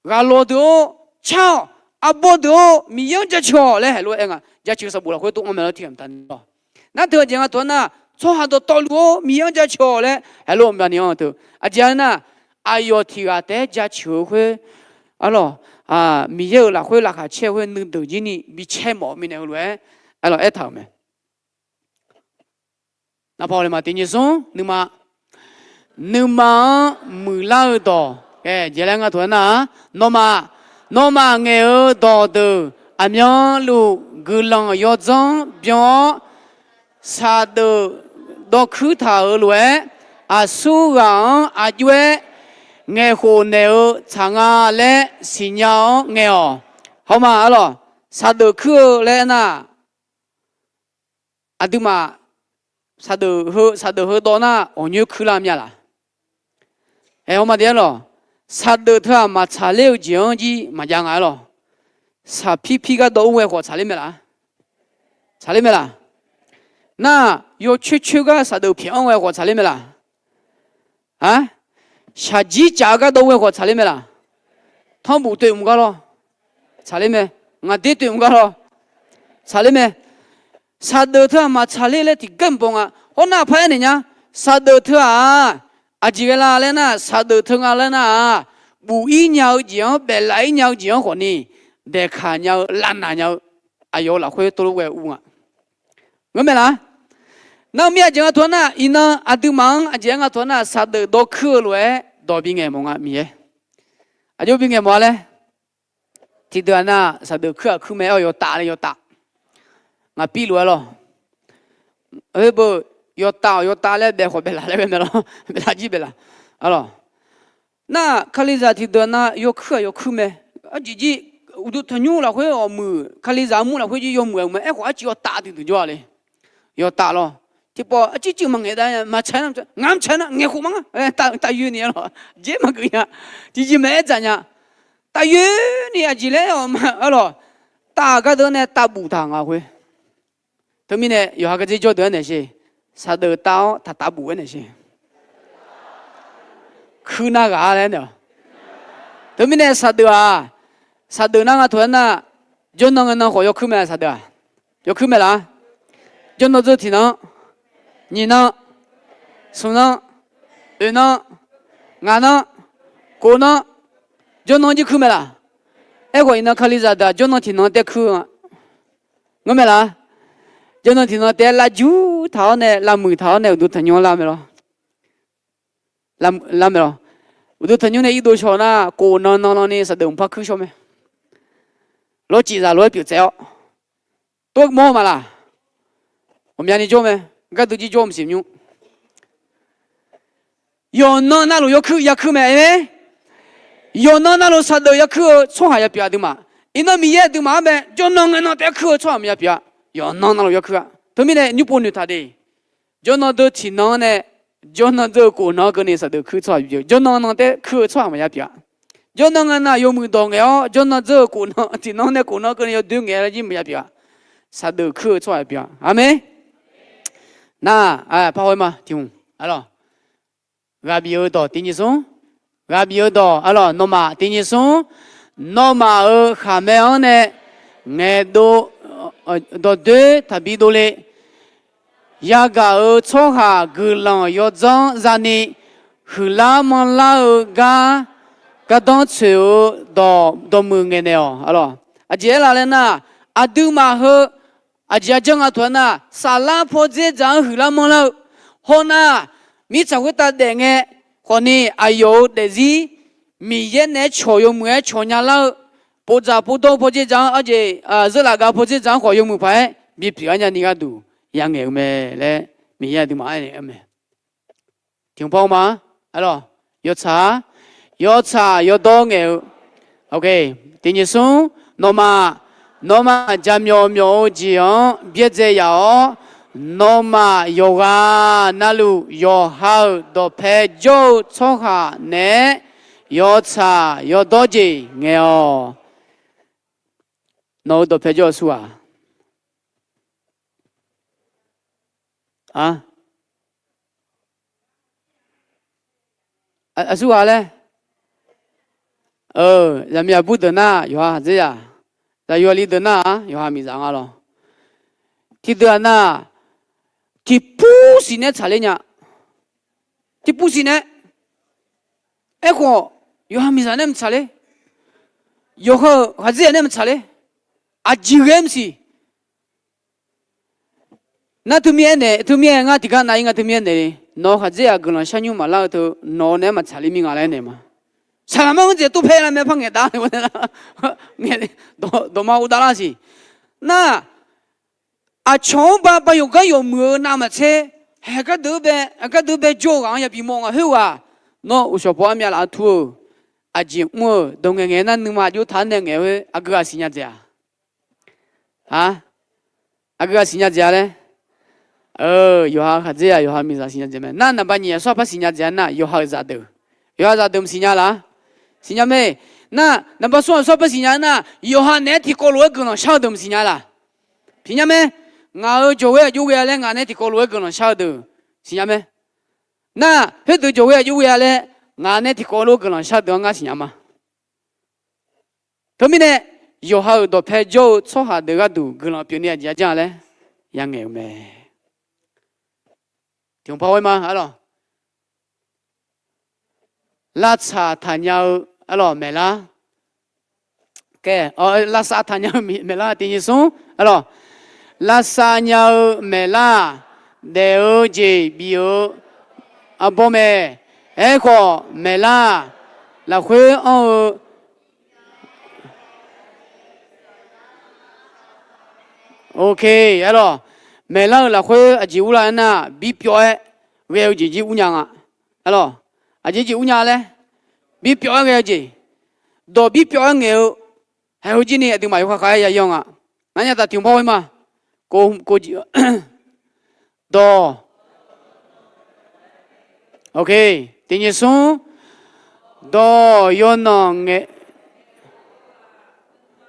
Ghaqlawq deuq-or, car-awq. Arbawr deuq-or, Miqyaer-anr jaceuq-awq laer heulof-aer aer nga. Jaceuq sanqbof lafkhoer dov-anr mae lawr tiqkhaeq mqtav ni lawr. Nar teu aqjeq nga teu nar, tsawrhaq dawqtawvluf-or, Miqyaer-anr jaceuq-awq laer heulof-aer mqtav ni-anr teu. Aqjeq aernar, aqyawf tiqghaq taef-aer jaceuq-eu khoer, aerlawq, Miqyaer-euq lafkhoer laqkhaq caer-eu khoer nuideuq jir ni bicaer mawf-eu mirnae heulof-aer, aerlawq, aertaq-euq mae. Naqpaw le ma tiq nyiq smr nuima. nuima-anr muiqlar-eu dawq, ae, jeq laer nga taq-aer nar-aq, nawmaf, nawmaf ngaeq-euq dawqdeuq aqmyanluf guiqlanq yawdzanr byan-awr, saqdeuf dawvkuir taq-euq lof-aer, aqsurghaq-anr aqjox-aer ngaeqkhof naeq-eu tsaq nga laer siqnya-awr ngae-awq. Hawma arlawq, saqdeuf kuir-eu laer nar, aqduimaf saqdeuf heu, saqdeuf heu dawv nar, awqnyoer kuir lar mya laq? Ae, hawma de arlawq, saqdeuf teu-aq maqtsaq ler-eu jeq-anr jir maqjav nga arlawq. Saqpir pir gar dawv ur ghae khawf tsaqler mae laq? Tsaqler mae laq? Nar, yawcoer coer gar saqdeuf pyaeq-anr ghae khawf tsaqler mae laq? A, shaqjir caf-eu gar dawv ur ghae khawf tsaqler mae laq? Tanrbuf toeqmq gar lawr, tsaqler mae. Ngaqder toeqmq gar lawr, tsaqler mae. Saqdeuf teu-aq maqtsaq ler laer tiqgar mq baw nga. Hawr nar paq-aer naeq nya, saqdeuf teu-aq, aqjeq ghae la laer nar, saqdeuf teu nga laer nar-aq, buf-ir nya-eu jeq-anr, baeflaf-ir nya-eu jeq-anr khawfni, daeqkaq nya-eu, lavnaq nya-eu, aqyawf-euq lafkhoer tov lof ghae ur nga. Ngeurmae laq? Nar mir aqjeq nga taq-aer nar, iqnan aqduimaf-anr aqjeq-aer nga taq-aer nar, saqdeuf dawvkuir-eu lof-aer dawq bingaeq mawf nga Miqyaer. Aqjox bingaeq mawf-a laer, tiqdeuq-aq nar, saqdeuf kuir-aq kuir mae-awr yawtav laer yawtav. Ngaq pir lof-aer lawr. Heu beu, yawtav-awq yawtav laer baef khawf baeflaf laer ghae mae lawr. Baeflaf jir baeflaf. Arlawq. Nar, kalizaq tiqdeuq-aq nar yawkuir-aq yawkuir mae. Arjeq jir, uqduq tanqnymr lafkhoer ghawqmuiq, kalizaq armur lafkhoer jir yawmuiq-aq mae. Aerkhawf arcuiv yawtav duidui jawr-a le. Yawtav lawr. Tiqpawf arcuiv cuiv maqngaeq dav nya, maqtsaq-aer nar, ngaq-anr tsaq-aer nar ngaeqkhof ma nga. Tav yoe ni arlawq, jeq maqgeuf nya. Tiqjeq maqaer dzaq nya. Tav yoe ni aqjeq laer-awq ma arlawq. Tav gardeuv nae tav buf taq nga khoer. Teumirnae yawqha gardzer jawrdeuq-aer naeq sher. Saqdeuf tav-awr taqtav buf-aer naeq sher. Kuir nar ghaq-a laer naeq-awq. Teumirnae saqdeuf-aq, saqdeuf nar nga taq-aer nar, jawrnan ngae nan khawf yawkuir mae saqdeuf-aq. Yawkuir mae laq? Jawrnan dzeur tiqnan, nyiq nan, smq nan, oeq nan, ngaq nan, kof nan, jawrnan jir kuir mae laq? Aerkhawf iqnan kalizaq deuq-aq jawrnan tiqnan taer kuir-eu nga. Ngeurmae laq? Jawrnan tiqnan taer lavjur taq-awr nae lavmuiq taq-awr nae uqduq tanqnymr lar mae lawr. Lar mae lawr. Uqduq tanqnymr nae irdov shaw nar kof nan nan lan ni saqdeuf mqpar kuir shawr mae. Lawrcif zaq lof-aer pyeuf tsaev-awr, tov mawr ma laq? Ghawqmyani jawr mae. Gardeuv jir jawr mqsiq nymr. Yawqnan navluf yawkuir yakuir mae mae. Yawqnan navluf saqdeuf yakuir-eu tsawrhaq yapyeuf aqduimaf. Iqnan Miqyaer aqduimaf-anr mae jawrnan ngae nan taef-aer kuir-eu tsawrhaq maqya pyeuf-a. Yawqnan navluf yakuir-a. Teumirnae nymr pov noeqtaq de. Jawrnan dzeur tiqnan-anr nae jawrnan dzeur-eu kof nan-anr keuvni saqdeuf kuir tsawrhaq pyeuf. Jawrnan nan taef-aer kuir-eu tsawrhaq maqya pyeuf-a. Jawrnan ngae nan yawmuiq dawq ngaeq-awr jawrnan dzeur-eu kof nan tiqnan-anr nae kof nan-anr keuvni yawdoer ngaeq-a jir maqya pyeuf-a. Saqdeuf kuir-eu tsawrhaq pyeuf-a. Aqmeq. Nar, par haw ma tiq hmq arlawq. Ghaq bif-eu dawq tiq nyiq smr. Ghaq bif-eu dawq arlawq, nawmaf tiq nyiq smr. Nawmaf-euq khaqmae-anr nae ngaeqdov dawqdoer taqbi dovle. Yagaq-euq tsawrhaq guiqlanq yawdzanr zani huiqlar manrlar-eu gar gardanr tsoeq-eu dawq dawqmuiq ngaeqnaeq-awq arlawq. Aqjeq aerlar laer nar, aqduimaf heu aqjeq-a janr nga taq-aer nar, saflar pawdzer dzaq-anr huiqlar manrlar-eu hawnar, mirtsaq khoertav daef ngae khawfni aqyawf-euq daefzir Miqyaer naeq-aer cawq yawmuiq-aer cawq nyalar-eu povdzaq povdawr pawdzer dzaq-anr arjeq, zeurlaf gar pawdzer dzaq-anr khawf yawmuiq paq-aer bipyeuf-aer nyani gharduq yangaeq-eu mae laer Miqyaer aqduimaf aernaeq-eu mae. Tiq hmq par ma arlawq, yawtsaq, yawtsaq yawdawr ngaeq-eu tiq nyiq smr, nawmaf, nawmaf jaqmyawf myawf-eu jeq-anr byaerdzae yaf-awr, nawmaf yawqghaq navluf yawqha-euq dawqpae jawr-eu tsawrhaq naeq-aer yawtsaq yawdawr jeq ngaeq-awq. Nawq-euq dawqpae jawr-eu aqsurghaq, a, aqsurghaq laer, zaqmiq aqbur deuq nar yawqha khaqdzerzaq, zaqyo aqli deuq nar-aq yawqha miqzaq nga lawq. Tiqdeuq-aq nar, tiqpur siq nae tsaqler nya. Tiqpur siq nae. Aerkhawf, yawqha miqzaq nae maqtsaq ler. Yawqha-euq khaqdzerzaq nae maqtsaq ler. Aqjeq ghae maqsiq. Nar teumir aernaeq, teumir aer ngar tiqgar nav-ir nga teumir aernaeq le. Nawq-eu khaqdzer-aq guiqlanq sharnymr maqlar-eu teu, nawq-eu naeq-aer maqtsaq ler mir nga laer naeq ma. Saqlaqma-anr dzaeq tov pae lar mae par ngaeq dav-a, dawqma uvdav lar siq. Nar, aqcawq-anr ba ba yawqgar yawqmuiq-eu navmaqtser, haeq gardeuq-anr bae, gardeuq-anr bae jawr-eu ghaq-anr yabi mawr nga khoerghaq, nawr uqshawq paw armyav laf-anr tur-eu, aqjeq mr-eu dawq ngaeqngaeq nar nuima aqjox taq-anr nae ngaeq khoer aqgeu ghaq siqnya dzaeq-a. Aq, aqgeu ghaq siqnya dzaeq-a laer. Yawqha khaqdzer-aq yawqha miqzaq siqnya dzaeq mae. Nar naqba nyiq aqsur-aq par siqnya dzaeq-a nar, yawqha-euq zaqdeuq, yawqha zaqdeuq maqsiq nya laf? Siqnya mae. Nar naqba smr aqsur-aq par siqnya nar, yawqha naeq-aer tiqkawv lof-aer guiqlanq shar-eu deuq maqsiq nya laf? Siqnya mae. Ngaq-euq jawqghae aqjox ghae-a laer ngaq naeq-aer tiqkawv lof-aer guiqlanq shar-eu deuq siqnya mae. Nar khoerdeuq jawqghae aqjox ghae-a laer ngaq naeq-aer tiqkawv lof-aer guiqlanq shar-eu deuq-anr ngar siqnya ma. Teumirnae, yawqha-euq dawqpae jawr-eu tsawrhaq deuq gharduq guiqlanq pyeufni aqjeq-a janr-a laer yangaeq-euq mae. Tiq hmq par ghoer ma, arlawq. Lavtsaq taqnya-eu, arlawq, maeqlar. Kae, lavsav taqnya-eu maeqlar tiqnyif smr, arlawq. Lavsav nya-eu maeqlar-aq, daef-eu jeq bif-eu arbawr mae. Aerkhawf, maeqlar-aq, lafkhoer anr-eu, ok, arlawq, maeqlar-euq lafkhoer aqjeq urlar-aer nar, birpyawv-aer ghae-eu jeq jir urnya nga. Arlawq, aqjeq jeq urnya laer, birpyawv-aer ghae-eu jeq, dawq birpyawv-aer ngaeq-eu, haeq heujir ni aqduimaf yawkhav khav-aer yayanr nga. Ngar nya taf tiq hmq par ghoer ma. Kov, kov jeq, dawq, ok, tiqnyif smr, dawq yawnanq ngaeq,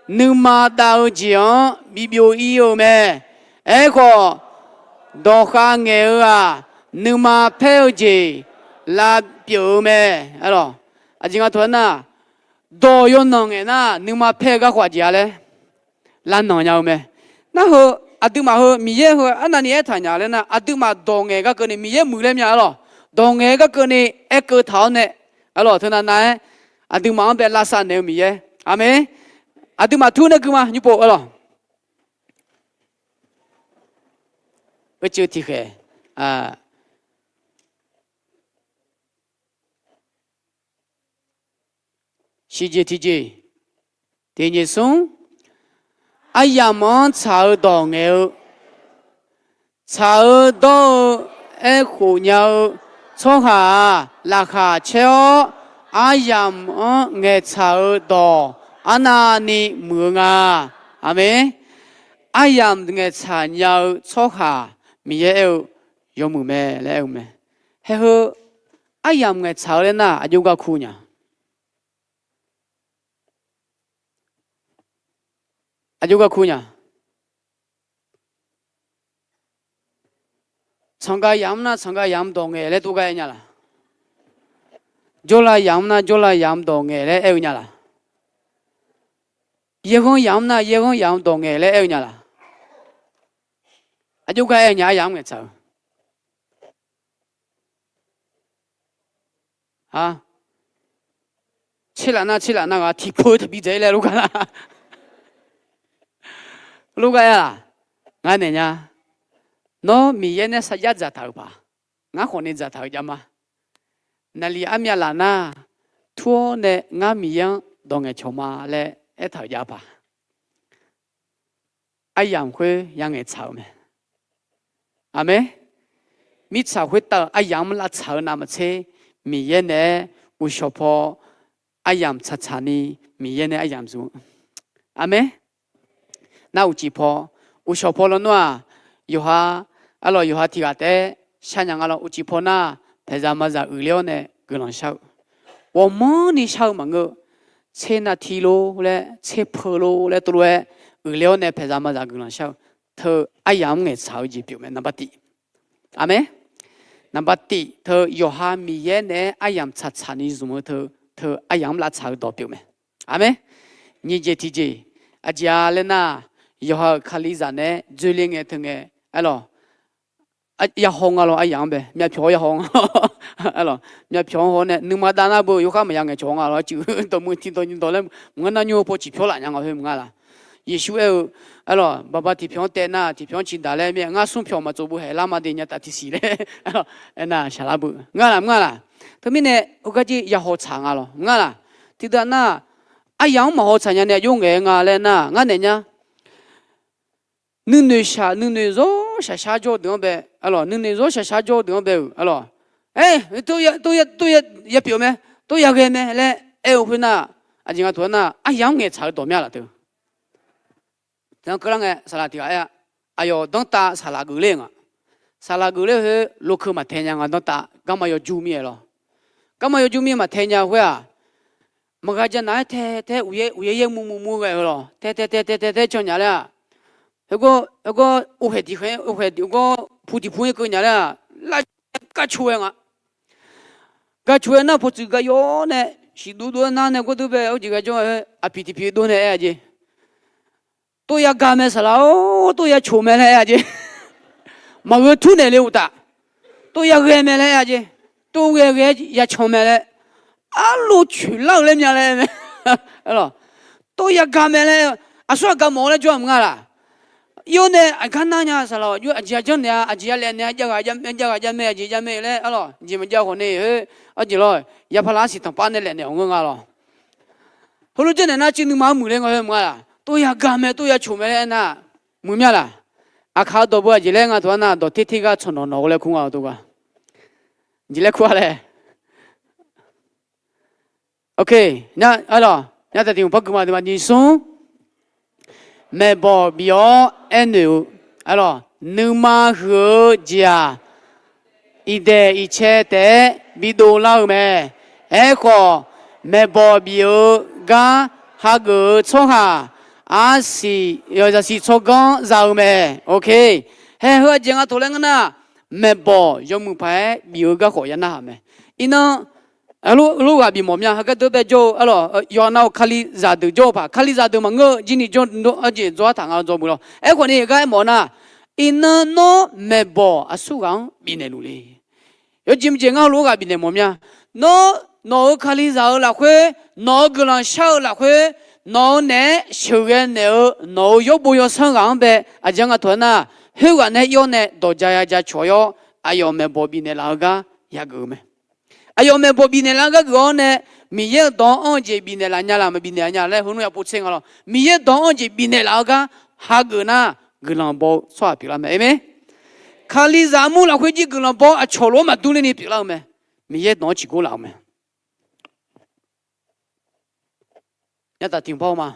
nuima dav-eu jeq-anr bibyov ir-eu mae. Aerkhawf, dawqkhav ngaeq-eu-aq, nuima paer-eu jeq lavpyeuf-eu mae. Arlawq, aqjeq nga taq-aer nar, dawq yawnanq ngaeq nar nuima paer-eu garkawv aqjeq-a laer lavnanq nya-eu mae. Nar heu, aqduimaf heu Miqyaer heu arnavni aertaq nya laer nar, aqduimaf dawq ngaeq garkeuvni Miqyaer muiq laer mya, arlawq. Dawq ngaeq garkeuvni aerkeuv taq-awr nae, arlawq, teunav nav-aer aqduimaf-anr bae lavsav naeq-eu Miqyaer. Aqmeq. Aqduimaf tur nae gui ma, nymr pov, arlawq. Uicuiv tiqkhaeq, siqjeq tiqjeq, tiqnyif smr, aryamq-anr tsaq-eu dawq ngaeq-eu, tsaq-eu dawr-eu, aerkhof nya-eu tsawrhaq-aq, laqkhaq caer-awr aryamq-anr ngaeqtsaq-eu dawq arnavni muiq-eu nga. Aqmeq. Aryamq ngaeqtsaq nya-eu tsawrhaq Miqyaer aer-eu yawmuiq mae laer aer-eu mae. Haeq heu aryamq ngaeqtsaq-eu laer nar aqjox gar kur nya? Aqjox gar kur nya? Tsanqgav yamq-anr nar tsanqgav yamq dawq ngaeq laer tov gar aer nya laq? Jawrlav yamq-anr nar jawrlav yamq dawq ngaeq laer aer-eu nya laq? Yaerghanr yamq-anr nar yaerghanr yamq dawq ngaeq laer aer-eu nya laq? Aqjox gar aer nya, aryamq-anr ngaeqtsaq-eu. Tserlaf nar tserlaf nar ghaq tiqpov-eu taqbi dzaeq-ir laer lof gar nar, lof gar aer-aq, ngar naeq nya. Nawr Miqyaer nae sarjax dzaqtaq-euq paq, ngar khawf ni dzaqtaq-eu jav ma. Naqliq armyav laf nar, tur-awr nae ngar Miqyaer-anr dawq ngaeqcawq ma laer aertaq-euq jav paq. Aryamq khoer yangaeq tsaq-eu mae. Aqmeq. Mirtsaq khoertav-eu aryamq-anr lavtsaq-eu navmaqtser, Miqyaer naeq-aer uqshawq paw aryamq tsaqtsaq ni, Miqyaer nae aryamq zmq-eu. Aqmeq. Nar uqcif paw, uqshawq paw lawnmr-aq, yawqha, arlawq yawqha tiq ghaq taef-aer sharnya nga lawr. Uqcif paw nar, paeqzaq mazaq uiqler-awr nae guiqlanq shar-eu, ghawqmanrni shar-eu maqngeur-eu, tser navti lor laer, tser peu lor laer tov lof-aer uiqler-awr nae paeqzaq mazaq guiqlanq shar-eu, teu aryamq-anr ngaeqtsaq-eu jeq pyeuf mae, naqba tiq. Aqmeq. Naqba tiq teu yawqha Miqyaer naeq-aer aryamq tsaqtsaq ni zmq-eu teu, teu aryamq-anr lavtsaq-eu dawq pyeuf mae. Aqmeq. Nyiq jeq tiq jeq, aqjeq-a laer nar, yawqha-euq Kalizaq naeq-aer dzoerler ngae teu ngae, arlawq, yahaw nga lawr, aryamq-anr bae myavpyawq-awr yahaw nga. Arlawq, myavpyawq-anr haw-awr nae nuima dav nar beu yawkhar maqya ngaeqcawq nga lawr, arcuiv dawqmuiq tiq dawq nyiq dawq laer maqngeur nar, nymr-eu paw ciqpyawr laf nya nga khoer maqnga laq. Yeqsur aer-eu, arlawq, baqba tiqpyawq-anr taev nar tiqpyawq-anr ciqdaq laer mir-a, ngar smr pyawq maqtsov beu haeq lar ma de nya taf tiqsiq laer, arlawq, aernar shaqlar beu ngar laq mr-a laq. Teumirnae heugar jir yahaw tsaq nga lawq ngar laq. Tiqdeuq nar, aryamq-anr maqhaw tsaq nya nae aqjox ngaeq-eu nga laer nar ngar naeq nya. Nuinoeq shaq nuinoeq zawr shaqshar jawr-eu deuq-anr bae, arlawq, nuinoeq zawr shaqshar jawr-eu deuq-anr bae-euq, arlawq, aer, tov ya pyeuf mae, tov ya ghae mae laer aer-eu khoernar, aqjeq nga taq-aer nar aryamq-anr ngaeqtsaq-eu dawq mya laf teu. Teuanr keuvlar ngae saqlaq tiq ghaq aer-a, aqyawf danrtav saqlaq geuf ler-eu nga. Saqlaq geuf ler-eu khoer lokeu maqtae nya nga danrtav garma yawjur mir-aer lawr. Garma yawjur mir maqtae nya khoer-aq, maqgha janaq-aer tae tae uqyaer uqyaer yaer mur mur mur ghae-eu lawq, tae tae tae tae tae tae can nya laer-aq, heugar, heugar, uvhaeq tiq khaeq, uvhaeq tiq gawr pu tiq pu-aer keuv nya laer-aq, lar gar coq-aer nga. Gar coq-aer nar pawtsuif gar yawr nae, siqdov dov-aer nar nae gawrdeuv bae-eu jeq ghae jawr-aer, aqpiq tiq piq dov nae aer-a jeq. Tov ya ga mae saqlaq-or, tov ya coq mae laer aer-a jeq. Maqgheu tur naeq le uqtaf, tov ya ghae mae laer aer-a jeq. Tov ghae ghae-aer ya can mae laer, arlov coeqlar-eu laer mya laer mae. Tov ya ga mae laer, aqsur aqgaf mawf-eu laer jawr-aq mr nga laq. Yawr nae aqgar nar nya saqlaq-awq, aqjeq ya janrnaeq-a, aqjeq ya laefnaeq-a, jav ghaq jav mae, aqjeq jav mae laer, arlawq, jeq maqjav khawf ni khoer, arjeq lawr, ya paqlar siqtanq pav nae laefnaeq-awq ngeur nga lawq. Heulof janrnaeq nar cuiv nuima-anr muiqler nga khoer mr nga laq. Tov ya ga mae, tov ya coq mae laer aernar, muiq mya laq. Aqkaq-eu dawq beu aqjeq laer nga taq-aer nar, dawq ter ter gar tsawq nawq nawq-eu laer kur nga-eu tov gar. Jeq laer kur-a laer. Nya taq tiq hmq par gui ma dui ma nyiq smr. Maeqbawq bif-awr aernoeq-eu, arlawq, nuima huiq-eu jeq-aq, iqdaeq iqcae taef-aer bidov lar-eu mae. Aerkhawf, maeqbawq bif-eu gar hageuf-eu tsawrhaq arsiq, zaqsiq tsawrganr za-eu mae. Hae heu aqjeq nga taq laer ngeur nar, maeqbawq yawmuiq paq-aer bif-eu gar khawf ya narhaq mae. Iqnan, lof ghaq bif mawf mya, heugar deuq bae jawr-eu, arlawq, yawqha nav-euq kalizaq deuq jawr-eu paq, kalizaq deuq maqngeur-eu jir ni jawr, arjeq dzawr-ar taq nga-eu dzawgeuf lawr. Aerkhawf ni gar aermawf nar, iqnan nawr maeqbawq aqsurghaq-anr bifnaeq luf le. Yawjeq mqjeq ngar heulof-aer ghaq bifnaeq mawf mya. Nawr, nawq-euq kalizaq-euq lafkhoer, nawq-euq guiqlanq shar-eu lafkhoer, nawq-euq naeq-aer sheuqghae naeq-eu nawq-euq yawrbo yawsanr ghaq-anr bae aqjeq nga taq-aer nar, khoerghaq nae yawr nae dawq ja ya ja cawq-awr, aqyawf maeqbawq bifnaeq laf-eu gar yageuf-eu mae. Aqyawf maeqbawq bifnaeq laf-eu gar geuf-awr nae, Miqyaer-euq dawq-anr anr-eu jeq bifnaeq laf nya laf maqbifnaeq nya laer heunmr ya povtser nga lawr. Miqyaer-euq dawq-anr anr-eu jeq bifnaeq laf-eu gar hageuf nar, guiqlanq baw-eu tsawrhaq pyeuflar mae. Amen. Kalizaq armur lafkhoer jir guiqlanq baw-eu aqcawq lof-aer maqdur lerni pyeuflar-eu mae. Miqyaer dawq-anr ciqgor laf-eu mae. Nya taf tiq hmq par-eu ma.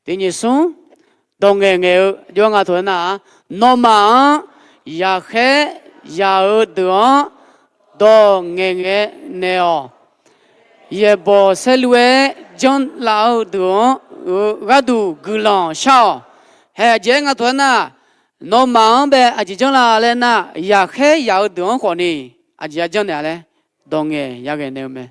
Tiq nyiq smr, dawq ngaeq ngaeq-eu jawr nga taq-aer nar-aq, nawmaf-anr yaqkhaer yaq-eu deuq-anr dawq ngaeq ngaeq naeq-awq. Yaeqbawq saerlu-aer janrlaf-eu deuq-anr-eu gharduq guiqlanq shar-awq. Hae aqjeq-aer nga taq-aer nar, nawmaf-anr bae aqjeq janrlar laer nar, yaqkhaer yaq-eu deuq-anr khawf ni aqjeq ya janrnaeq-a laer dawq ngaeq ya ghae naeq-eu mae.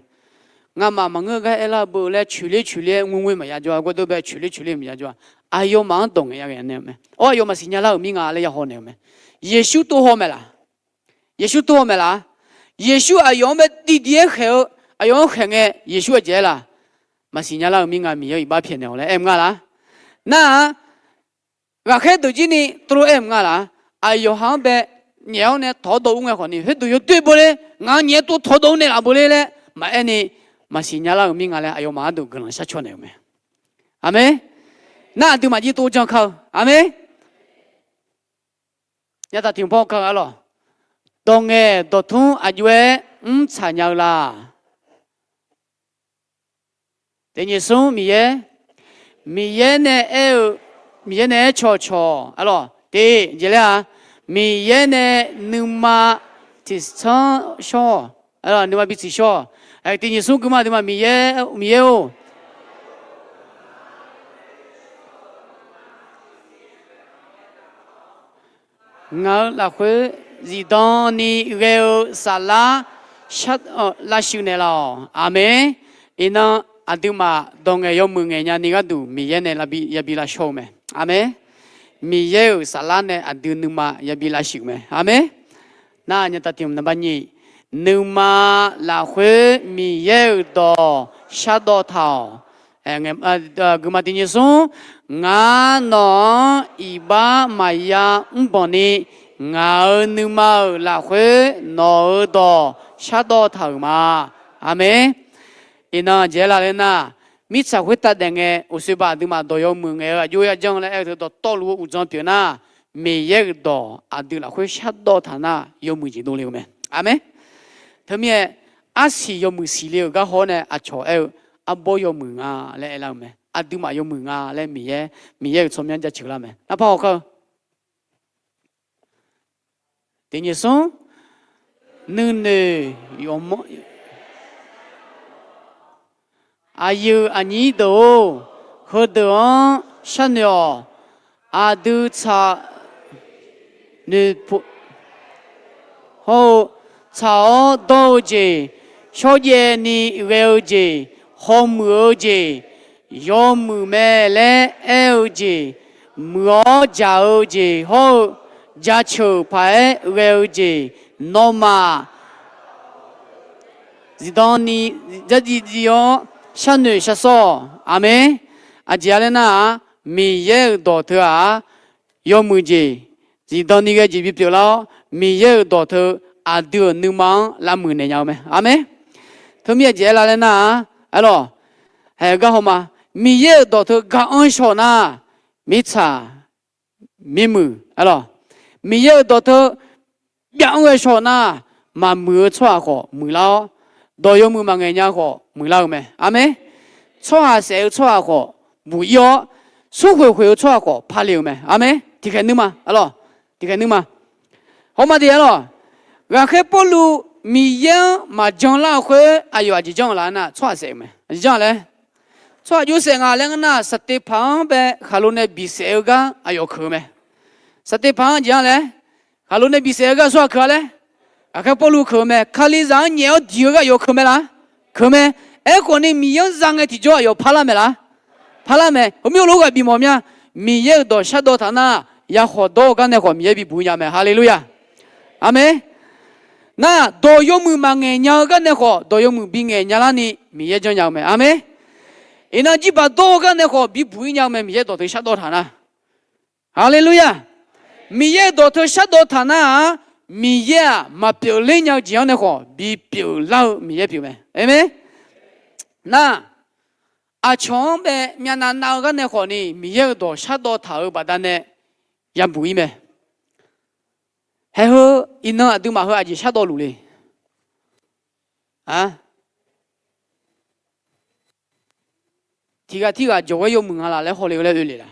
Ngamaf maqngeur gar aerlar-eu beu laer coeqler coeqler-aer ngoer ngoer maqya jawr-a, gawrdov bae coeqler coeqler maqya jawr-a. Aqyawfmaf-anr dawq ngaeq ya ghae naeq-eu mae. Awr, aqyawf maqsiq nya lar-euq mir nga laer ya haw naeq-eu mae. Yeqsur tov haw mae laf? Yeqsur tov haw mae laf? Yeqsur aqyawf-anr bae diqdiq-aer khaeq-eu, aqyawf-anr khaeq ngae Yeqsur aqjeq aer laf? Maqsiq nya lar-euq mir nga, Miqyaer-euq iqbax pyaeqnaeq-awq laer aer mr nga laf? Nar-aq, ghaqkhaer deuq jir ni tov lof-aer mr nga laf? Aqyawf ha-anr bae nyaef-awr nae tawq-awr dawv ur ngae khawf ni, khoerdeuq yawdoer beu ler, ngaq-anr nyaef tov tawq-awr dawv ur naeqlaf beu ler laer maqaer ni, maqsiq nya lar-euq mir nga laer aqyawfmaf ardeuq guiqlanq shar caw naeq-eu mae. Aqmeq. Nar aqduimaf jir tov janr kar-eu. Aqmeq. Nya taf tiq hmq par-eu kar-eu arlawq. Dawq ngaeq dawqtmr aqjox-aer mr tsaq nya-eu la? Tiq nyiq smr Miqyaer, Miqyaer nae aer-eu, Miqyaer nae aer cawqcawq arlawq. Tiq jeq laer-aq, Miqyaer nae nuima tiqtsanr shawr-awq. Nuima bi tsiqshawr-awq. Tiq nyiq smr gui ma, aqduimaf Miqyaer, Miqyaer-or, ngaq-euq lafkhoer zifdan ni ghae-eu saflar shar-awq, lavshuif naeqlaf-awq. Aqmeq. Iqnan aqduimaf dawq ngaeq yawmuiq ngaeq nyani gharduq Miqyaer nae yabi lavshawr-eu mae. Aqmeq. Miqyaer-euq saflar nae aqdui nuima yabi lavshuif mae. Aqmeq. Nar nya taf tiq hmq naqba nyiq, nuima lafkhoer Miqyaer-euq dawq shardawv taq-awq. Guiqma tiqnyiq smr, ngar nawq-anr iqbax maqya mrbanq ni, ngaq-euq nuima-euq lafkhoer nawq-euq dawq shardawv taq-euq ma. Aqmeq. Iqnan jeq-aer la laer nar, mirtsaq khoertav daef ngae uqshoe baq aqduimaf dawq yawmuiq ngaeq-eu aqjox yajanr laer aer-eu teu dawqtawvluf-eu uqdzan pyeuf nar, Miqyaer-euq dawq aqdui lafkhoer shardawv taq nar yawmuiq jeq dovle-eu mae. Aqmeq. Teumirnae arsiq yawmuiq siqle-euq gar haw-awr nae aqcawq aer-eu, arbawr yawmuiq nga laer aerlar-eu mae. Aqduimaf yawmuiq nga laer Miqyaer, Miqyaer-euq tsawrmyanr jaceuq lar mae. Narpar hawkar-eu tiqnyiq smr, nuinoeq yawmawr aqyuif aqnyir deuq-or, heudeuq-anr sharnoeq-awq. Aqdui tsaq noeqpov hawr-eu, tsaq-awr dawr-eu jeq, shawrjaev ni ghae-eu jeq, hawmuiq-eu jeq, yawmuiq mae laer aer-eu jeq, muiq-awr jaq-eu jeq hawr-eu, jaceuq paq-aer ghae-eu jeq, nawmaf zifdan ni dzardziv dziv-awr sharnoeq sharsawr-awq. Aqmeq. Aqjeq-a laer nar-aq, Miqyaer-euq dawq teu-aq, yawmuiq jeq, zifdan ni ghae jeq bipyeuf lar-awr, Miqyaer-euq dawq teu aqdui-euq nuima-anr lavmuiq naeq nya-eu mae. Aqmeq. Teumirnae aqjeq-aer la laer nar-aq, aerlawq, haeq-eu gar haw ma. Miqyaer-euq dawq teu ga-anr shaw nar, mirtsaq mirmuiq, aerlawq, Miqyaer-euq dawq teu byav-anr ghae shaw nar, maqmuiq-eu tsawrhaq khawf muiqlar-awr, dawq yawmuiq maqngaeq nya khawf muiqlar-eu mae. Aqmeq. Tsawrhaq saef-eu tsawrhaq khawf buq-ir-awr, smrkhoeq khoeq-eu tsawrhaq khawf pale-euq mae. Aqmeq. Tiqkhaeq nuima, aerlawq, tiqkhaeq nuima. Hawr ma de, aerlawq, ghaqkhaer Pawrluv Miqyaer-anr maqjan lar-eu khoer aqyawf aqjeq janr-eu la nar, tsawrhaq saef-euq mae. Aqjeq janr-a laer, tsawrhaq jov saef nga laer ngeur nar, Saqteqpaq-anr bae khaqlo nae bisaef-eu gar aqyawf keuq-eu mae. Saqteqpaq-anr jeq-anr laer, khaqlo nae bisaef-eu gar tsawrhaq keuq-a laer, ghaqkhaer Pawrluv keuq-eu mae. Kalizaq-anr nyaef-awr diq-eu gar aqyawf keuq mae la? Keuq mae. Aerkhawf ni Miqyaer-anr za ngae tiqjawr aqyawf parlar mae la? Parlar mae. Heumyanr lof-aer ghaq bimawf mya, Miqyaer-euq dawq shardawv taq nar, yakhawf dawr-eu gar nae khawf Miqyaer bibuq-ir nya mae. Haleluya. Aqmeq. Nar, dawq yawmuiq maqngaeq nya-eu gar nae khawf, dawq yawmuiq bingaeq nyalar ni Miqyaer janrnya-eu mae. Aqmeq. Iqnan jirbaq dawr-eu gar nae khawf bibuq-ir nya-eu mae, Miqyaer dawq teu shardawv taq nar. Haleluya. Miqyaer-euq dawq teu shardawv taq nar-aq, Miqyaer-aq maqpyeuf ler nya-eu jeq-anr nae khawf bipyeuf lar-eu Miqyaer pyeuf mae. Aqmeq. Nar, aqcawq-anr bae myavnav nav-eu gar nae khawf ni Miqyaer-euq dawq shardawv taq-euq baqdanae yabuq-ir mae. Haeq heu, iqnan aqduimaf heu aqjeq shardawv luf le? A, tiqghaq tirghaq jawq ghae yawmuiq nga laf laer hawle-eu laer oe le laf?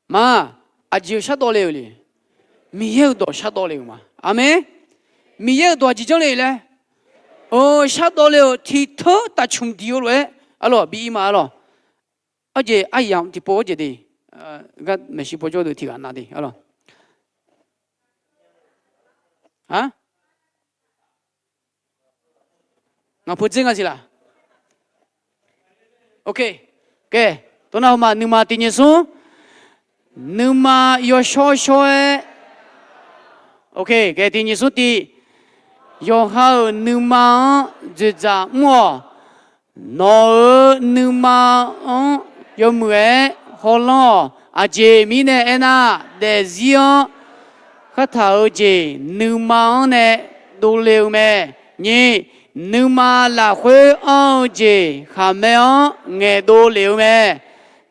Ma, aqjeq shardawv le-euq le? Miqyaer-euq dawq shardawv le-euq ma. Aqmeq. Miqyaer-euq dawq aqjeq janr le laer, shardawv le-euq tiqteur taqcmq diq-eu lof-aer, arlawq, bi ir ma arlawq. Arjeq aryamq tiqpov arjeq de, gar maeqshi pov jawr deuq tiqghaq nav de arlawq. A, ngaq pov dzer nga siq laf? Oke. Kae, tawrnar hawma nuima tiqnyiq smr, nuima yawshawr shawr-aer, oke, kae tiqnyiq smr tiq, yawqha-euq nuima-anr dzoeqdzaq mr-awq. Nawq-euq nuima-anr yawmuiq-aer hawlanr-awq. Aqjeq mirnae aernar, daefzir-anr khartaq-eu jeq nuima-anr nae dovle-eu mae. Nyiq, nuima lafkhoer anr-eu jeq khaqmae-anr ngaeqdov lef-eu mae.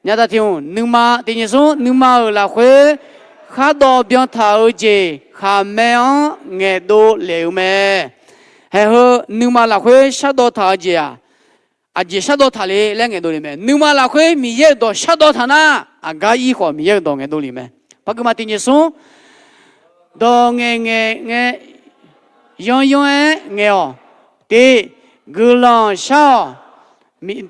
Nyataq tiq hmq, nuima tiqnyiq smr, nuima-euq lafkhoer khardawv byan taq-eu jeq khaqmae-anr ngaeqdov lef-eu mae. Haeq heu nuima lafkhoer shardawv taq-eu jeq-aq, aqjeq shardawv taq le laer ngaeqdov lef mae. Nuima lafkhoer Miqyaer-euq dawq shardawv taq nar, aqgar ir khawf Miqyaer-euq dawq ngaeqdov lef mae. Par gui ma tiqnyiq smr, dawq ngaeqngaeq ngae, yanryanr-aer ngaeq-awq. Tiq, guiqlanq shar-awq.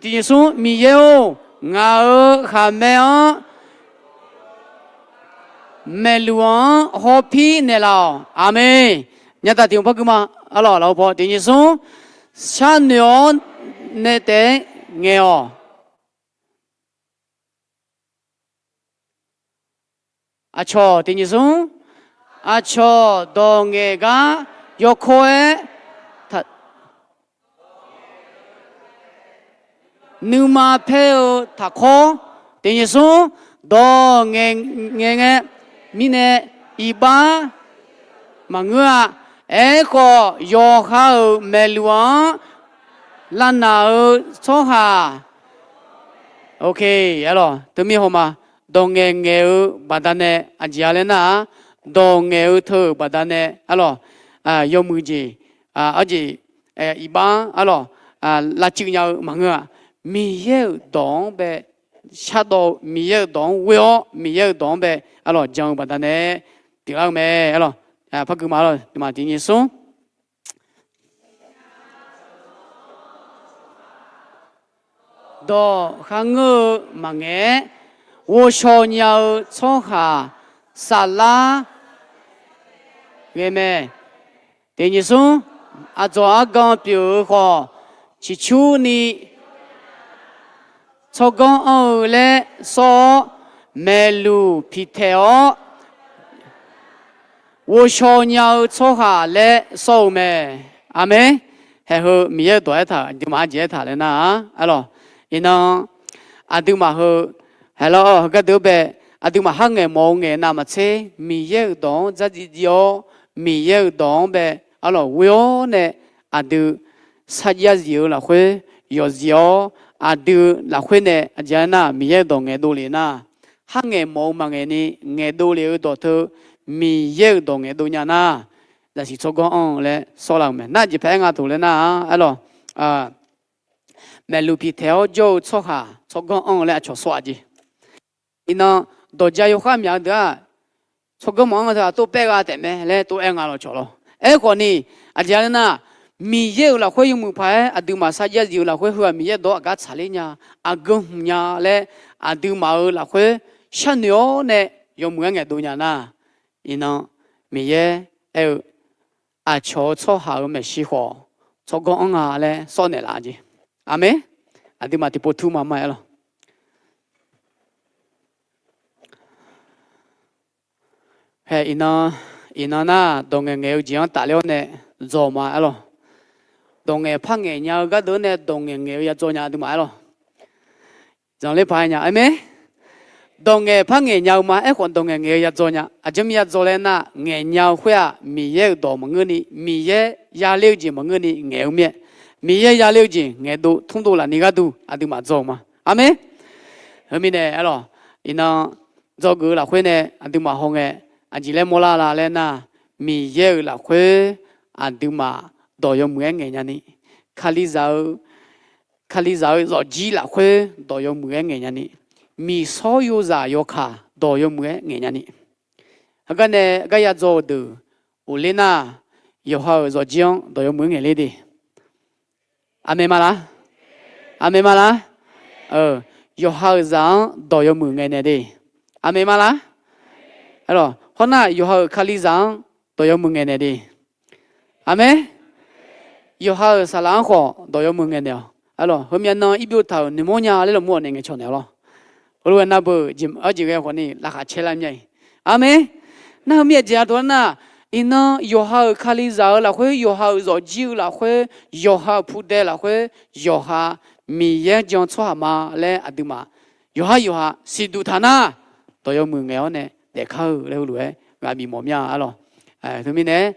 Tiqnyiq smr, Miqyaer-or, ngaq-euq khaqmae-anr maeqluq-anr hawpir naeqlaf-awq. Aqmeq. Nyataq tiq hmq par gui ma. Arlawq, lafov paw tiqnyiq smr, sharnoeq-awr nae taef-aer ngaeq-awq. Aqcawq tiqnyiq smr, aqcawq dawq ngaeq gar yawkawr-aer taq nuima paer-eu taqkawr. Tiqnyiq smr, dawq ngaeqngaeq ngae mirnae iqbax maqngeur-a. Aerkhawf, yawqha-euq maeqluq-anr lavnaq-eu tsawrhaq, ok, arlawq, teumirhaw ma, dawq ngaeqngaeq-eu baqdanae aqjeq-a laer nar-aq, dawq ngaeq-eu teu-euq baqdanae arlawq, yawmuiq jeq, arjeq, iqbax-anr arlawq, lavcuiv nya-eu maqngeur-aq, Miqyaer-euq dawq-anr bae shardawv-eu, Miqyaer-euq dawq-anr ghoe-awr Miqyaer-euq dawq-anr bae arlawq jan-eu baqdanae pyeuflar-eu mae arlawq. Par gui ma arlawq, nuima tiqnyiq smr. Dawq kharngeur-eu maqngaeq-aer, ghovshaw nya-eu tsawrhaq saflar ghae mae. Tiqnyiq smr, aqdzawq argan pyeuf-eu khawf, ciqcurni tsawrganr anr-eu laer sawr-awr, maeqluq piqtaeq-awr ghovshaw nya-eu tsawrhaq laer sawr-eu mae. Aqmeq. Haeq heu Miqyaer-euq dawq aertaq-euq aqduimaf aqjeq aertaq laer nar-aq arlawq, iqnan aqduimaf heu, haeq lawr heugar deuq bae, aqduimaf har ngaeq mawf-eu ngaeq navmaqtser Miqyaer-euq dawq-anr dzardziv dziv-awr, Miqyaer-euq dawq-anr bae arlawq ghoe-awr nae aqdui sarjax zif-eu lafkhoer yawqzif-awr, aqdui lafkhoer nae aqjeq aernar Miqyaer-euq dawq ngaeqdov lef nar, har ngaeq mawf-eu maqngaeq ni ngaeqdov lef-eu dawq teu Miqyaer-euq dawq ngaeqdov nya nar, zaqsiq tsawrganr anr-eu laer sawrlar-euq mae. Nar jeq paeq aer nga taq laer nar-aq arlawq, maeqluq piqtaeq-awr jawr-eu tsawrhaq tsawrganr anr-eu laer aqcawq sawr-a jeq. Iqnan dawqja yawkhav myaq-eu deuq-aq, tsawrganr maqanr-eu teu aqtov paer gha taef mae laer tov aer nga lawqcawq lawr. Aerkhawf ni, aqjeq aer nar, Miqyaer-euq lafkhoer yawmuiq paq-aer aqduimaf sarjax zif-eu lafkhoer heu-aq Miqyaer dawq-anr aqgar tsaqler nya, aqgeu hmq nya laer aqduimaf-euq lafkhoer sharnoeq-awr nae yawmuiq-aer ngaeqdov nya nar, iqnan Miqyaer aer-eu aqcawq-eu tsawrhaq-euq maeqshi khawf tsawrganr anr nga laer sawr naeqlaf jeq. Aqmeq. Aqduimaf tiqpov tur ma ma-aer lawq. Hae iqnan, iqnan nar dawq ngaeqngaeq-eu jeq-anr tafler-awr nae dzaw ma-aer lawq. Dawq ngaeq par ngaeq nya-eu gardeuq-anr nae dawq ngaeqngaeq-eu ya dzaw nya aqduimaf-aer lawq. Zanqler paq-aer nya, aqmeq. Dawq ngaeq par ngaeq nya-eu ma, aerkhawf dawq ngaeqngaeq-eu ya dzaw nya. Aqjeq mirnae ya dzaw laer nar, ngaeq nya-eu khoer-aq Miqyaer-euq dawq maqngeur ni, Miqyaer yaler-eu jeq maqngeur ni ngaeq-eu mir-aer, Miqyaer yaler-eu jeq ngaeqdov tmrdov lafni gharduq aqduimaf dzaw-eu ma. Aqmeq. Heu mirnae aer lawq, iqnan dzawgeuf-eu lafkhoer nae aqduimaf hawngae aqjeq laer mawrlar la laer nar, Miqyaer-euq lafkhoer aqduimaf dawq yawmuiq-aer ngaeq nyani, Kalizaq-eu Kalizaq-eu zawqjir lafkhoer dawq yawmuiq-aer ngaeq nyani, miqsawr yozaq yawkaq dawq yawmuiq-aer ngaeq nyani, heugar nae gar ya dzaw-eu deuq ghofler nar, yawqha-euq zawqjir-anr dawq yawmuiq-aer ngaeq ler de. Aqmeq ma laq? Aqmeq ma laq? Yawqha-euq zaq-anr dawq yawmuiq ngaeq naeq de. Aqmeq ma laq? Hawr nar, yawqha-euq Kalizaq-anr dawq yawmuiq ngaeq naeq de. Aqmeq. Yawqha-euq saqlaq-anr khawf dawq yawmuiq ngaeq naeq-awq. Arlawq, heumyav nan irbyov taq-euq noeqmawr nya laer lawq mur-awq nae ngaeqcawq naeq-awq lawr. Heulof-aer nar beu, aqjeq ghae khawf ni laqkhaq caer lar myav-iq. Aqmeq. Nar heu mir-aq jeq aqdawq-anr nar, iqnan yawqha-euq Kalizaq-eu lafkhoer, yawqha-euq zawqjir-eu lafkhoer, yawqha-euq pudae lafkhoer, yawqha Miqyaer-anr jan-eu tsawrhaq ma laer aqduimaf yawqhar yawqha siqduq taq nar, dawq yawmuiq ngaeq-awr nae daefkar-eu laer heulof-aer ghaq bif mawf myav-a arlawq. Teumirnae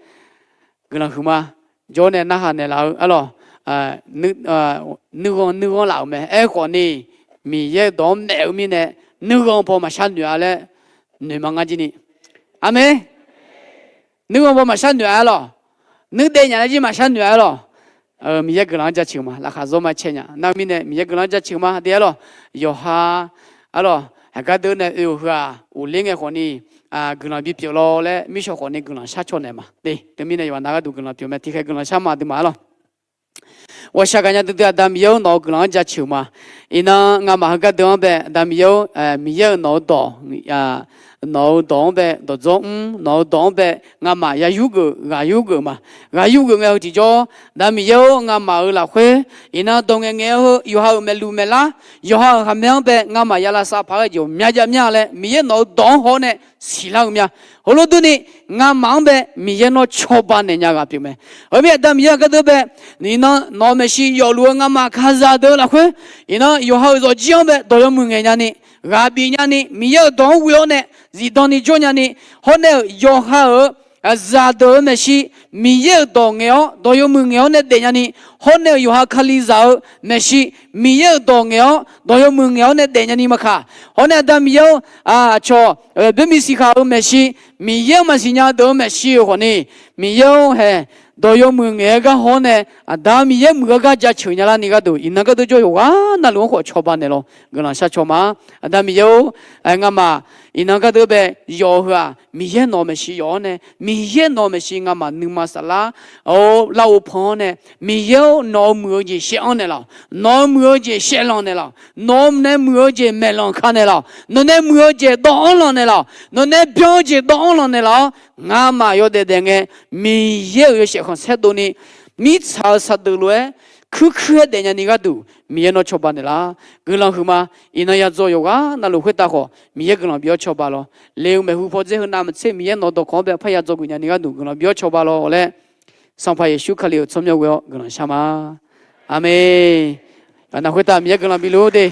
guiqlanq huiqma, jawr nae narhaq naeqlaf-eu arlawq. Nuighanr nuighanr laf-euq mae. Aerkhawf ni, Miqyaer-eu dawq-anr maef-eu mirnae nuighanr paw maqshar noeq-a laer noeq ma ngar jir ni. Aqmeq. Nuighanr paw maqshar noeq-a arlawq. Nuirdaef nyaf laer jir maqshar noeq-a arlawq. Miqyaer guiqlanq-anr jaceuq ma. Laqkhaq zawr ma cae nya. Nar mirnae Miqyaer guiqlanq-anr jaceuq ma de arlawq. Yawqha arlawq, haiq gar deuq nae oe-euq heu-aq, ghofler ngae khawf ni guiqlanq bipyeuf lawr laer mirshawq khawf ni guiqlanq shar caw naeq ma de. Teumirnae yawqha nav gharduq guiqlanq pyeuf mae. Tiqkhaeq guiqlanq shar ma aqduimaf arlawq. Ghawqshaq gaqnya duidui Aqda Miqyaer-or, nawq-euq guiqlanq-anr jaceuq ma. Iqnan ngamaf heugar deuq-anr bae Aqda Miqyaer-or, Miqyaer-euq nawq-eu dawq nawq-eu dawq-anr bae dawqdzawr mr, nawq-eu dawq-anr bae ngamaf ya yurgeuf ghaq yurgeuf ma. Ghaq yurgeuf ngae heu tiqjawr, Aqda Miqyaer-or, ngamaf-euq lafkhoer iqnan dawq ngaeqngaeq-eu heu yawqha-euq maeqluq maeqlar, yawqha-euq khaqmae-anr bae ngamaf ya lavsav paq-aer jeq myav jav myav laer Miqyaer nawq-eu dawq-anr haw-awr nae siqlar-eu myav. Heulof durni, ngamaf-anr bae Miqyaer nawr cawba naeqnya ghaq pyeuf mae. Heu mir Aqda Miqyaer-euq gharduq bae, iqnan nawq-eu maeqshi yawfluf-eu ngamaf kaqzaq deuq-eu lafkhoer, iqnan yawqha-euq zawqjir-anr bae dawq yawmuiq ngaeq nyani, ghaq bif nyani, Miqyaer-euq dawq-anr ghoe-awr nae zifdan ni jawr nyani, hawr nae-euq yawqha-euq zaqdeuq-eu maeqshi Miqyaer-euq dawq ngaeq-awr dawq yawmuiq ngaeq-awr nae daef nyani, hawr nae-euq yawqha Kalizaq-eu maeqshi Miqyaer-euq dawq ngaeq-awr dawq yawmuiq ngaeq-awr nae daef nyani maqkaq, hawr nae Aqda Miqyaer-or, aqcawq boermiq siqkhaq-euq maeqshi, Miqyaer-anr maqsiq nya deuq-eu maeqshi-euq khawfni, Miqyaer-or hae, dawq yawmuiq ngaeq-aer gar haw-awr nae, Aqda Miqyaer muiq-eu gar jaceuq nya larni gharduq, iqnan gharduq jawr yawqghaq navluf-anr khawf cawba naeqlawq guiqlanq shar caw ma. Aqda Miqyaer-or, ngamaf iqnan gharduq bae yawf-eu heu-aq, Miqyaer nawq-eu maeqshi yawf-awr nae, Miqyaer nawq-eu maeqshi ngamaf nuima saflar-awr larghov pan-awr nae, Miqyaer-or, nawq-eu muiq-eu jeq shaev-anr naeqlaf-awq. Nawq-eu muiq-eu jeq shaevlanq naeqlaf-awq. Nawq-eu nae muiq-eu jeq maeqlanq ka naeqlaf-awq. Nawq nae muiq-eu jeq dawv-anr lanq naeqlaf-awq. Nawq nae byan-eu jeq dawv-anr lanq naeqlaf-awr, ngamaf yawdaef daef ngae, Miqyaer-euq yawshaef khanqsaer dovni, mirtsaq-euq saqdeuq lof-aer kuirkuir-aer daef nyani gharduq Miqyaer nawr cawba naeqlaf. Guiqlanq huiqma. Iqnan ya dzaw yawqghaq navluf khoertav khawf Miqyaer guiqlanq bif-awr cawba lawq. Le-eu maeqhu pawdzer heu navmaqtser Miqyaer nawq-eu dawqkawq-anr bae parya dzawgeuf nyani gharduq guiqlanq bif-awr cawba lawq laer, Sanqpaq Yeqsur Kali-euq tsawrmyanr ghoe-awr guiqlanq shar ma. Aqmeq. Aqnaq khoertav Miqyaer guiqlanq bifluf-ur de.